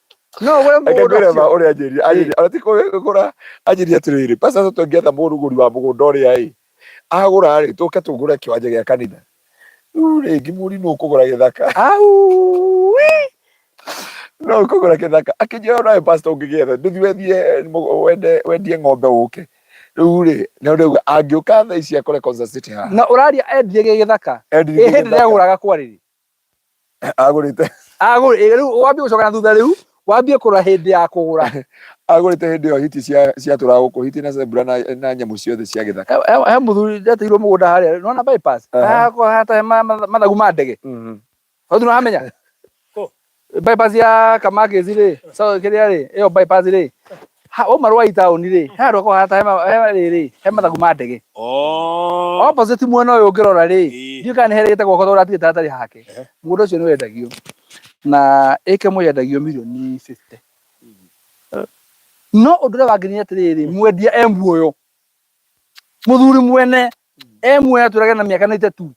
no ũgũre Reke mũgũnda ngwĩre ma ũcio. ũrĩa anjĩrire, anjĩrire ona ti kũgũra, anjĩrire atĩrĩrĩ, pastor, tũngĩetha mũrugũri wa mũgũnda ũrĩa ĩ agũra rĩ, tũke tũgũre kĩwanja gĩa kanitha. Rĩu rĩ, ngĩmũria, nũ ũkũgũra gĩthaka? Au. No ũkũgũra gĩthaka? Akĩnjĩra, nawe pastor ũngĩgĩetha ndũthiĩ wendie wende wendie ng'ombe ũke rĩu rĩ. Na ndauga angĩũka thaa ici akore Konza City haha. Na ũraria endirie gĩ gĩthaka? Endirie Ĩ gĩ hĩndĩ gĩthaka. ĩrĩa agũraga kwarĩrĩ? Agũrĩte. Agũrĩ rĩu wambie gũcoka na thutha, rĩu wambie kũrora hĩndĩ ya kũgũra. Agũrĩte hĩndĩ ĩyo hiti cia ciatũraga gũkũ, hiti na zebra na nyamũ ciothe cia gĩthaka. He mũthuri ndeteirwo mũgũnda harĩa nona bypass. Hata he mathagu ma ndege. Tondũ nĩwamenya Kũ? Bypass ya Kamakĩzi rĩ, so kĩrĩa rĩ, ĩyo bypass rĩ, wauma Rwai taũni rĩ, he handũ hakoragwo hata he rĩrĩ, he mathagu ma ndege. Opposite mwena ũyũ ũngĩrora rĩ, ndiũĩ kana nĩ herĩgĩte guoko tondũ ũratigĩte hatarĩ hake. Mũgũnda ũcio nĩ wendagio na ĩka ĩmwe yendagio mirioni 50. No ũndũ ũrĩa wangenirie atĩrĩrĩ, mwendia e muoyo, mũthuri mwene e muoyo, atwĩraga na mĩaka 92.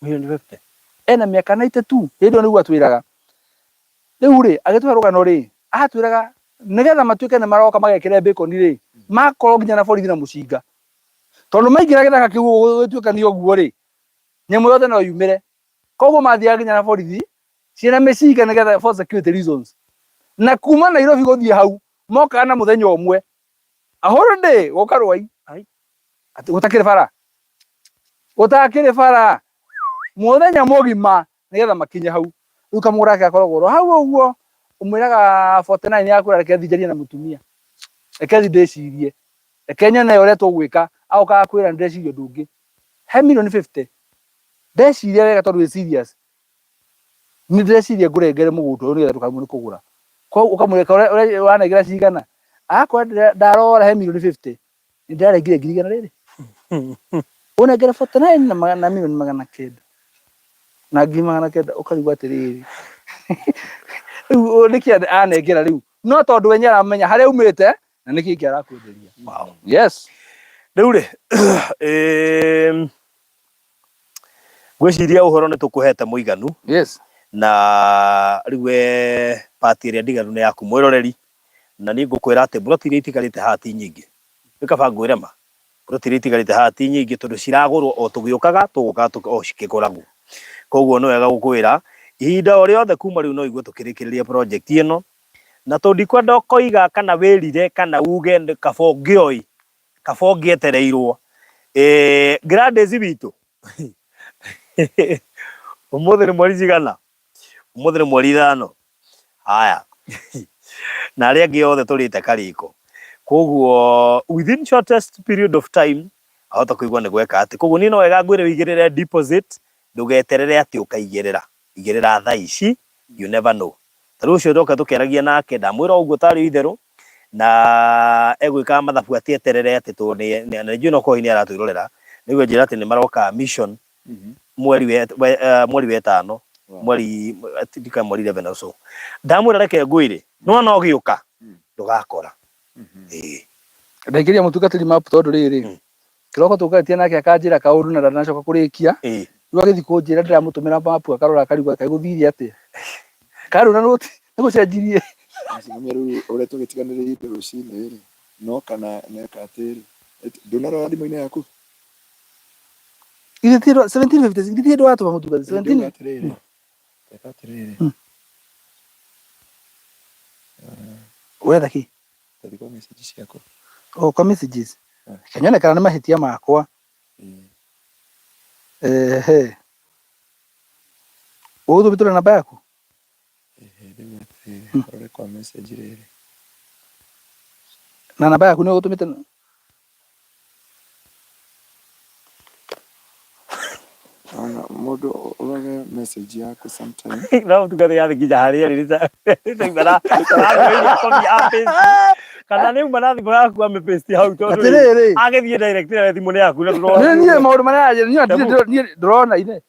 50 million. Ena mĩaka 92 hĩndĩ ĩyo nĩguo atwĩraga. Rĩu rĩ, agĩtũhe rũgano rĩ, atwĩraga nĩgetha matuĩke nĩ maroka magekĩre bacon rĩ, makorwo nginya na borithi na mũcinga, tondũ maingĩra gĩthaka kĩu gũgĩtuĩka nĩ ũguo rĩ, nyamũ yothe no yumĩre. Koguo mathiaga nginya na borithi ciĩna mĩcinga nĩgetha for security reasons. Na kuma Nairobi gũthiĩ hau mokaga na mũthenya ũmwe, a whole day gũka Rwai. Atĩ gũtakĩrĩ bara, gũtakĩrĩ bara, mũthenya mũgima nĩgetha makinye hau. Rĩu kamũgũnda gake gakoragwo oro hau ũguo, ũmwĩraga 49 yakwĩra reke thiĩ njarie na mũtumia, reke thiĩ ndĩcirie, reke nyone ũrĩa tũgwĩka. Agoka agakwĩra nĩ ndĩreciria ũndũ ũngĩ. He mirioni 50. Ndeciria wega tondũ wĩ serious. Nĩ ndĩreciria ngũrengere mũgũnda ũyũ nĩgetha ndũkaremwo nĩ kũgũra. Koguo ũkamwĩra ũranengera cigana? Agakwĩra ndarora he mirioni 50. Nĩ ndĩrarengire ngiri igana rĩrĩ. Ũnengere 49 na magana mirioni 900. Na ngiri 900 ũkarigwo atĩrĩrĩ. Rĩu nĩkĩ anengera rĩu? No tondũ we nĩaramenya harĩa aumĩte na nĩkĩ kĩngĩ arakwenderia. Wow. Yes. Rĩu rĩ, ngwĩciria ũhoro nĩ tũkũhete mũiganu. Yes. Na rĩu we part ĩrĩa ndiganu nĩ yaku mwĩroreri, na niĩ ngũkwĩra atĩ mburoti iria itigarĩte haha ti nyingĩ. Nĩ kaba ngwĩre ma, mburoti iria itigarĩte haha ti nyingĩ tondũ ciragũrwo o tũgĩũkaga, tũgũkaga o cikĩgũragwo. Koguo nĩ wega gũkwĩra, ihinda o rĩothe kuma rĩu no ũigue tũkĩrĩkĩrĩria project ĩno, na tondũ ndikwenda ũkoiga kana wĩrire kana uge kaba ũngĩoĩ, kaba ũngĩetereirwo. Gladys witũ, ũmũthĩ nĩ mweri cigana? Ũmũthĩ nĩ mweri 5. Haya. Na arĩa angĩ othe tũrĩte karĩko. Koguo within shortest period of time ahota kũigua nĩ gweka atĩ. Koguo niĩ no wega ngwĩre ũigĩrĩre deposit, ndũgeterere atĩ ũkaigĩrĩra. Igĩrĩra thaa ici, you never know. Ta rĩu ũcio ndoka tũkĩaragia nake, ndamwĩra ũguo tarĩ itherũ, na egwĩkaga mathabu atĩ eterere atĩ tondũ na nĩ njũĩ no korwo hihi nĩ aratwĩrorera, nĩguo anjĩra atĩ nĩ maroka mission mweri we mweri wa ĩtano, mweri ndika mweri 11 or so. Ndamwĩra reke ngwĩre, nĩwona ũgĩũka, ndũgakora. Ĩĩ. Ndaingĩria mũtungatĩri map tondũ rĩrĩ, kĩroko tũkarĩtie nake akanjĩra kaũndũ na ndanacoka kũrĩkia. Rĩu agĩthiĩ kũnjĩra ndĩramũtũmĩra map akarora akarigwo kaĩ gũthire atĩa. Karũ na nũti nĩ gũcenjirie. Ng'omia rĩu ũrĩa tũgĩtiganĩrĩire rũcinĩ rĩ, no kana neka atĩrĩ, ndũnarora thimũ-inĩ yaku? Ithe ti 1756 githĩ ndũ watũma mũtungatĩri 17 Ndauga atĩrĩrĩ, eka atĩrĩrĩ, Ũretha kĩ? Tathiĩ kwa message ciaku. Oh, kwa messages. Kanyone kana nĩ mahĩtia makwa. Ehe. Ũgũtũmĩtũra namba yaku? Ehe, rĩu atĩrĩrĩ, ũrore kwa message rĩrĩ. Na namba yaku nĩ ũgũtũmĩte? Ona mũndũ ũrore message yaku sometime. No mũtungatĩri athiĩ nginya harĩa arĩ kana nĩ uma na thimũ yaku amĩpaste hau tondũ Atĩrĩrĩ. agĩthiĩ direct na thimũ nĩ yaku na Nĩ niĩ maũndũ marĩa aranjĩra, niĩ niĩ ndĩrona ithe.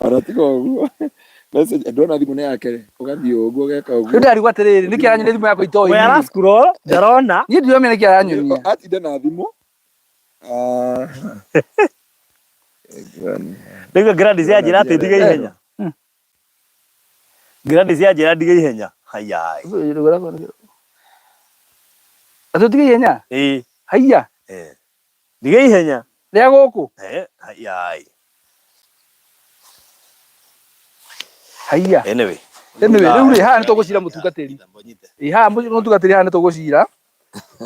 Ona tiga ũguo, message ndona thimũ nĩ yake rĩ, ũgathiĩ ũguo ũgeka Rĩu ũguo. ndĩrarigwo atĩrĩrĩ, nĩkĩ aranyonia thimũ yakwa itoĩ We niĩ? ara scroll ndarona. Niĩ ndiramenya nĩkĩ aranyonia. Atinda na thimũ. Ah. Rĩu Gladys yanjĩra atĩ ndige ihenya. Gladys yanjĩra ndige ihenya. Haiya. Atĩ ũtige ihenya? Ĩĩ. Haiya. Eh. Ndige ihenya. Rĩa gũkũ? Eh, haiya. Haiya. Anyway. Anyway, rĩu rĩ haha nĩ tũgũcira mũtungatĩri. Ĩ haha mũtungatĩri haha nĩ tũgũcira.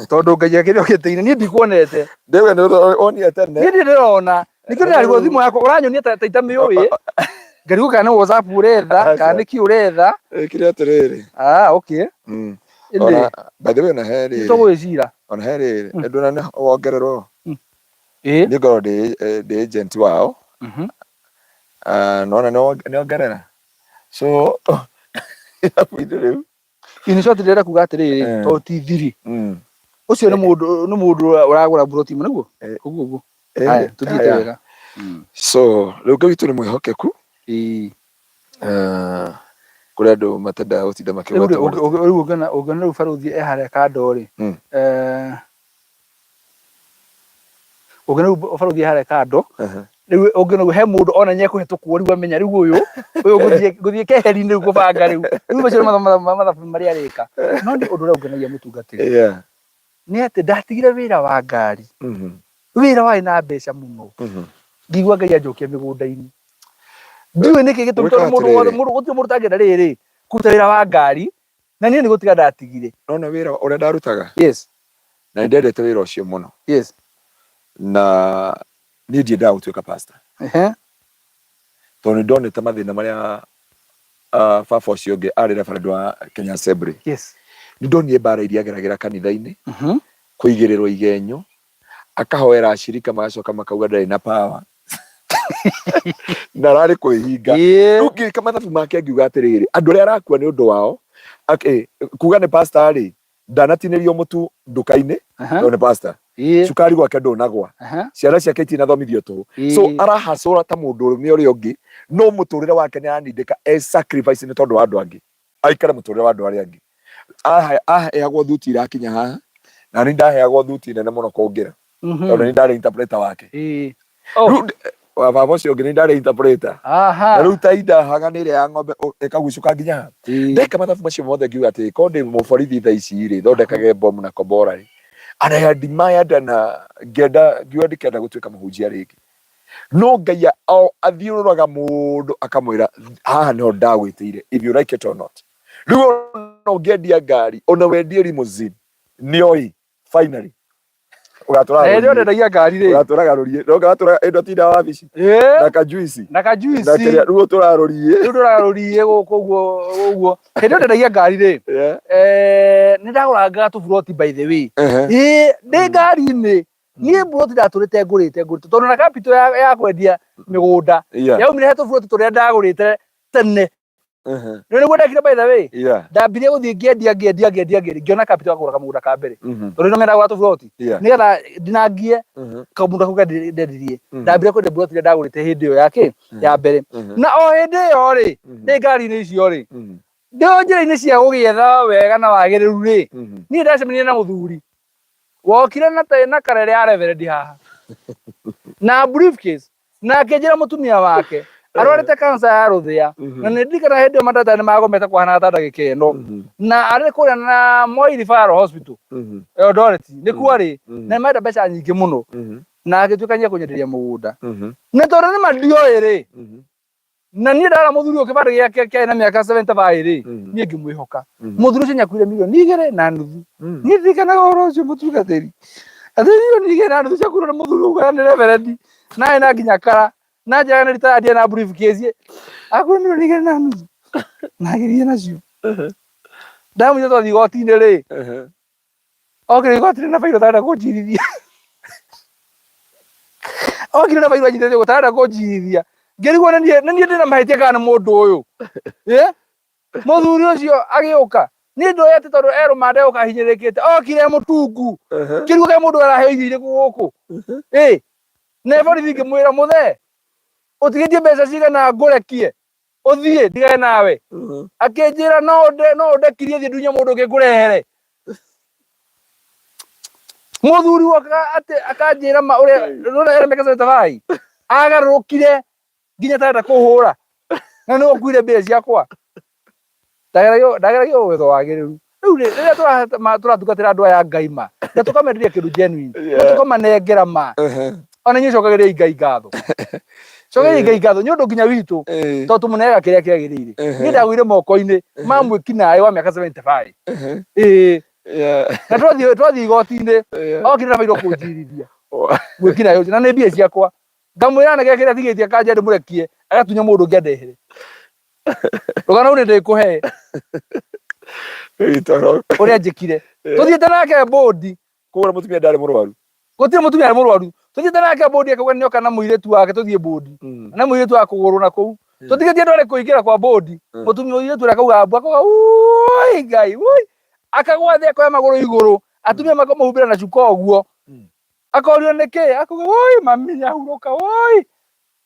Tondũ Ngai akĩrĩ okĩte-inĩ niĩ ndikuonete. Ndĩwe nĩ onire tene. Niĩ ndirĩ ndĩrona. Nĩkĩo ndĩrarigwo thimũ yakwa ũranyonia ta itamĩũĩ. Ngarigwo kana nĩ WhatsApp ũretha kana nĩ kĩ ũretha. Ĩkĩre atĩrĩrĩ. Ah, okay. Ĩndĩ Ona by the way ona he nĩ rĩrĩ. tũgwĩcira. Ona he rĩrĩ. Ndũna nĩ wongererwo. Ĩĩ. Niĩ ngoragwo ndĩ agent wao. Ah, nona nĩ ongerera. So irabu-inĩ rĩu. In short ndĩrenda kuga atĩrĩrĩ, to ti thiri. Ũcio nĩ mũndũ nĩ mũndũ ũragũra mburoti ĩmwe nĩguo? Ũguo ũguo. Haya, tũthiĩte wega. So rĩu Ngai witũ nĩ mwĩhokeku. Ĩĩ. Kũrĩ andũ matendaga gũtinda Rĩu makĩgweta rĩu ũngĩona ũngĩona rĩu barũthi e harĩa kando rĩ. Ũngĩona rĩu barũthi e harĩa kando. Rĩu ũngĩona rĩu he mũndũ ona nĩ ekũhetũkwo rĩu amenya rĩu ũyũ ũyũ ngũthiĩ ngũthiĩ keheri-inĩ rĩu kũbanga rĩu. Rĩu macio nĩ mathabu marĩa arĩka. No nĩ ũndũ ũrĩa ũngenagia mũtungatĩri. Nĩ atĩ ndatigire wĩra wa ngari. Wĩra warĩ na mbeca mũno. Ngĩigua Ngai anjokia mĩgũnda-inĩ. Ndiũĩ nĩkĩ gĩtũmi tondũ mũndũ wothe mũndũ gũtirĩ mũndũ ũtangĩenda rĩrĩ kũruta wĩra wa ngari na niĩ nĩ gũtiga ndatigire. Nona wĩra ũrĩa ndarutaga? Yes. Na nĩ ndendete wĩra ũcio mũno. Yes. Na niĩ ndiendaga gũtuĩka pastor. Tondũ nĩ ndonete mathĩna marĩa baba ũcio ũngĩ arĩ reverend wa Kenya Assembly. Yes. Nĩ ndonire mbara iria ageragĩra kanitha-inĩ, kũigĩrĩrwo igenyo, akahoera ashirika magacoka makauga ndarĩ na power na ararĩ kwĩhinga. Rĩu ngĩka mathabu make ngiuga atĩrĩrĩ, andũ arĩa arakua nĩ ũndũ wao, kuga nĩ pastor rĩ, ndanatinĩrio mũtu nduka-inĩ tondũ nĩ pastor. Cukari gwake ndũnagwa, ciana ciake itinathomithio tũhũ, so arahacũra ta mũndũ ũrũme ũrĩa ũngĩ, no mũtũrĩre wake nĩ aranindĩka e sacrifice nĩ tondũ wa andũ angĩ, aikare mũtũrĩre wa andũ arĩa angĩ. Aheagwo thuti irakinya haha, na niĩ ndaheagwo thuti nene mũno kũngĩra, tondũ nĩ ndarĩ interpreter wake. Rĩu wa baba ũcio ũngĩ nĩ ndarĩ interpreter. Na rĩu ta indahaga nĩ ĩrĩa ya ng'ombe ĩkagucũka nginya haha. Ndeka mathabu macio mothe ngiuga atĩ korwo ndĩ mũborithi thaa ici rĩ, thondekage bomu na kombora rĩ. And I admired na ngĩenda, ngiuga ndikenda gũtuĩka mũhunjia rĩngĩ. No Ngai athiũrũraga mũndũ akamwĩra haha nĩho ndagwĩtĩire, if you like it or not. Rĩu ona ũngĩendia ngari, ona wendie limousine, nĩoĩ finally ũgatũraga Na hĩndĩ ĩyo ndendagia ngari rĩ. Ũgatũraga rũriĩ. No ũgatũraga ĩndo tinda wabici. Ĩĩ. Na kajuici. Na kajuici. Na kĩrĩa rĩu ũtũraga rũriĩ. Rĩu ndũraga rũriĩ gũkũ ũguo ũguo. Hĩndĩ ĩyo ndendagia ngari rĩ. Yeah. Eh, nĩ ndagũrangaga tũburoti by the way. Ĩĩ, ndĩ ngari-inĩ. Niĩ buroti ndatũrĩte ngũrĩte ngũrĩte tondũ na capital ya kwendia mĩgũnda yaumire he tũburoti tũrĩa ndagũrĩte tene. Rĩu nĩguo ndekire by the way. Ndambirie gũthiĩ ngĩendia ngĩendia ngĩendia ngĩendia ngĩona capital ya kũgũra kamũgũnda ka mbere. Tondũ nĩ ndagũra tũburoti. Nĩgetha ndinangie kamũgũnda kau ndendirie. Ndambirie kwendia buroti iria ndagũrĩte hĩndĩ ĩyo ya kĩ ya mbere. Na o hĩndĩ ĩyo rĩ, ndĩ ngari-inĩ icio rĩ, ndĩ o njĩra-inĩ cia gũgĩetha wega na wagĩrĩru rĩ, niĩ ndacemanirie na mũthuri wokire na na karere ya reverend haha na briefcase na akĩnjĩra mũtumia wake arwarĩte kansa ya rũthĩa. Na nĩ ndirikana hĩndĩ ĩyo mandagĩtarĩ nĩ magomete kwahanaga ta ndagĩka ĩno, na arĩ kũrĩa na Moi Referral Hospital Eldoret nĩkuo arĩ, na nĩ marenda mbeca nyingĩ mũno, na agĩtuĩka nĩ ekũnyenderia mũgũnda. Na tondũ nĩ ma ndioĩ rĩ, na niĩ ndara mũthuri ũyũ kĩbandĩ gĩake kĩarĩ na mĩaka 75 rĩ, niĩ ngĩmwĩhoka. Mũthuri ũcio nĩakuire 2.5 mirioni. Niĩ ndirikanaga ũhoro ũcio mũtungatĩri, atĩ 2.5 mirioni ciakuirwo nĩ mũthuri ũguo nĩ reverend, na arĩ na nginya kara na njĩraga nĩ retired na briefcase, akuire 2.5 mirioni na agĩthiĩ nacio. Ndamũnyita twathiĩ igoti-inĩ rĩ, okire igoti-inĩ na bairo tarenda kũnjirithia, okire na bairo anyitĩte ũguo tarenda kũnjirithia, ngĩrigwo nĩ niĩ ndĩna mahĩtia kana nĩ mũndũ ũyũ. Mũthuri ũcio agĩũka, niĩ ndoĩ atĩ tondũ e rũmande gũka ahinyĩrĩrĩkĩte, okire mũtungu, ngĩrigwo kaĩ mũndũ araheo irio irĩkũ gũkũ. Ĩ na borithi ngĩmwĩra, mũthee ũtigĩtie mbeca cigana ngũrekie ũthiĩ ndigane nawe? Akĩnjĩra no ũndekirie thiĩ ndunye mũndũ ũngĩ ngũrehere. Mũthuri wokaga atĩ akanjĩra ma ũrĩa ũrĩa ena mĩaka 75 agarũrũkire nginya tarenda kũhũra, na nĩ ũkuire mbia ciakwa. Ndageragio gwetha wagĩrĩru. Rĩu rĩ, rĩrĩa tũratungatĩra andũ aya a Ngai ma, na tũkamenderia kĩndũ genuine, na tũkamanengera ma, ona inyuĩ cokagĩriai Ngai ngatho, cokagĩriai Ngai ngatho nĩ ũndũ nginya witũ, tondũ tũmũneaga kĩrĩa kĩagĩrĩire. Niĩ ndagũire moko-inĩ ma mwĩki naĩ wa mĩaka 75. Ĩĩ. Na twathiĩ igoti-inĩ, okire na bairwo kũnjirithia mwĩki naĩ ũcio, na nĩ mbia ciakwa. Ngamwĩra nege kĩrĩa atigĩtie kanja ndĩmũrekie, agatunya mũndũ ũngĩ andehere. Rũgano rũu nĩ ndĩkũhe ũrĩa njĩkire. Tũthiĩte nake mbũndi. Koguo mũtumia ndarĩ mũrwaru? Gũtirĩ mũtumia arĩ mũrwaru. Tũthiĩte nake mbũndi akauga nĩoka na mũirĩtu wake tũthiĩ mbũndi. Na mũirĩtu wa kũgũrũ na kũu. Tũtigĩtie andũ arĩ kũingĩra kwa mbũndi. Mũtumia mũirĩtu ũrĩa akauga mbu, akauga ũi Ngai ũi. Akagwa thĩ akoya magũrũ igũrũ. Atumia makamũhumbĩra na cuka ũguo. Akorio nĩkĩ? Akauga ũi mami nyahurũka ũi.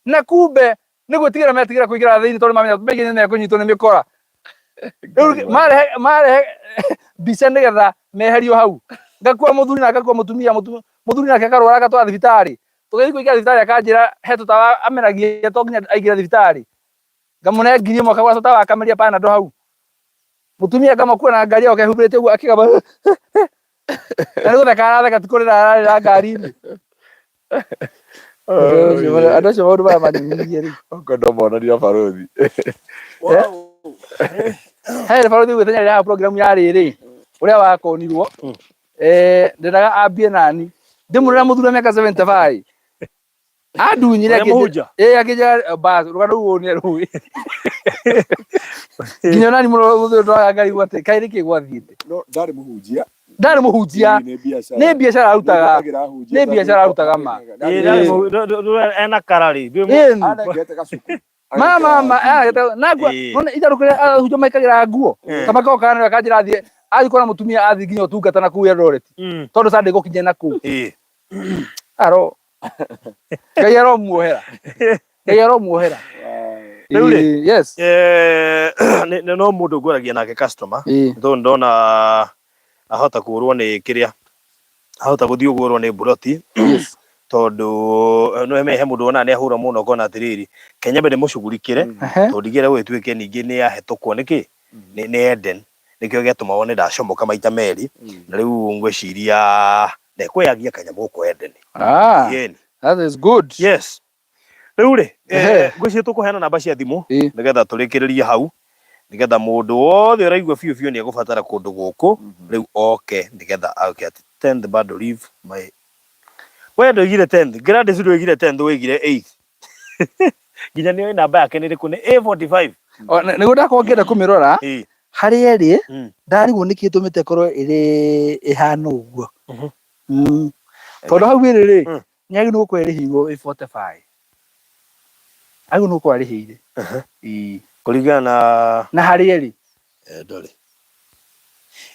Na kumbe nĩ gwĩtigĩra metigĩra kũingĩra thĩinĩ tondũ mamenya maingĩ nĩ mekũnyitwo nĩ mĩkora. Rĩu marehe mbica nĩgetha meherio hau. Ngakua mũthuri na ngakua mũtumia, mũthuri nake akarwara agatwara thibitarĩ. Tũgĩthiĩ kũingĩra thibitarĩ akanjĩra he tũtawa ameragia to nginya aingĩre thibitarĩ. Ngamũne 1000 akagũra tũtawa akameria Panadol hau. Mũtumia ngamũkua na ngari oke ehumbĩrĩte ũguo akĩgamba na nĩ gũtheka aratheka ti kũrĩra ararĩra ngari-inĩ. Andũ acio maũndũ maya manyinyirie rĩ. Okorwo monania barothi. He barothi gwĩtenya rĩrĩa program ya rĩrĩ ũrĩa wakonirwo, ndendaga ambie nani ndĩmũrĩra mũthuri wa mĩaka 75. Andunyire. Ũrĩa mũhunjia? Ĩ, akĩnjĩra bas rũgano rũu nĩ rũĩ nginya nani mũno mũthĩ ngarigwo atĩ kaĩ nĩkĩ gwathiĩte. No ndarĩ mũhunjia. Ndarĩ mũhunjia. Nĩ biacara. Nĩ biacara arutaga. Nĩngetagĩra ahunjia. Nĩ biacara arutaga ma. Ĩĩ, ena kararĩ. Ĩni. Anengete gacuku. Ma ma ma nagua. Nona itharũ kũrĩa ahunjia maikagĩra nguo ta makoragwo kana akanjĩra athiĩ athiĩ kuona mũtumia athiĩ nginya ũtungata na kũu Eldoret tondũ Sunday gũkinya na kũu. Aro Ngai aromuohera, Ngai aromuohera. Rĩu rĩ, Yes. No mũndũ ngwaragia nake customer tondũ ndona ahota kũrwo nĩ kĩrĩa ahota gũthiĩ ũgũrwo nĩ mburoti tondũ no he mũndũ wonaga nĩ ahũra mũno ũkona atĩrĩrĩ Kenya mbere mũcugurikĩre tondũ ndigĩre gũgĩtuĩke ningĩ nĩ ahetũkwo nĩkĩ nĩ Eden nĩkĩo gĩatũma wone ndacomoka maita merĩ na rĩu ngwĩciria ndekweyagia kanyamũ gũkũ Eden. Ah, Yeni. that is good. Yes, rĩu rĩ, ngwĩciria tũkũheana namba cia thimũ nĩgetha tũrĩkĩrĩrie hau nĩgetha mũndũ wothe ũraigua biũ biũ nĩ egũbatara kũndũ gũkũ rĩu oke nĩgetha oke atĩ 10th bado leave my we ndoigire 10th Gladys ndoigire 10th woigire 8th nginya nĩoĩ namba yake nĩ ĩrĩkũ nĩ A45. O, nĩguo ndakorwo ngĩenda kũmĩrora harĩa ĩrĩ ndarigwo nĩkĩ ĩtũmĩte ĩkorwo ĩrĩ ĩhana ũguo. Tondũ hau ĩrĩ rĩ nĩ agĩrĩirwo gũkorwo ĩrĩhĩirwo ĩ 45, agĩrĩirwo nĩ gũkorwo arĩhĩire. Ĩĩ. Kũringana na Na harĩa ĩrĩ. Ndũrĩ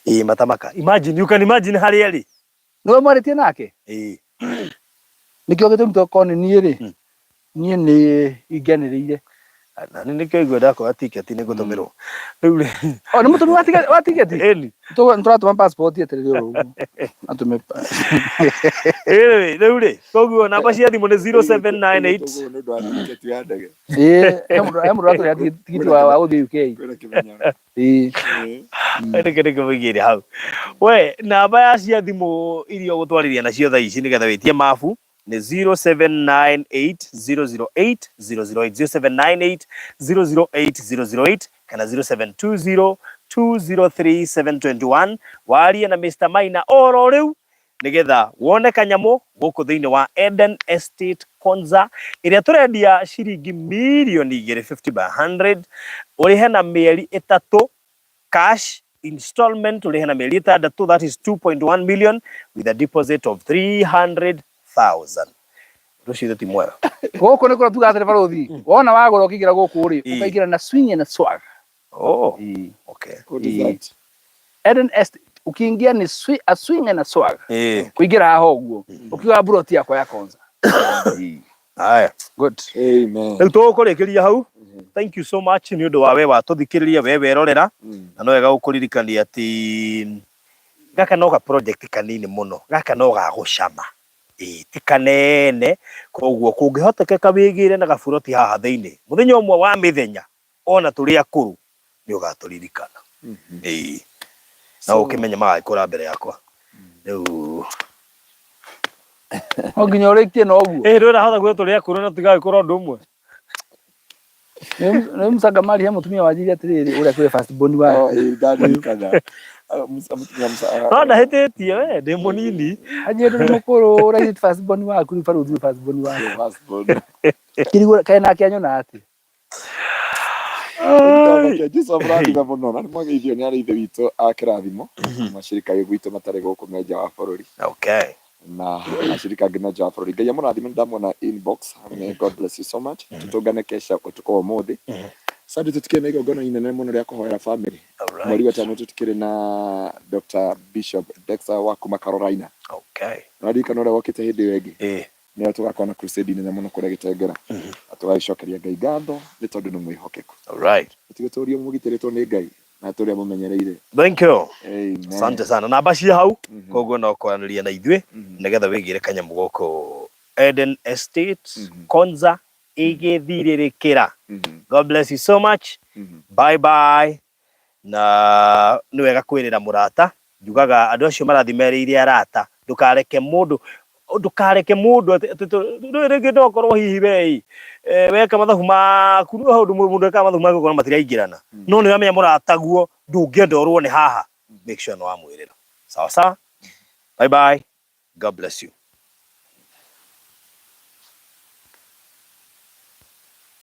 ĩĩ matamaka, imagine, you can imagine harĩa ĩrĩ. Nĩwe mwarĩtie nake? Ĩĩ. Nĩkĩo gĩtũmi tokorwo nĩ niĩ rĩ niĩ nĩ ingĩanĩrĩire. Na nĩ nĩkĩo igua ndakoya tiketi nĩ ngũtũmĩrwo rĩu rĩ. O nĩ mũtũmi wa tiketi. Ĩni. Nĩtũratũma passport eterere oro ũguo atũme. Ĩĩ, rĩu rĩ koguo namba cia thimũ nĩ 0798. Nĩ ũndũ wa tiketi ya ndege. Ĩĩ, he mũndũ ũratũrĩha tigiti wa gũthiĩ UK. Kwĩna kĩmenyano. Ĩĩ. Nĩkĩ nĩkĩ mũigĩire hau we namba ya cia thimũ iria ũgũtwarĩria nacio thaa ici nĩgetha wĩtie mabu nĩ 0798 008 008, 0798 008 008 kana 0720 203 721 warie na Mr. Maina oro rĩu nĩgetha wone kanyamũ gũkũ thĩinĩ wa Eden Estate Konza ĩrĩa tũrendia ciringi mirioni 2 50 by 100 ũrĩhe na mĩeri 3 cash, installment ũrĩhe na mĩeri 6, that is 2.1 million with a deposit of 300,000. Ũndũ ũcio ti mwega. Gũkũ nĩ kũrĩa tugaga atĩrĩ barũthi wona wagũra ũkĩingĩra gũkũ rĩ ũkaingĩra na swing and swag. Oh, okay. What is that? Eden Estate ukiingia ni a swing and a swag. Kuingĩra haha ũguo ũkiuga mburoti yakwa ya Konza. Haya. Good. Amen. Rĩu tũgũkũrĩkĩria hau. Thank you so much nĩ ũndũ wa we watũthikĩrĩria we werorera na no wega gũkũririkania atĩ gaka no ga project kanini mũno gaka no ga gũcama ĩĩ ti kanene koguo kũngĩhotekeka wĩgĩre na gaburoti haha thĩinĩ mũthenya ũmwe wa mĩthenya ona tũrĩ akũrũ nĩ ũgatũririkana ĩĩ na ũkĩmenye magagĩkũra mbere yakwa rĩu. No nginya ũrĩkie na ũguo. Ĩĩ ndũrahota kuga tũrĩ akũrũ na tũtigagĩkũra ũndũ ũmwe. Nĩ mũcangamari he mũtumia wanjĩrire atĩrĩrĩ ũrĩa kwĩ first born wa Oh, ĩĩ, ndaririkana. Ah, mũtumia No ndahĩtĩtie we ndĩ mũnini. Anjĩrire ndũrĩ mũkũrũ ũraigĩte first born waku rĩu barũthi first born waku. First born. Kĩrigwo kaĩ nake anyona atĩ. Ndamakia Jesũ amũrathime mũno na nĩmwageithio nĩ arĩa ithe witũ a kĩrathimo macirika gwitũ matarĩ gũkũ me nja wa bũrũri na acirika angĩ me nja wa bũrũri. Ngai amũrathime nĩ ndamwona inbox. May God bless you so much. Tũtũngane kesha ũtukũ wa ũmũthĩ. Sunday tũtikĩrĩ na igongona inene mũno rĩa kũhoera family. Mweri wa 5 tũtikĩrĩ na Dr. Bishop Dexter wa kuma Carolina. Ũraririkana ũrĩa wokĩte hĩndĩ ĩyo ĩngĩ? Nĩyo tũgakorwo na crusade nene mũno kũrĩa Gĩtengera na tũgagĩcokeria Ngai ngatho nĩ tondũ nĩ mwĩhokeku. Tũtigĩtũrie mũgitĩrĩtwo nĩ Ngai na tũrĩa mũmenyereire. Thank you. Amen. Asante sana namba cia hau koguo no kwaranĩria na ithuĩ nĩgetha wĩgĩre kanyamũ gũkũ Eden Estate Konza ĩgĩthirĩrĩkĩra. God bless you so much. Bye bye. Na nĩ wega kwĩrĩra mũrata njugaga andũ acio marathiĩ merĩire arata ndũkareke mũndũ ndũĩ rĩngĩ no ũkorwo hihi we weka mathabu maku no ũndũ mũndũ ekaga mathabu make ũkona matiraingĩrana no nĩ ũramenya mũrataguo ndũngĩenda ũrwo nĩ haha make sure nĩ wamwĩrĩra sawa sawa. Bye bye, God bless you.